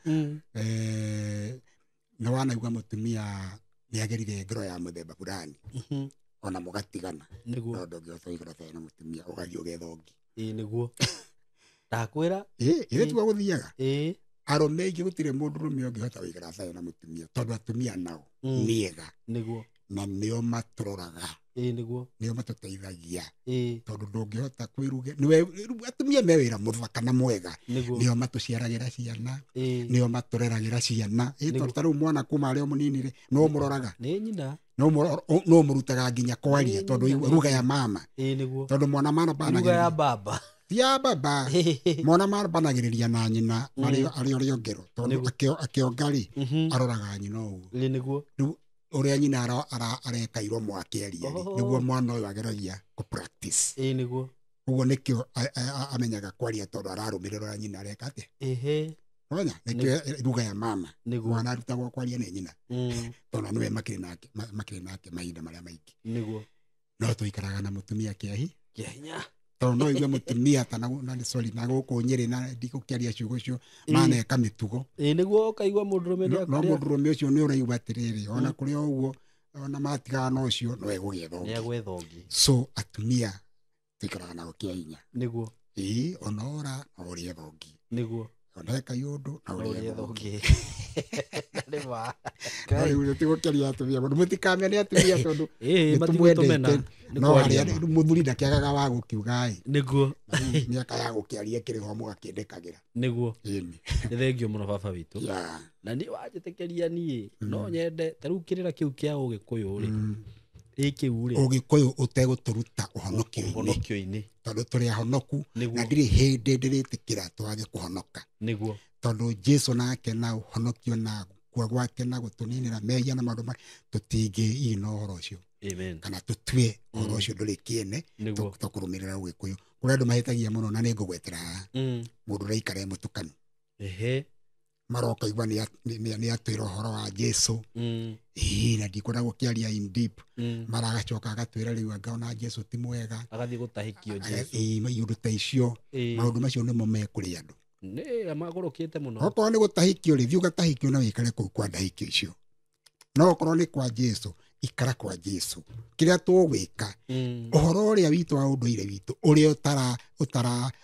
Nĩ wanaigua mũtumia nĩ agerire ngoro ya mũthemba fulani. Ona mũgatigana. Nĩguo. No ndũngĩhota gũikara ũtarĩ na mũtumia ũgathiĩ ũgetha ũngĩ. Nĩguo. Ndakwĩra. Ithe tiguo gũthiaga. Arũme aingĩ gũtirĩ mũndũrũme ũngĩhota gũikara atarĩ na mũtumia tondũ atumia nao nĩ ega. Nĩguo. Na nĩo matũroraga. Nĩguo. Nĩo matũteithagia. Tondũ ndũngĩhota kwĩruga. Nĩwe atumia me wĩra mũthaka na mwega. Nĩguo. Nĩo matũciaragĩra ciana. Nĩo matũreragĩra ciana. Tondũ ta rĩu mwana kuma arĩ o mũnini rĩ, no ũmũroraga. Nĩ nyina. No ũmũrutaga nginya kwaria tondũ ruga ya mama. Nĩguo. Tondũ mwana Ruga ya baba. Ti ya baba. Mwana mambanagĩrĩria na nyina arĩ ũrĩa ngero tondũ akĩonga rĩ aroraga nyina ũguo. Nĩguo. Rĩu ũrĩa nyina areka iromo akĩaria rĩ nĩguo mwana ũyũ ageragia kũ practice. Nĩguo. Ũguo nĩkĩo amenyaga kwaria tondũ ararũmĩrĩra ũrĩa nyina areka atĩa. Wamenya? Nĩkĩo ruga ya mama. Nĩguo. Mwana arutagwo kwaria nĩ nyina. Tondũ nĩwe makĩrĩ nake mahinda marĩa maingĩ. Nĩguo. No tũikaraga na mũtumia kĩa hinya. Tondũ no igue mũtumia ta na sorry na gũkũ Nyĩrĩ na ndigũkĩaria ciugo icio maneka mĩtugo. Nĩguo ũkaigua mũndũrũme nĩ No mũndũrũme ũcio nĩ ũraigua atĩrĩrĩ ona kũrĩ o ũguo ona matigana na ũcio no egũgĩetha ũngĩ. Nĩ egwetha ũngĩ. So atumia tũikaraga nao kĩa hinya. Nĩguo. Ona ora no ũrĩetha ũngĩ. Nĩguo. Ona eka ũndũ no ũrĩetha ũngĩ. Nĩ ma. No rĩu tũtigũkĩaria atumia mũno mũtikamene atumia tondũ nĩtũmwendete. No harĩa mũthuri ndakĩagaga wa gũkiuga ĩ. Nĩguo. Mĩaka ya gũkĩaria ĩkĩrĩ ho mũgakĩndĩkagĩra. Nĩguo. Nĩ thengio mũno baba witũ. Na niĩ wanjĩtĩkĩria niĩ no nyende ta rĩu kĩrĩra kĩu kĩa Ũgĩkũyũ rĩ. Kĩu rĩ. Ũgĩkũyũ ũtegũtũruta ũhonokio-inĩ. Tondũ tũrĩ ahonoku na ndirĩ hĩndĩ ndĩrĩtĩkĩra twage kũhonoka. Nĩguo. Tondũ Jesu nake na ũhonokio na gũkua gwake na gũtũninĩra mehia na maũndũ marĩa tũtingĩina ũhoro ũcio. Amen. Kana tũtue ũhoro ũcio ndũrĩ kĩene tũkũrũmĩrĩra Ũgĩkũyũ. Kũrĩ andũ mahĩtagia mũno na nĩngũgwetera haha. Mũndũ ũraikara e mũtukanu. Maroka igua nĩ atwĩra ũhoro wa Jesu. Na ndikwenda gũkĩaria in deep. Mara agacoka agatwĩra rĩu anga ona Jesu ti mwega. Agathiĩ gũtahĩkio Jesu. Iũndũ ta icio. Maũndũ macio nĩmo mekũrĩa andũ. Nĩ magũrũkĩte mũno. Okorwo nĩ gũtahĩkio rĩ, thiĩ ũgatahĩkio na wĩikare kũu kwa ndahĩkio icio. No okorwo nĩ kwa Jesu, ikara kwa Jesu. Kĩrĩa tũgwĩka, ũhoro ũrĩa witũ wa ũndũire witũ, ũrĩa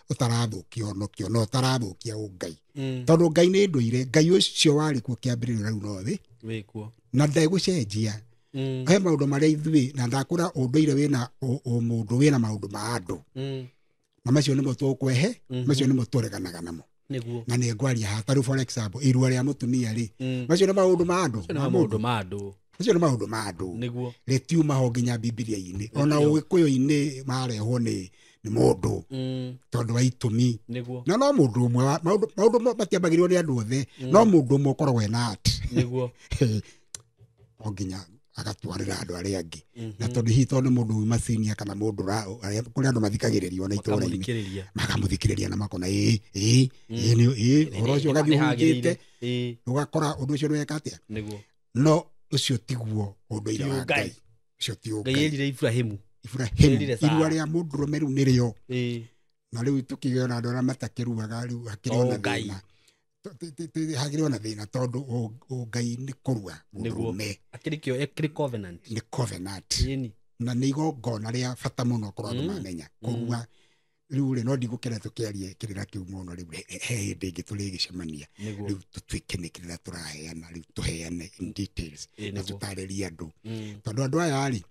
ũtarathũkia ũhonokio na ũtarathũkia ũngai. Tondũ Ngai nĩ ndũire, Ngai ũcio warĩ kuo kĩambĩrĩria rĩu no thĩ. Wĩkuo. Na ndegũcenjia. He maũndũ marĩa ithuĩ na ndakũra ũndũire wĩna ũmũndũ wĩna maũndũ ma andũ. Na macio nĩmo tũkwehe, macio nĩmo tũreganaga namo. Nĩguo. Na nĩ ngwaria haha ta rĩu for example irua rĩa mũtumia rĩ, Mm. macio nĩ maũndũ ma andũ. Macio nĩ maũndũ ma andũ. Macio nĩ maũndũ ma andũ. Nĩguo. Rĩtiuma ho nginya Bibilia-inĩ, ona Nĩkĩo. Ũgĩkũyũ-inĩ marehwo nĩ mũndũ tondũ wa itũmi. Nĩguo. Na no mũndũ ũmwe maũndũ matiambagĩrĩrwo nĩ andũ othe, no mũndũ ũmwe ũkoragwo ena art. Nĩguo. O nginya agatwarĩra andũ arĩa angĩ, na tondũ hihi tondũ nĩ mũndũ uma senior kana mũndũ kũrĩ andũ mathikagĩrĩrio na itũũra-inĩ, Makamũthikĩrĩria. Makamũthikĩrĩria na makona ĩĩ ĩĩ ĩĩ nĩ ĩĩ ũhoro ũcio ũgathiĩ Nĩhagĩrĩire. ũhunjĩte, Ĩĩ. ũgakora ũndũ ũcio nĩweka atĩa. Nĩguo. No ũcio tiguo ũndũire Ti wa ũngai. Ngai, ũcio ti Ngai ũngai. erire Ibrahimu. Ibrahimu Erire Sara. irua rĩa mũndũrũme rĩu nĩrĩo, Ĩĩ. na rĩu tũkĩgĩa na andũ arĩa matakĩruaga rĩu hakĩrĩ ona Ũngai. thĩna. Hakĩrĩ ona thĩna tondũ ũngai nĩ kũrua Nĩguo. mũndũrũme. Akĩrĩ kĩo, akĩrĩ covenant. Nĩ covenant. Ĩni. Na nĩ igongona rĩa bata mũno korwo andũ mamenya kũrua rĩu rĩ, no ndigũkena tũkĩarie kĩrĩra kĩu mũno rĩu, he hĩndĩ ĩngĩ tũrĩgĩcemania. Nĩguo. Rĩu tũtuĩke nĩ kĩrĩra tũraheana, rĩu tũheane in details Ĩĩ, na nĩguo. tũtarĩrie andũ, tondũ andũ aya rĩ,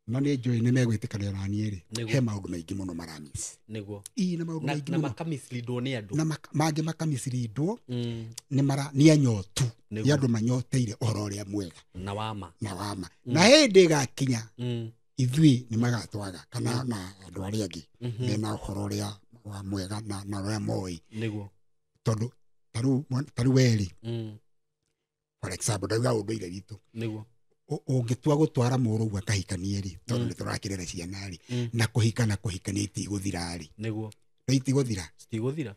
na nĩ njũĩ nĩ megwĩtĩkanĩra na niĩ rĩ, Nĩguo. he maũndũ maingĩ mũno maramis. Nĩguo. Ii, na maũndũ Na maingĩ na mũno. makamisleadwo nĩ andũ. Na mangĩ makamisirindwo nĩ mara nĩ anyotu, nĩ Nĩguo. andũ manyoteire ũhoro ũrĩa mwega Na wama. Na wama, na hĩndĩ ĩgakinya ithuĩ nĩ magatwaga kana na andũ arĩa angĩ mena ũhoro ũrĩa wa mwega na ũrĩa moĩ. Nĩguo. Tondũ tarĩu werĩ, for example, ndauga ũndũire witũ, Nĩguo. Ũngĩtua gũtwara mũrũgu akahikanie rĩ, tondũ nĩ tũrakĩrera ciana rĩ, na kũhika na kũhikania itigũthira rĩ. Nĩguo. No itigũthira. Citigũthira.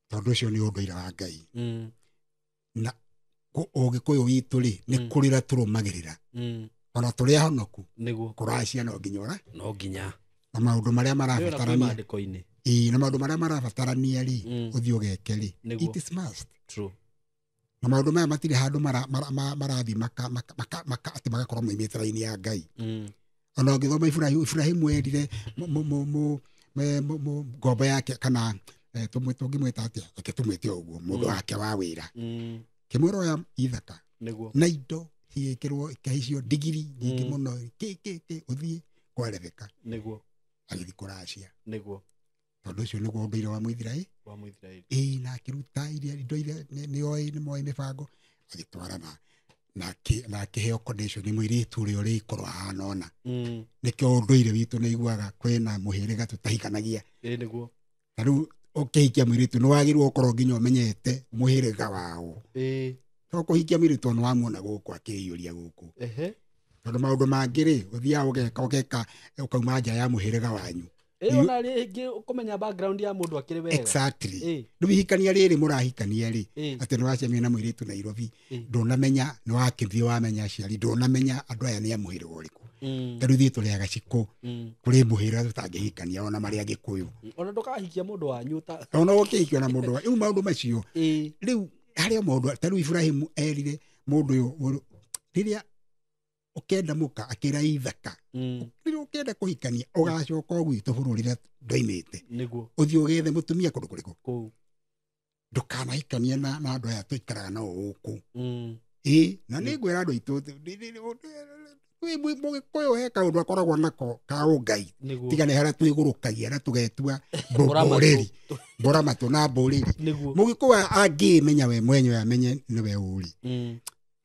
Tondũ ũcio nĩ ũndũire wa Ngai. Na ũgĩkũyũ witũ rĩ, nĩ kũrĩra tũrũmagĩrĩra, ona tũrĩ ahonoku. Nĩguo. Kũracia no nginya ũra No nginya. Na maũndũ marĩa Nĩ ona kwĩ marabatarania maandĩko-inĩ. Ĩĩ, na maũndũ marĩa marabatarania rĩ, ũthiĩ ũgeke rĩ, Nĩguo. it is must. True. Na maũndũ maya matirĩ handũ marathiĩ atĩ magakorwo moimĩte raini ya Ngai. Ona ũngĩthoma Ibrahimu, Ibrahimu erire ngombo yake kana tũngĩmwĩta atĩa, reke tũmwĩte o ũguo, mũndũ wake wa wĩra, kĩmwĩra oya ithaka Nĩguo. na indo cigĩkĩrwo ikahaicio ndigiri nyingĩ mũno kĩ kĩ kĩ, ũthiĩ kwa Rebeka. Nĩguo. Agĩthiĩ kũracia. Nĩguo. Tondũ ũcio nĩguo ũndũire wa Mũithiraeli. Wa Mũithiraeli. Ĩĩ, na akĩruta iria indo iria nĩoĩ nĩmoĩ mĩbango, agĩtwara na akĩheo condition nĩ mũirĩtu ũrĩa ũrĩkorwo ahana ona. Nĩkĩo ũndũire witũ nĩ iguaga kwĩna mũhĩrĩga tũtahikanagia. Ĩĩ, nĩguo. Ta rĩu ũkĩhikia mũirĩtu nĩ wagĩrĩirwo gũkorwo nginya ũmenyete mũhĩrĩga wao. Ĩĩ. To kũhikia mũirĩtu ona wamuona gũkũ akĩiyũria gũkũ. Ehe. Tondũ maũndũ mangĩ rĩ, ũthiaga ũgeka ũgeka ũkauma nja ya mũhĩrĩga wanyu. Ĩĩ, ona rĩngĩ ũkũmenya background ya mũndũ akĩrĩ wega. Exactly. Ĩĩ. Rĩu ihikania rĩrĩ mũrahikania rĩ, Ĩĩ. atĩ nĩ wacemania na mũirĩtu Nairobi, Ĩĩ. ndũnamenya nĩ wakĩthiĩ wamenya aciari, ndũnamenya andũ aya nĩ a mũhĩrĩga ũrĩkũ. Ta rĩu ithuĩ tũrĩ agacikũ, kũrĩ mũhĩrĩga tũtangĩhikania ona marĩ Agĩkũyũ. Ona ndũkahikia mũndũ wanyu ta Ona ũkĩhikio na mũndũ wa rĩu maũndũ macio. Ĩĩ. Rĩu harĩ o maũndũ ta rĩu Ibrahimu erire mũndũ ũyũ rĩrĩa ũkenda mũka akĩra ithaka, rĩrĩa ũkenda kũhikania ũgacoka o gwitũ bũrũri ũrĩa ndoimĩte, Nĩguo. ũthiĩ ũgethe mũtumia kũndũ kũrĩkũ. Kũu. Ndũkanahikanie na andũ aya tũikaraga nao gũkũ. Ĩĩ, na nĩ ngwĩra andũ aitũ mũgĩkũyũ he kaũndũ akoragwo nako ka ũngai. Nĩguo. Tiga nĩ harĩa twĩgũrũkagia na tũgetua Mbũra matũ. mbũrĩri, mbũra matũ na mbũrĩri. Nĩguo. Mũgĩkũyũ angĩmenya we mwenyewe amenye nĩwe ũrĩ,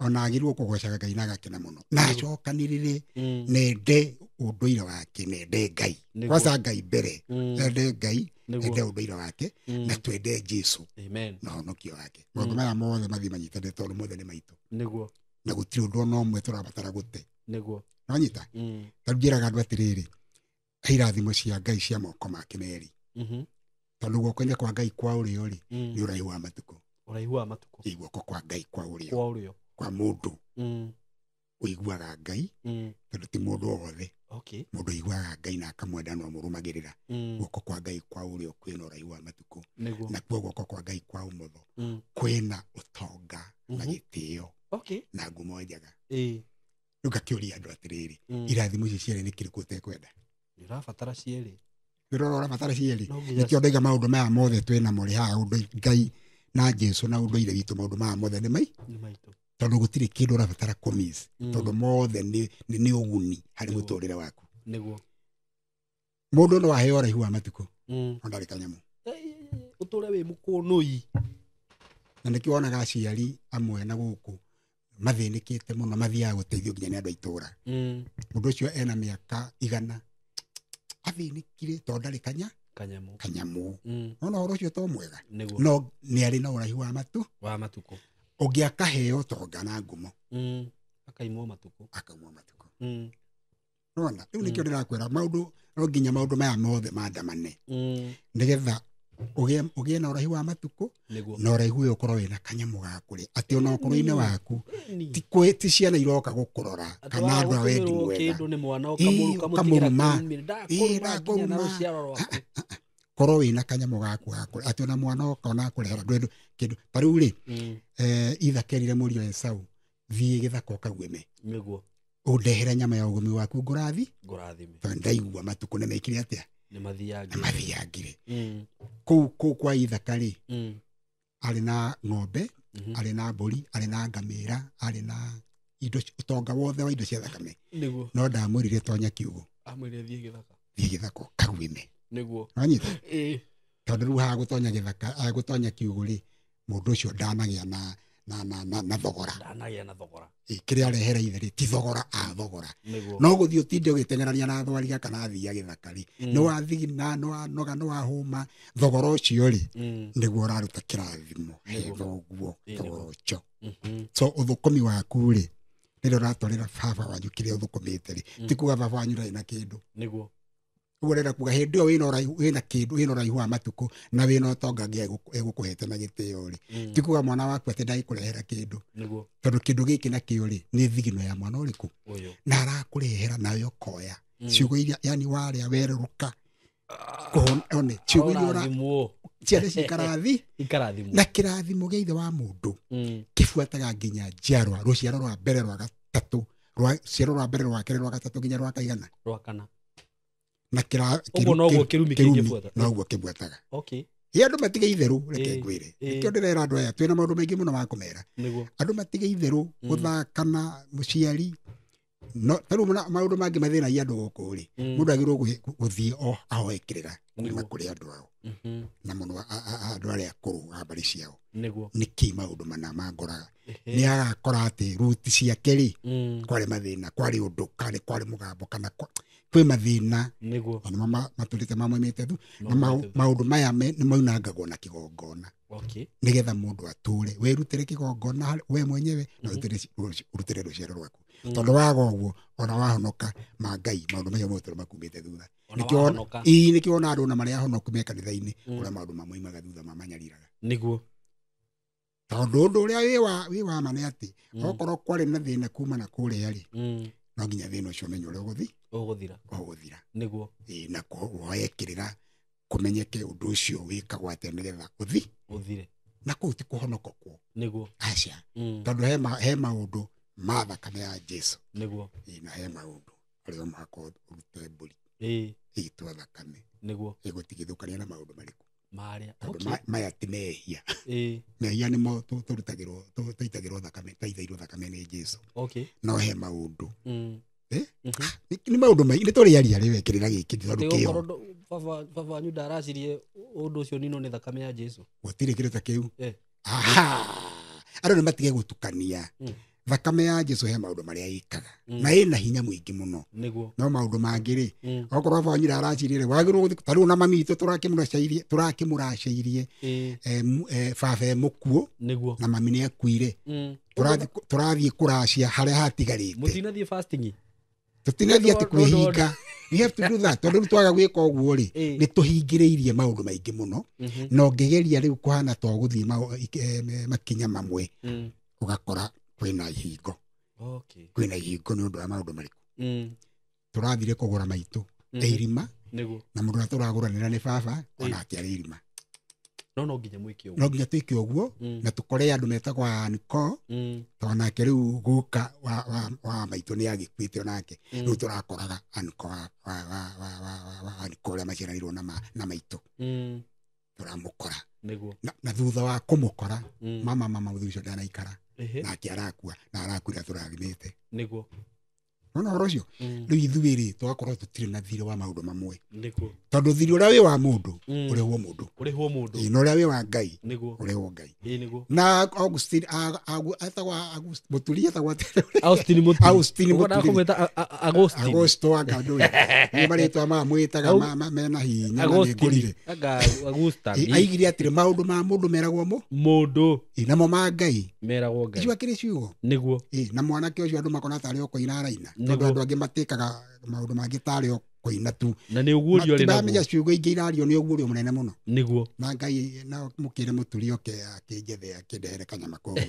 ona agĩrĩirwo kũgocaga Ngai na agakena mũno na acokanĩrĩre, nende ũndũire wake, nende Ngai. Nĩguo. Kwanza Ngai mbere, ende Ngai, Nĩguo. ende ũndũire wake, na twende Jesu Amen. na honokio wake. Maũndũ maya mothe mathiĩ manyitanĩte tondũ mothe nĩ maitũ. Nĩguo. Na gũtirĩ ũndũ ona ũmwe tũrabatara gũte. Nĩguo. Nonyita? Ta rĩu njĩraga andũ atĩrĩrĩ, he irathimo cia Ngai cia moko make merĩ, tondũ guoko-inĩ kwa Ngai kwa ũrĩo rĩ, nĩ ũraihu wa matukũ. Ũraihu wa matukũ. Ĩ, guoko kwa Ngai kwa ũrĩo. Kwa ũrĩo. Kwa mũndũ ũiguaga Ngai, tondũ ti mũndũ o wothe. Okay. Mũndũ ũiguaga Ngai na akamwenda no amũrũmagĩrĩra. Guoko kwa Ngai kwa ũrĩo kwĩna ũraihu wa matukũ. Nĩguo. Nakuo guoko kwa Ngai kwa ũmotho kwĩna ũtonga na gĩtĩo Okay. na ngumo njega. Ĩĩ. Rĩu ngakĩũria andũ atĩrĩrĩ, irathimo icio cierĩ nĩ kĩrĩkũ ũtekwenda? Nĩ ũrabatara cierĩ. Ndĩrona ũrabatara cierĩ. No nginya. Nĩkĩo ndaiga maũndũ maya mothe twĩnamo rĩ haha, ũndũ Ngai na Jesu na ũndũire witũ, maũndũ maya mothe nĩ mai Nĩ maitũ. Tondũ gũtirĩ kĩndũ ũrabatara kũmiss, tondũ mothe nĩ ũguni harĩ Nĩguo. mũtũrĩre waku. Nĩguo. Mũndũ no aheo ũraihu wa matukũ, Mm. no ndarĩ kanyamũ. Ĩ, Ũtũre wĩ mũkũnũi. Na nĩkĩo wonaga aciari amwe na gũkũ mathĩnĩkĩte mũno, mathiaga gũteithio nginya nĩ andũ a itũra. Mũndũ ũcio ena mĩaka 100 athĩnĩkire tondũ ndarĩ Kanyamũ. Kanyamũ. Nona ũhoro ũcio to mwega. Nĩguo. No nĩ arĩ na ũraihu wa matu Wa matukũ. Ũngĩ akaheo ũtonga na ngumo. Akaimwo matukũ. Akaimwo matukũ. Nona rĩu nĩkĩo ndĩrakwĩra maũndũ no nginya maũndũ maya mothe mandamane. Nĩgetha ũgĩe na ũraihu wa matukũ. Nĩguo. Na ũraihu ũyũ ũkorwo wĩna kanyamũ ga kũrĩa atĩ ona ũkũrũ-inĩ waku ti ciana iroka gũkũrora kana andũ a wendi mwega. Kĩndũ nĩ mwana Ĩĩ, ũkamũtigĩra ũkamũruma. kĩrumi. Ĩĩ, Ndakũruma nginya na ndakũruma. rũciaro rwaku. Korwo wĩna kanyamũ gaku ga kũrĩa atĩ ona mwana oka ona akũrehera ndwendũ kĩndũ ta rĩu rĩ, Itha kerire mũriũ Esau thiĩ gĩthaka ũkaguĩme. Nĩguo. Ũndehere nyama ya ũgũmi waku ngũrathi. Ngũrathime. Tondũ ndaigua matukũ nĩ mekire atĩa? Nĩ mathiangire. Nĩ mathiangire. Kũu kwa ithaka rĩ, arĩ na ng'ombe, arĩ na mbũri, arĩ na ngamĩra, arĩ na indo ũtonga wothe wa indo cia thakame. Nĩguo. No ndamwĩrire tonya kiugũ. Amwĩrire thiĩ gĩthaka. Thiĩ gĩthaka ũkaguĩme. Nĩguo. Wanyita? Ĩĩ. Tondũ rĩu haha gũtonya gĩthaka, haha gũtonya kiugũ rĩ, mũndũ ũcio ndanagĩa na thogora. Ndanagĩa na thogora. Ĩ, kĩrĩa arehera ithe rĩ, ti thogora, a thogora. Nĩguo. No gũthiĩ ũtinde ũgĩteng'erania na thwariga kana athia gĩthaka rĩ, nĩ wathigina, nĩ wanoga, nĩ wahũma, thogora ũcio rĩ, nĩguo ũraruta kĩrathimo he Nĩguo. thoguo, Ĩ, thogora nĩguo. ũcio. So ũthũkũmi waku rĩ, rĩrĩa ũratwarĩra baba wanyu kĩrĩa ũthũkũmĩte rĩ, ti kuga baba wanyu ndarĩ na kĩndũ. Nĩguo. Ũguo ndĩrenda kuga hĩndĩ ĩyo wĩna ũraihu, wĩna kĩndũ, wĩna ũraihu wa matukũ na wĩna ũtonga Ngai egũkũhete na gĩtĩo rĩ, ti kuga mwana waku atĩ ndagĩkũrehera kĩndũ. Nĩguo. Tondũ kĩndũ gĩkĩ nakĩo rĩ, nĩ thigino ya mwana ũrĩkũ? Ũyũ. Na arakũrehera nawe ũkoya. Ciugo iria, yani warĩa werũrũka. Kũhona, one, ciugo iria ũra- Ũrathimwo. ciana cikarathi. Ikarathimwo. Na kĩrathimo gĩa ithe wa mũndũ kĩbuataga nginya njiarwa, rũciaro rwa mbere rwa gatatũ, rwa rũciaro rwa mbere rwa kerĩ rwa gatatũ nginya rwa kaigana. Rwa kana. Na Ũguo noguo kĩrumi kĩrumi kĩngĩbuata. noguo kĩbuataga. Okay. Ĩ andũ matige itherũ, reke Ĩ, ngwĩre. ĩ. Nĩkĩo ndĩrera andũ aya, twĩna maũndũ maingĩ mũno ma kũmera. Nĩguo. Andũ matige itherũ, gũthaka na mũciari. No, ta rĩu maũndũ mangĩ mathĩnagia andũ gũkũ rĩ, mũndũ agĩrĩirwo gũthiĩ o ahoe kĩrĩra kuma Nĩguo. kũrĩ andũ ao. Na mũno andũ arĩa akũrũ a mbarĩ ciao. Nĩguo. Nĩkĩ maũndũ mana mangoraga? Nĩ agakora atĩ ruti ciake rĩ, kwarĩ mathĩna, kwarĩ ũndũ, kwarĩ mũgambo kana kwĩ mathĩna. Nĩguo. Na nĩmo matũrĩte mamũimĩte thu. Na Mamũimĩte thu. maũndũ maya nĩ maunangagwo na kĩgongona. Okay. Nĩgetha mũndũ atũre, wĩrutĩre kĩgongona harĩ we mwenyewe na ũrutĩre rũciaro rwaku. Tondũ waga ũguo, ona wahonoka ma Ngai, maũndũ macio mothe makumĩte thutha. Ona Nĩkĩo wahonoka. Ĩĩ, nĩkĩo ona andũ ona marĩa ahonoku me kanitha-inĩ, kũrĩa maũndũ mamoimaga thutha mamanyariraga. Nĩguo. Tondũ ũndũ ũrĩa wĩ wa ma nĩ atĩ, okorwo kwarĩ na thĩna kuma na kũrĩa rĩ, no nginya thĩna ũcio ũmenye ũrĩa ũgũthi? Ũgũthira. Ũgũthira. Nĩguo. Ĩĩ, na woe kĩrĩra kũmenyeke ũndũ ũcio wĩkagwo atĩa nĩgetha ũthi. Ũthire. Na kũu ti kũhonoka kuo. Nĩguo. Aca. Tondũ he maũndũ ma thakame ya Jesu. Nĩguo. Ĩĩ, na he maũndũ arĩa mũhaka ũrute mbũri. Ĩĩ. Ĩgĩtwo thakame. Nĩguo. Ĩgũtigithũkania na maũndũ marĩkũ? Marĩa. Tondũ Okay. maya ti mehia. Ĩĩ. Mehia nĩmo tũrutagĩrwo, tũitagĩrwo thakame, twaithairwo thakame nĩ Jesu. Okay. No he maũndũ. Nĩ maũndũ maingĩ, nĩ tũrĩaria rĩ, wekĩrĩra gĩkĩ, tondũ Atĩ kĩo. okorwo baba wanyu ndaracirie ũndũ ũcio ninwo nĩ thakame ya Jesu. Gũtirĩ kĩndũ ta kĩu. Aha. Andũ nĩ matige gũtukania. Thakame ya Jesu he maũndũ marĩa ĩkaga. Na ĩna hinya mũingĩ mũno. Nĩguo. No maũndũ mangĩ rĩ, okorwo baba wanyu ndaracirie rĩ, wagĩrĩirwo gũthiĩ, ta rĩu na mami witũ tũrakĩmũracĩirie, baba e mũkuũ, Nĩguo. na mami nĩ akuire. Tũrathiĩ kũracia harĩa hatigarĩte. Mũtinathiĩ fasting? Tũtinathiĩ atĩ Nĩ ũndũ wa- kwĩhinga. We have to do that. Tondũ rĩu twaga gwĩka ũguo rĩ, nĩ tũhingĩrĩirie maũndũ maingĩ mũno. Na ũngĩgeria rĩu kũhana ta ũgũthiĩ makinya mamwe, ũgakora kwĩna ihingo. Okay. Kwĩna ihingo nĩ ũndũ wa maũndũ marĩkũ? Tũrathire kũgũra maitũ, irima. Nĩguo. Na mũndũ ũrĩa tũragũranĩra nĩ baba, onake arĩ irima. No, no nginya mwĩke ũguo. No nginya twĩke ũguo, na tũkore andũ metagwo anko, tondũ nake rĩu guka wa maitũ nĩ agĩkuĩte onake. Rĩu tũrakoraga anko wa anko ũrĩa maciaranĩirwo na maitũ. Tũramũkora. Nĩguo. Na thutha wa kũmũkora, mama mũthuri ũcio ndanaikara. Ehe. Nake arakua, na arakuire tũrathimĩte. Nĩguo. Nona ũhoro ũcio rĩu ithuĩ rĩ tũgakorwo tũtirĩ na thirĩ wa maũndũ mamwe Nĩguo. tondũ thirĩ ũrĩa wĩ wa mũndũ ũrĩhwo mũndũ Ũrĩhwo mũndũ. Ĩĩ, na ũrĩa wĩ wa Ngai Nĩguo. ũrĩhwo Ngai. Ĩĩ nĩguo. Na Augustine etagwo Mũturi etagwo atĩa? Austin Mũturi. Austin Ũkwendaga Mũturi. kũmwĩta Agustin. Agosto anga ndũĩ nĩ marĩtwa maya mwĩtaga mena hinya na nĩ Agustin. ngũrire. Anga Agusta. Ĩ, aigire atĩrĩ maũndũ ma mũndũ meragwo mũ Mũndũ Ĩ, namo ma Ngai meragwo Ngai. icio akĩrĩ ciugo. Nĩguo. Ĩ, na mwanake ũcio andũ makona tarĩ o kũina araina tondũ Nĩguo. andũ angĩ matĩkaga maũndũ mangĩ tarĩ o kũina tu Na nĩ ũguũrio arĩ matiramenya naguo. ciugo ingĩ irario nĩ ũguũrio mũnene mũno. Nĩguo. Na Ngai na mũkĩre Mũturi oke akĩnjethe akĩndehere kanyama koguo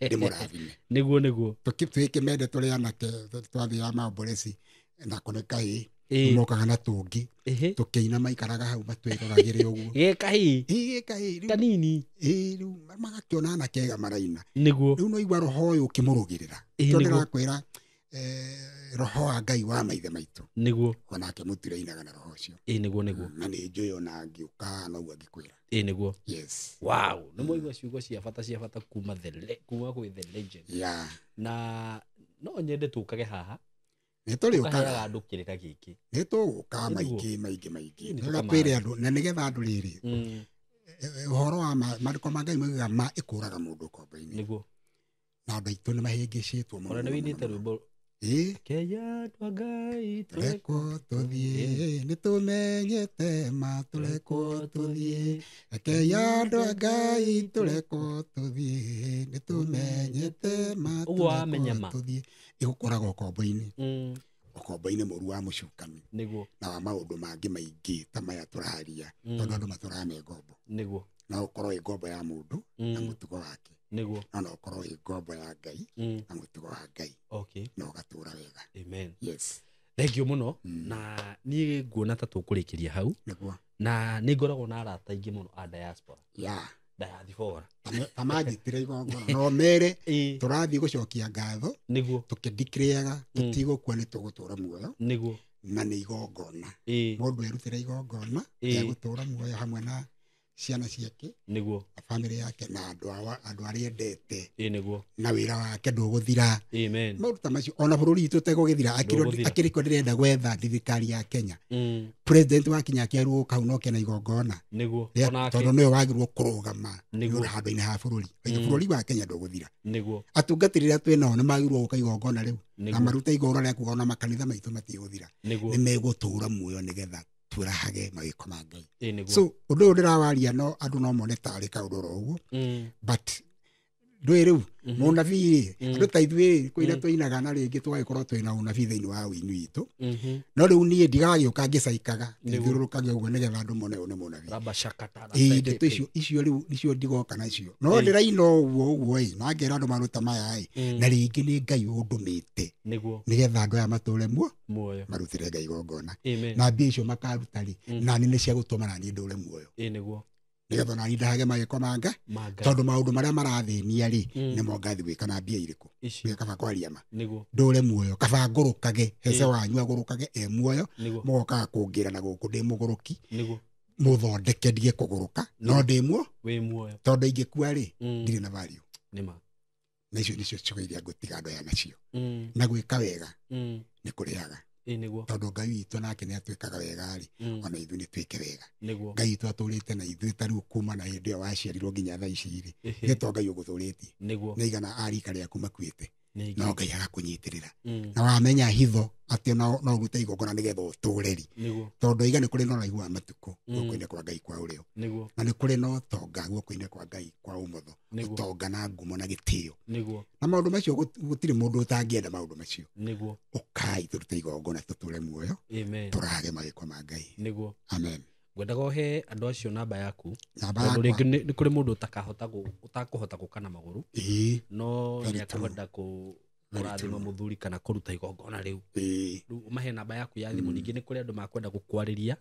ndĩmũrathime. Nĩguo nĩguo. Twĩkĩmende tũrĩ anake twathiaga maomboreci nako nĩ kahĩĩ Ĩĩ. mokaga na tũngĩ Ĩhĩ. tũkĩina maikaraga hau matwĩroragĩre ũguo. Gĩ kahĩĩ. Ĩĩ gĩ kahĩĩ rĩu Kanini. ĩĩ rĩu magakĩona anake ega maraina. Nĩguo. Rĩu no igua roho ũyũ ũkĩmũrũgĩrĩra. Ĩĩ Tondũ nĩguo. ndĩrakwĩra roho wa Ngai wa maithe maitũ Nĩguo. onake Mũturi ainaga na roho ũcio. Ĩĩ nĩguo nĩguo. Na nĩ njũĩ ona ngĩũka noguo angĩkwĩra. Ĩĩ nĩguo. Yes. Wow. Nĩ mwaigua ciugo cia bata cia bata kuma kuma kwĩ the legend. Yeah. Na no nyende tũkage haha. Nĩ tũrĩũkaga. Tũkaheaga andũ kĩrĩra gĩkĩ. Nĩ tũgũka Nĩguo. maingĩ maingĩ maingĩ. Ĩĩ, nĩ Nĩgetha tũkamaya. twĩre andũ na nĩgetha andũ rĩrĩ ũhoro wa maandĩko ma Ngai moigaga ma ĩkũraga mũndũ ũkombo-inĩ. Nĩguo. Na andũ aitũ nĩ mahĩngĩcĩtwo mũno. Ona nĩ wĩinĩte rwĩmbo Ĩĩ. Kenya andũ a Ngai Tũrekwo tũthiĩ nĩ tũmenyete ma tũrekwo tũthiĩ Rekei andũ a Ngai tũrekwo tũthiĩ nĩ tũmenyete ma Ũguo wamenya ma. tũrekwo tũthiĩ ĩgũkoraga ũkombo-inĩ ũkombo-inĩ mũru wa mũcukani Nĩguo. na wa maũndũ mangĩ maingĩ ta maya tũraria tondũ andũ matũraga me ngombo. Nĩguo. No ũkorwo wĩ ngombo ya mũndũ na mũtugo wake Nĩguo. no ũkorwo wĩ ngombo ya Ngai na mũtugo wa Ngai Okay. na ũgatũra wega. Amen. Yes. Thank you mũno. Na niĩ nguona ta tũkũrĩkĩria hau. Nĩguo. Na nĩ ngoragwo na arata aingĩ mũno a diaspora. Yeah. Diaspora. Ta manjĩtire igongona no mere Ĩĩ. tũrathiĩ gũcokia ngatho Nĩguo. tũkĩndikĩrĩaga tũtigũkua nĩ tũgũtũra muoyo Nĩguo. na nĩ igongona. Ĩĩ. Mũndũ erutĩra igongona Ĩĩ. egũtũra muoyo hamwe na ciana ciake Nĩguo. na bamĩrĩ yake na andũ andũ arĩa endete Ĩĩ nĩguo. na wĩra wake ndũgũthira. Amen. Maũndũ ta macio ona bũrũri witũ ũtegũgĩthira Ndũgũthira. akĩrĩkwo ndĩrenda gwetha thirikari ya Kenya president wa kinya akĩerwo kau no kena igongona Nĩguo. Rĩa- tondũ nĩwe wagĩrĩirwo kũrũgama Nĩguo. nĩ handũ-inĩ ha bũrũri. Bũrũri wa Kenya ndũgũthira. Nĩguo. Atungatĩri arĩa twĩ nao nĩ magĩrĩirwo gũka igongona rĩu na Nĩguo. marute igongona rĩa kuga ona makanitha maitũ matigũthira. Nĩguo. Nĩ megũtũra muoyo nĩgetha twĩrahage mawĩko ma Ngai. Ĩĩ nĩguo. So ũndũ ũyũ ndĩrawaria no andũ no mone tarĩ kaũndũ oro ũguo but ndũĩ rĩu mũnabii rĩ andũ ta ithuĩ rĩ kũina tũinaga na rĩngĩ tũgagĩkorwo twĩna ũnabii thĩinĩ wa ũini witũ no rĩu niĩ ndigagĩũka ngĩcaikaga thiũrũrũkage ũguo nĩgetha andũ mone ũyũ nĩ mũnabii. Raba shakatara. Ĩĩ ndeto icio icio rĩu nicio ndigoka nacio no ndĩraina ũguo ũguo ĩ na ngera andũ maruta maya ĩ na rĩngĩ nĩ Ngai ũndũmĩte Nĩguo. nĩgetha andũ aya matũre muo Muoyo. marutĩre Ngai igongona Amen. na mbia icio makaruta rĩ nani nĩ cia gũtũma naniĩ ndũre muoyo Ĩĩ nĩguo. nĩgetha nani ndahage magĩko manga Ma Ngai. tondũ maũndũ marĩa marathĩnia rĩ nĩmo ngathi gwĩka na mbia irĩkũ Ici. Nĩ kaba kwaria ma Nĩguo. ndũre muoyo kaba ngũrũkage hece wanyu agũrũkage e muoyo Nĩguo. mũgokaga kũngĩra na gũkũ ndĩ mũgũrũki Nĩguo. mũthondeke ndige kũgũrũka no ndĩ muo Wĩ muoyo. tondũ ingĩkua rĩ ndirĩ na value Nĩma. na icio nĩcio ciugo iria ngũtiga andũ aya nacio na gwĩka wega nĩ kũrĩaga Ĩĩ nĩguo. tondũ Ngai witũ nake nĩ atwĩkaga wega rĩ ona ithuĩ nĩ twĩke wega. Nĩguo. Ngai witũ atũrĩte na ithuĩ ta rĩu kuma na hĩndĩ ĩyo waciarirwo nginya thaa ici rĩ nĩ to Ngai ũgũthũrĩtie Nĩguo. nĩ igana a rika rĩaku makuĩte Nĩ no Ngai agakũnyitĩrĩra Mm. na wamenya hitho atĩ no ũrute igongona nĩgetha ũtũre ri Nĩguo. tondũ iga nĩ kũrĩ na ũraihu wa matukũ guoko-inĩ kwa Ngai kwa ũrĩo Nĩguo. na nĩ kũrĩ na ũtonga guoko-inĩ kwa Ngai kwa ũmotho Nĩguo. ũtonga na ngumo na gĩtĩo Nĩguo. na maũndũ macio gũtirĩ mũndũ ũtangĩenda maũndũ macio Nĩguo. ũkai tũrute igongona tũtũre muoyo Amen. tũrahage magĩko ma Ngai. Nĩguo. Amen. Ngwendaga ũhe andũ acio namba yaku Namba tondũ yakwa rĩngĩ nĩ kũrĩ mũndũ ũtakũhota gũka na magũrũ ĩĩ no Very nĩ akũhota kũrathima mũthuri kana kũruta igongona rĩu. Ĩĩ. Rĩu ũmahe namba yaku ya thimũ. Ningĩ nĩ kũrĩ andũ makwenda gũkwarĩria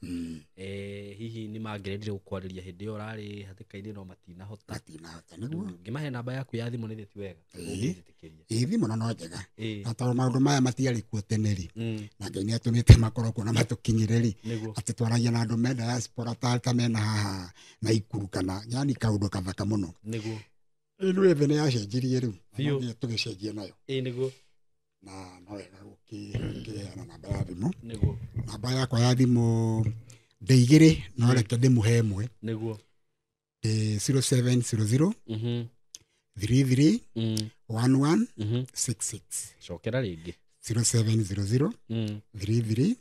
hihi nĩ mangĩrendire gũkwarĩria hĩndĩ ĩyo ũrarĩ hatĩka-inĩ no matinahota. Matinahota nĩguo. Ngĩmahe namba yaku ya thimũ nĩ ti wega ũngĩnjĩtĩkĩria. Ĩĩ thimũ no njega Ĩĩ. na tondũ maũndũ maya matiarĩ kuo tene rĩ na Ngai nĩ atũmĩte makorwo kuo na matũkinyĩre rĩ Nĩguo. atĩ twaragia na andũ me diaspora ta mena haha na ikuru kana yani kaũndũ kathaka mũno. Nĩguo. Rĩu thĩ nĩ yacenjirie rĩu Biũ. tũgĩcenjia nayo. Ĩĩ nĩguo. Na no wega gũkĩheana namba ya thimũ. Nĩguo. Namba yakwa ya thimũ ndĩ igĩrĩ, no reke ndĩmũhe ĩmwe. Nĩguo. Ndĩ 0700 33 11 66. Cokera rĩngĩ. 0700 33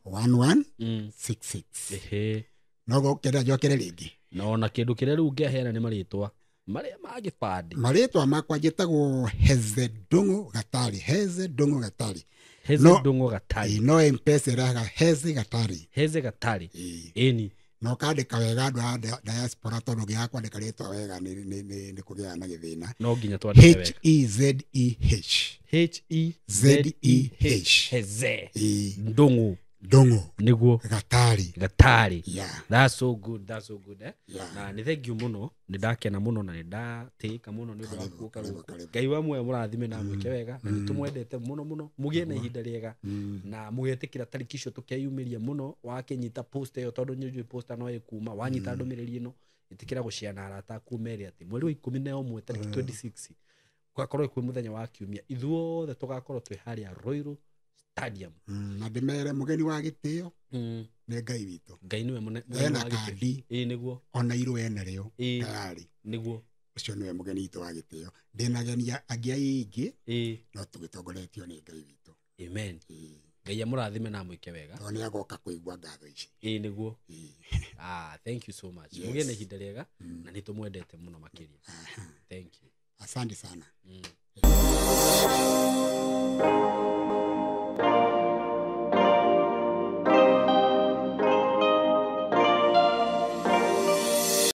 11 66. Ehe. No gũkĩenda njokere rĩngĩ. Na ona kĩndũ kĩrĩa rĩu ngĩaheana nĩ marĩtwa marĩa ma gĩbandĩ. Marĩtwa makwa njĩtagwo Heze Ndung'u Gatari. Heze Ndung'u Gatari. Heze No. Ndung'u Gatari. Ĩĩ, no Mpesa ĩraga Heze Gatari. Heze Gatari. Ĩĩ. Ĩni. Na ũkandĩka wega andũ a diaspora, tondũ ũngĩaga kwandĩka rĩtwa wega nĩ kũgĩaga na gĩthĩna. No nginya twandĩke wega. H E Z E H. H E Z E H. Heze Ĩĩ. Ndung'u. Ndung'u Nĩguo. Gatari. Gatari. Yeah. That's so good, that's so good, eh? Yeah. Na nĩ thank you mũno, nĩ ndakena mũno na nĩ ndatĩĩka mũno nĩ ũndũ wa Karibu, gũka karibu, gũkũ. karibu. Ngai wa muoyo mũrathime na mwĩke wega, na nĩ tũmwendete mũno mũno, mũgĩe na ihinda rĩega na mũgetĩkĩra tarĩki icio tũkeyumĩria mũno. Wakĩnyita post ĩyo, tondũ nĩ njũĩ poster no ĩkuma, wanyita ndũmĩrĩri ĩno, ĩtĩkĩra gũshare na arata aku, mere atĩ mweri wa 11 tarĩki 26 gũgakorwo kwĩ mũthenya wa kiumia, ithuothe tũgakorwo twĩ harĩa Ruiru Stadium. Na ndĩmere mũgeni wa gĩtĩo nĩ Ngai witũ. Ngai nĩwe mũnene Ena wa gĩtĩo. kandi. Ĩĩ nĩguo. Ona irũ ena rĩo. Ĩĩ. Tayari. Nĩguo. Ũcio nĩwe mũgeni witũ wa gĩtĩo. Ndĩna ageni angĩ aingĩ, Ĩĩ. no tũgĩtongoretio nĩ Ngai witũ. Amen. Ĩĩ. Ngai amũrathime na amwĩke wega. Tondũ nĩ agoka kũigua ngatho ici. Ĩĩ nĩguo. Ĩĩ. Ah, thank you so much. Yes. Mũgĩe na ihinda rĩega na nĩ tũmwendete mũno makĩria. Aha. Thank you. Asante sana.